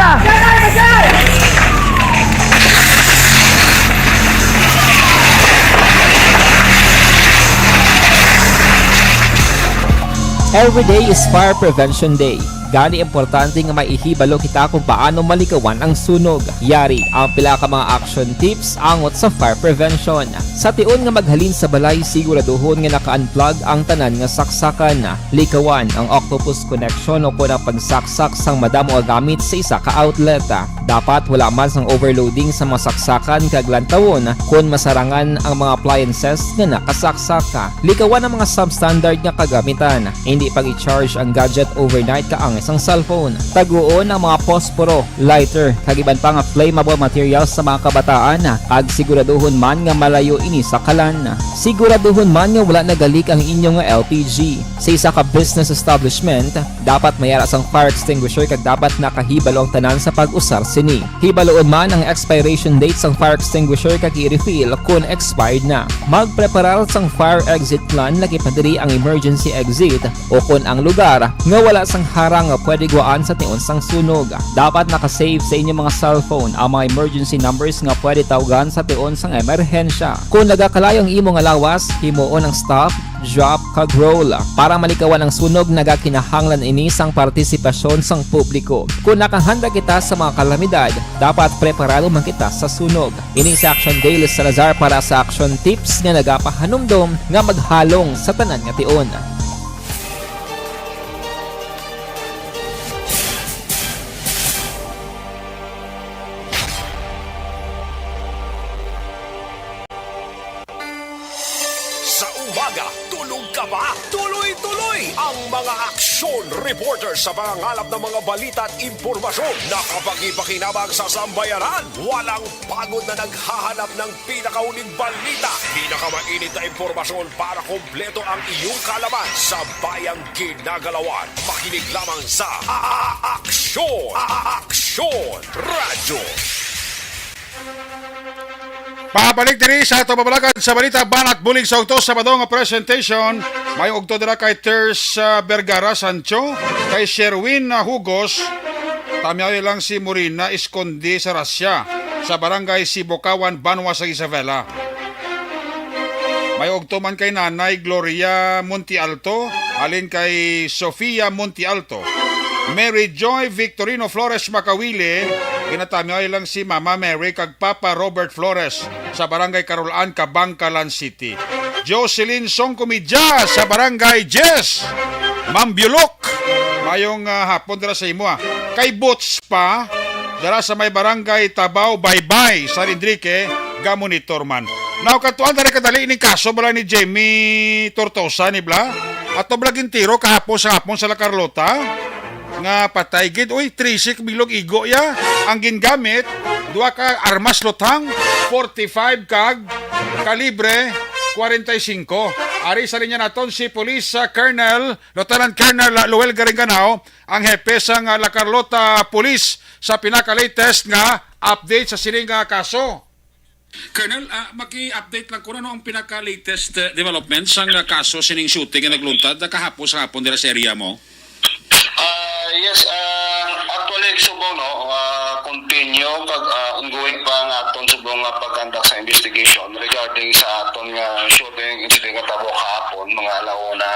Every day is Fire Prevention Day. Gani, importante nga may ihibalo kita kung paano malikawan ang sunog. Yari ang pila ka mga action tips angot sa fire prevention. Sa tion nga maghalin sa balay, siguraduhon nga naka-unplug ang tanan nga saksakan. Likawan ang octopus connection o kon ang pagsaksak sang madamo nga gamit sa isa ka outlet. Dapat wala man sang overloading sa mga saksakan kag lantawon kon masarangan ang mga appliances nga nakasaksak. Likawan ang mga substandard nga kagamitan. Hindi pag-i-charge ang gadget overnight kaangay sang cellphone. Taguon ang mga posporo, lighter, kag iban pa nga flammable materials sa mga kabataan, kag siguraduhon man nga malayo ini sa kalan. Siguraduhon man nga wala nagalik ang inyo nga L P G. Sa isa ka business establishment, dapat may ara sang fire extinguisher kag dapat nakahibalo ang tanan sa pag-usar sini. Hibaloon man ang expiration date sang fire extinguisher kag i-refill kon expired na. Magpreparar sang fire exit plan, lakip na diri ang emergency exit o kon ang lugar nga wala sang harang pwede gwaan sa tion sang sunog. Dapat naka-save sa inyo mga cellphone ang mga emergency numbers nga pwede tawgan sa tion sang emerhensya. Kung nagakalayo ang imo nga lawas, himuon ang stop, drop, kag roll. Para malikawan ang sunog, nagakinahanglan ini sang partisipasyon sang publiko. Kung nakahanda kita sa mga kalamidad, dapat preparado man kita sa sunog. Ini si Action Dale Salazar para sa Action Tips nga nagapahanumdom nga maghalong sa tanan nga tion. Sa umaga, tulog ka ba? Tuloy-tuloy ang mga aksyon reporter sa pangangalap ng mga balita at impormasyon na kapagi-pakinabang sa sambayanan. Walang pagod na naghahanap ng pinakahuling balita, pinakamainit na impormasyon para kompleto ang iyong kaalaman sa bayang ginagalawan. Makinig lamang sa A-, A-, Aksyon, A-, A-, Aksyon Radyo. Pabalik diri sa ato pabalakad sa balita, banat bulig sa ukto Sabado nga presentation. May ukto dira kay Ters, ah, Vergara Sancho, kay Sherwin, ah, Hugos. Tamyaw lang si Morina Escondi sa Russia, sa barangay Sibukawan, Banwa sa Isabela. May ukto man kay Nanay Gloria Montialto, halin kay Sofia Montialto. Mary Joy Victorino Flores Makawili, ginatamyaw lang si Mama Mary kag Papa Robert Flores sa Barangay Carolan, Kabangkalan City. Jocelyn Song Kumidya sa Barangay Jess, Ma'am Bulok. Mayong, ah, hapon dira sa imo, ah. Kay Boots pa, dira sa may Barangay Tabaw, Baybay, San Enrique, gamonitor man. Now, katuan diri kadali ning kaso bala ni Jamie Tortosa ni bla. Ato bala gintiro kahapon sa hapon sa La Carlota nga patay gid. Uy, trese ka bilog igo ya. Ang gingamit, duha ka armas luthang, forty-five kag kalibre forty-five. Ari sa linya naton si Police, ah, Colonel, Lieutenant Colonel, ah, Luel Garinganao, ang hepe sang, ah, La Carlota Police sa pinaka-latest nga update sa sining, ah, kaso. Colonel, ah, maki-update lang ko, ano ang pinaka-latest, eh, development sang, ah, kaso sining shooting nga nagluntad, ah, kahapon sa hapon dira sa area mo? Ah, yes, ah, actually, subong, no, ah, continue kag, ah, ongoing pa ang aton subong nga pag-conduct sa investigation regarding sa aton nga shooting incident nga tabo kahapon, mga alauna,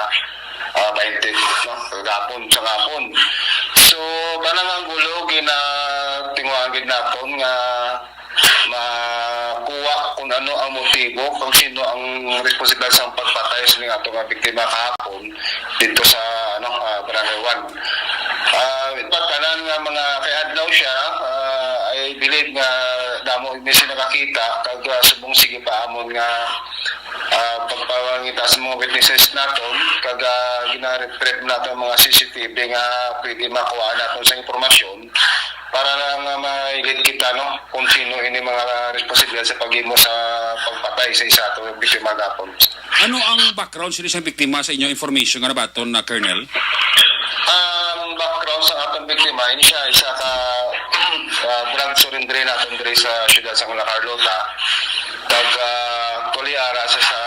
ah, baynte, no, kagahapon, sa gahapon. So, bala nga ang gulo, ginatinguhaan gid naton nga makuha kung ano ang motibo, kung sino ang responsible sa pagpatay sa ning ato nga biktima kahapon dito sa, ano, ah, Barangay One. Ah, in fact, tanan nga mga kay adlaw siya, ah, I believe nga damo mi sila nakakita, kag, ah, subong sige pa amon nga, ah, pagpangita sa mga witnesses naton, kag, ah, gina-retrieve naton ang mga C C T V nga pwede makuha naton sa impormasyon para lang, ah, ma-lead kita, no, kung sino ini mga responsible sa paghimo sa pagpatay sa isa ka biktima gahapon. Ano ang background sa isang biktima sa inyong information nga nabaton na, Colonel? Ang background sa atong biktima, ini siya isa ka, ah, drug surrender naton diri sa siyudad sa La Carlota. Taga Toliara sa, sa,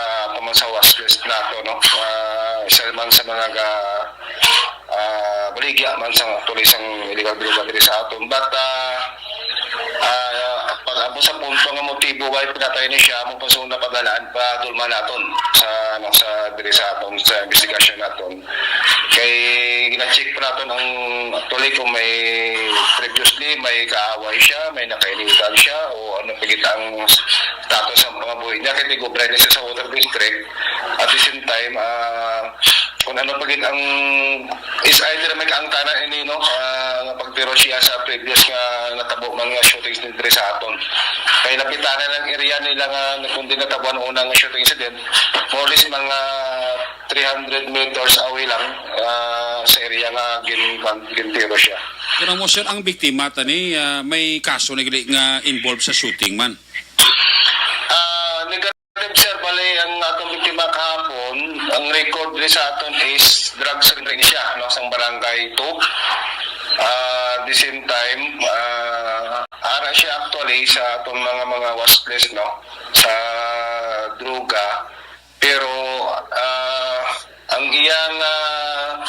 sa watch list nato, no? Ah, isa man sa mga ga-, ah, baligya man sa tuloy sang illegal droga diri sa aton. But, ah, ah, pag-abot sa punto nga motibo why pinatay ni siya, amo pa sa una padalaan, padulman naton sa, ano, sa, diri sa aton, sa investigasyon naton. Kay gina-check pa naton ang, actually, kung may previously, may kaaway siya, may nakainitan siya, o ano pa gid ang status sa pangabuhi niya, kay tig-obra ni siya sa Water District. At the same time, ah, kung ano pa gid ang, is either may kaangtanan ini, no, ah, nga pagtiro siya sa previous nga natabo man nga shootings diri sa aton. Kay napitanan ang area nila nga kung di natabo ang una nga shooting incident, more or less mga three hundred meters away lang, ah, sa area nga gin-, gintiro siya. Pero mo, sir, ang biktima tani, ah, may kaso na gali nga involved sa shooting man? Ah, negative, sir. Bali, ang atong biktima kahapon, ang record diri sa aton is drug surrender siya, no, sa barangay two. Ah, the same time, ah, ara siya actually sa atong mga, mga watch list, no, sa droga. Pero, ah, ang iyang, ah,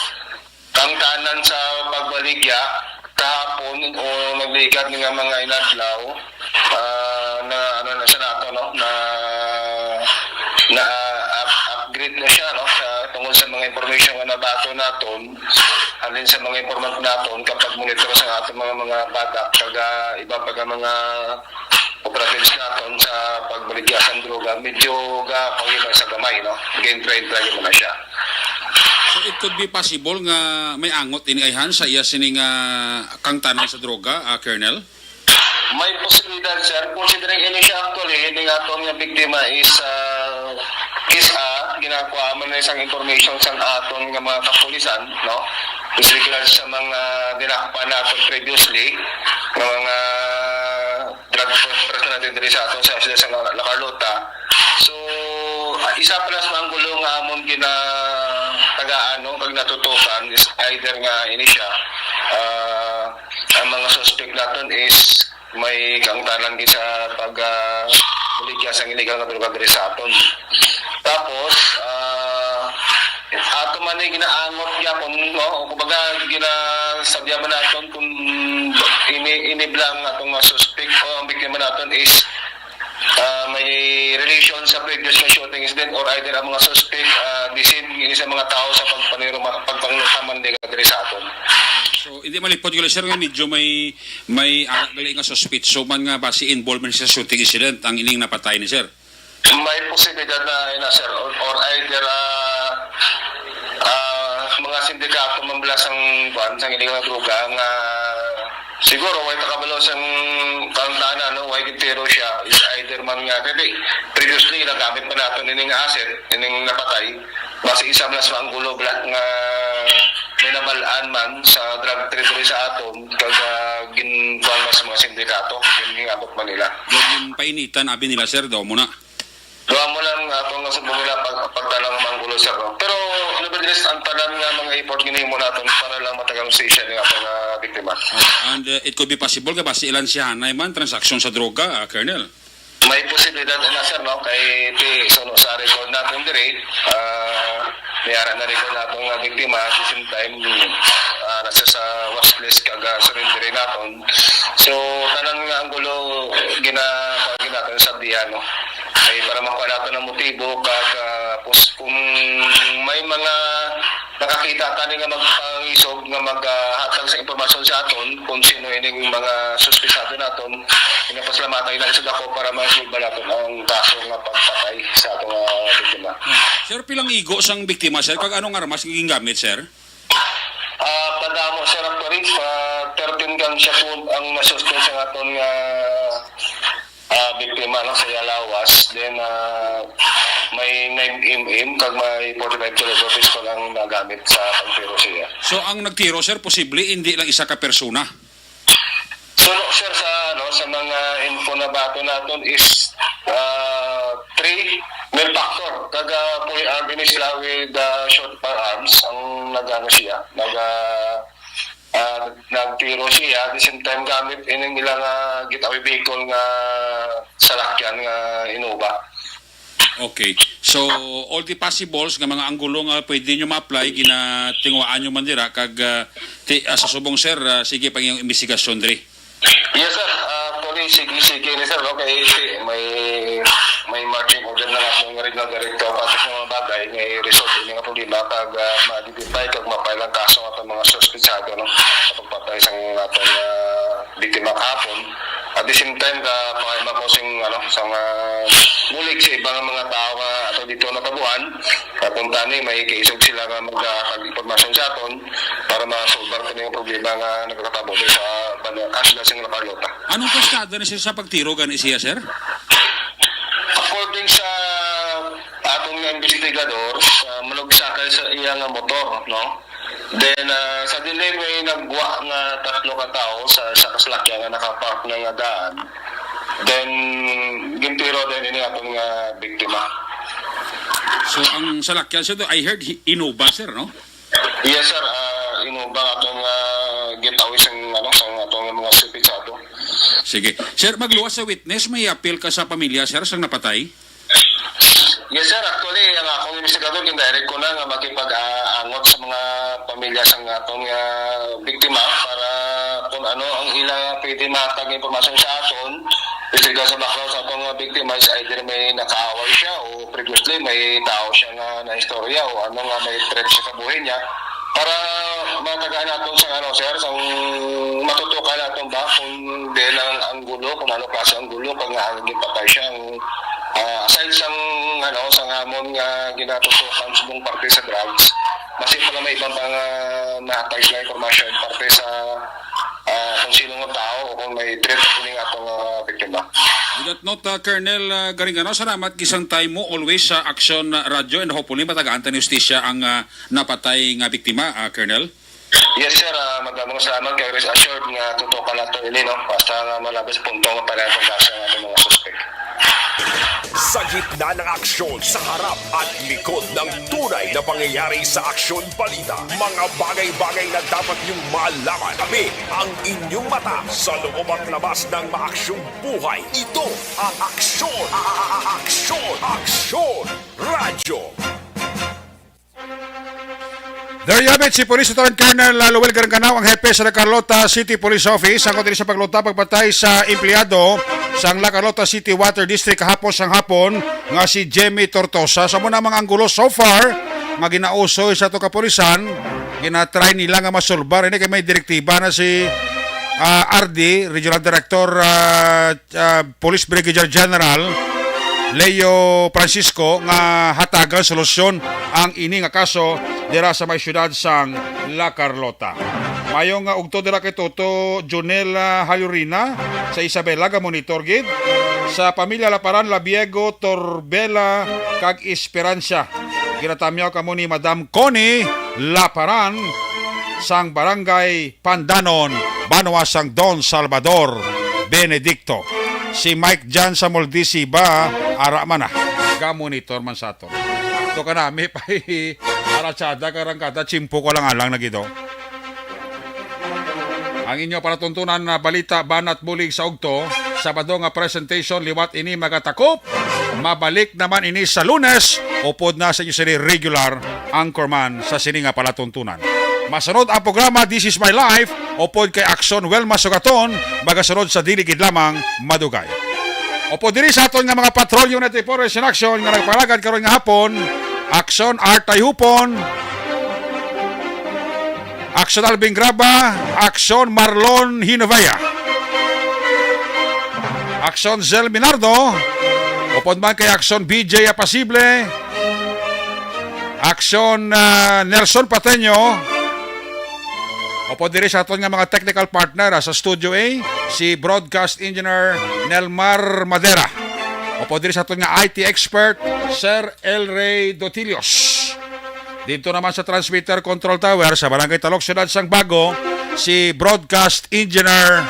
ang tanan sa pagbaligya kahapon o nagligat nga mga inadlaw, ah, na ano na siya nato, no? Na, na up- upgrade na siya, no? Sa, tungod sa mga information nga nabato naton, halin sa mga informant naton kapag monitor sa aton mga, mga badak, kag, ah, iba pa nga mga operatives naton sa pagbaligya sang droga, medyo ga-, pangibay sa gamay, no? Gain trend lagi mo na siya. So, it could be possible nga may angot ini ayhan sa iya sini nga kangtanan sa droga, ah, Colonel? May posibilidad, sir. Considering ini siya actually, ini nga aton nga biktima is, ah, is, ah, ginakuha man na isang information sa aton nga mga kapulisan, no? Is regards sa mga dinakpan nato previously, nga mga drug personality diri sa aton sa sila sa La Carlota. So, ah, isa pa lang sa mga anggulo nga amon ginatagaan, no, kag natutukan is either nga ini siya, ah, ang mga suspect naton is may kaangtanan gid sa pag, ah, baligya sang illegal nga droga diri sa aton. Tapos, ah, ato man ni ginaangot gyapon, no? Kumbaga, ginasadya man naton kung ini, ini bala ang atong mga suspect o ang biktima naton is, ah, may relation sa previous na shooting incident or either ang mga suspect, ah, the same ini sa mga tao sa pagpaniruma-, pagpangutaman nila diri sa aton. So, hindi malipod ko, sir, nga medyo may, may ara gali nga suspitso man nga basi involvement sa shooting incident ang ining napatay ni sir. May posibilidad na ina, sir, or, or either, ah, ah, mga sindikato man bala sang, kuan, sang illegal nga droga nga siguro way nakabalo sang kaangtanan, no, way gintiro siya, is either man nga, kay previously nagamit pa naton ining asset, ining napatay, basi isa man sa anggulo bala nga may nabal-an man sa drug trade diri sa aton, kag, ah, ginkuan man sa mga sindikato, ginabot man nila. Yung painitan, abi nila, sir, daw mo na. Duha mo lang ato nga subong nila pag, pagtalang mga anggulo, sir, no? Pero, nevertheless, ang tanan nga mga effort ginahimo naton para lang matagang hustisya ni atong, ah, biktima. Oh, and, uh, it could be possible nga basi ilan siya na man transaksyon sa droga, ah, Colonel? May posibilidad na, sir, no? Kay ti, so, no, sa record natin diri, ah, may ara na record natin nga biktima, at the same time, ah, nasa sa watch list kag, ah, surrender naton. So, tanan nga anggulo gina-, ginaton sa diyan, no? Kay para makuha naton ang motibo kag, ah, pus-, kung may mga nakakita tani nga magpangisog nga mag, ah, hatag sa impormasyon sa aton kung sino ining mga suspetsado naton, pinapasalamatan lang sa dako para masulba naton ang kaso nga pagpatay sa atong, ah, biktima. Sir, pilang igo sang biktima, sir? Kag anong armas nga gingamit, sir? Ah, padamo, sir, actually, sa thirteen gunshot wound ang nasuspend sa aton nga, ah, biktima, no, sa iya lawas. Then, ah, may nine M M kag may forty-five caliber pistol ang nagamit sa pagtiro siya. So, ang nagtiro, sir, posible hindi lang isa ka persona? So, no, sir, sa, ano, sa mga info na bato naton is, ah, three male factor. Kag, ah, fully armed ini sila with, ah, short firearms ang nag-ano siya, nag, ah, ah, nagtiro siya. At the same time, gamit ining ilang, ah, getaway vehicle nga salakyan nga Innova. Okay. So, all the possibles nga mga anggulo nga pwede nyo ma-apply, ginatinguhaan nyo man dira, kag, ah, ti-, ah, sa subong, sir, ah, sige pa ang inyong investigasyon diri. Yes, sir. Ah, actually, sige, sige ni sir, no? Kay may, may marching order na nga akong regional director para sa mga bagay nga i-resolve ini nga problema, kag, ah, ma-identify kag ma-file ang kaso nga mga suspetsado, no? Sa pagpatay sa atong, ah, biktima kahapon. At the same time, ka pangayma ko sing, ano, sa mga bulig sa ibang mga tao nga ato dito natabuan, nga kung tani may kaisog sila nga maghatag impormasyon sa aton para masolbar kini nga problema nga nagkakatabo dito sa Ban-, ah, sila sa La Carlota. Anong pastada ni siya sa pagtiro gani siya, sir? According sa aton nga investigador, sa manugsakay sa iya nga motor, no? Then, ah, sa delay may nagwa nga tatlo ka tawo sa, sa kasalakyan nga nakapark na nga daan. Then, gintiro din ini aton nga biktima. So, ang salakyan, sir, I heard hi-, Innova, sir, no? Yes, sir. Ah, Innova aton nga getaway sang, ano, sang aton nga mga suspetsado. Sige. Sir, magluwas sa witness, may apil ka sa pamilya, sir, sang napatay? Yes, sir. Actually, ang akong investigador, gindirect ko na nga makipag-aangot sa mga pamilya sang aton nga biktima para kung ano ang ila pwede mahatag nga impormasyon sa aton, especially sa background sa aton nga biktima is either may nakaaway siya o previously may tao siya nga naistorya o ano nga may threat siya sa buhay niya para matagaan naton sang ano, sir, sang matutukan naton ba kung diin ang anggulo, kung ano klase ang gulo, kag nga ang gipatay siya. Ang, ah, aside sang ano, sang amon nga ginatutukan subong parte sa drugs, basi pa nga may iba pa nga nahatag sila impormasyon parte sa, ah, kung sino nga tao o kung may threat kini nga atong, ah, biktima. With that note, uh, Colonel uh, Garingano, salamat gisang time mo always sa Action uh, Radio, and hopefully matagaan ta ni hustisya ang uh, napatay nga biktima, uh, Colonel. Yes, sir. Ah, madamong salamat kay rest assured nga tutukan nato ini, no? Basta nga malabas punto nga para sa kaso ang ating mga suspek. Sa gitna ng aksyon, sa harap at likod ng tunay na pangyayari sa Aksyon Balita, mga bagay-bagay na dapat niyong malaman. Kami ang inyong mata sa loob at labas ng maaksyong buhay. Ito ang Aksyon, a- a- a- Aksyon, Aksyon Radyo. There you have it, si Police Lieutenant Colonel Lowell Garganaw, ang hepe sa La Carlota City Police Office, ang diri sa pagluta pagpatay sa empleyado sa La Carlota City Water District kahapon sang hapon nga si Jemmy Tortosa. Sa muna mga anggulo so far nga ginausoy sa ato kapulisan, ginatry nila nga masulbar ini kay may direktiba na si ah, R D, Regional Director ah, ah, Police Brigadier General Leo Francisco nga hatagan solusyon ang ini nga kaso dira sa may siyudad sang La Carlota. Mayo nga ugto dira kay Toto Jonel ah, Halurina sa Isabela, ga monitor gid sa pamilya Laparan, Labiego, Torbela kag Esperanza. Ginatamyaw kamo ni Madam Connie Laparan sang Barangay Pandanon, banwa sang Don Salvador Benedicto. Si Mike Jan sa Moldisi ba, ara man na. Ga-monitor man sa aton. Ito ka nami pa, aratsada, karangkada, tsimpo ko lang alang na gido. Ang inyo palatuntunan na balita, banat bulig sa ugto, Sabado nga presentation, liwat ini magatakop. Mabalik naman ini sa Lunes, upod na sa inyo sini regular anchorman sa sini nga palatuntunan. Masunod ang programa This Is My Life, upod kay Aksyon Wilma Sugaton, magasunod sa dili gid lamang madugay. Upod diri sa aton nga mga patrol unit, Forest in Action nga nagpalagad karon nga hapon, Aksyon Art Tayhupon, Aksyon Alvin Graba, Aksyon Marlon Hinovea, Aksyon Zel Minardo, upod man kay Aksyon B J Apasible, Aksyon ah, Nelson Pateño, upod diri sa aton nga mga technical partner ah, sa Studio A, si Broadcast Engineer Nelmar Madera, upod diri sa aton nga I T expert, Sir El Rey Dotilios. Dito naman sa transmitter control tower sa Barangay Talok, Siyudad sang Bago, si Broadcast Engineer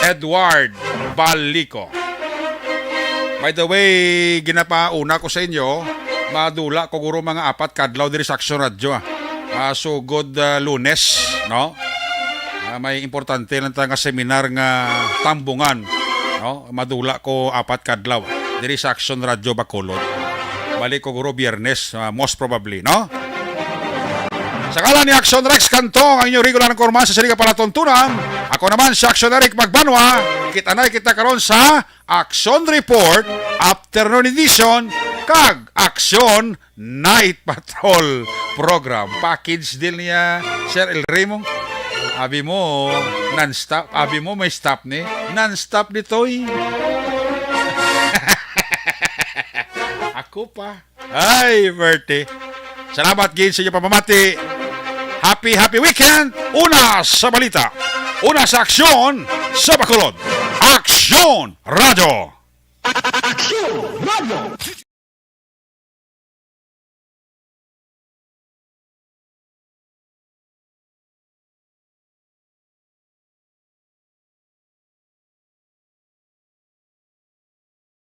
Edward Balico. By the way, ginapauna ko sa inyo, madula ko guro mga apat kadlaw diri sa Aksyon Radyo, ah. Ah, sugod ah, Lunes, no? Ah, may importante lang ta nga seminar nga tambungan, no? Madula ko apat kadlaw diri sa Aksyon Radyo Bacolod. Balik ko guro Biyernes, ah, most probably, no? Sa ngalan ni Aksyon Rex Cantong, ang inyong regular anchorman sa sini nga palatuntunan, ako naman si Aksyon Eric Magbanwa. Kita na kita karon sa Aksyon Report, Afternoon Edition, kag Aksyon Night Patrol Program. Package deal niya, Sir El Remo. Abi mo, non-stop. Abi mo, may stop ni. Non-stop ditoy. Ako pa. Ay, Bertie. Salamat gid sa inyong pamamati. Happy, happy weekend. Una sa balita. Una sa aksyon sa Bacolod. Aksyon Radio. Aksyon Radio.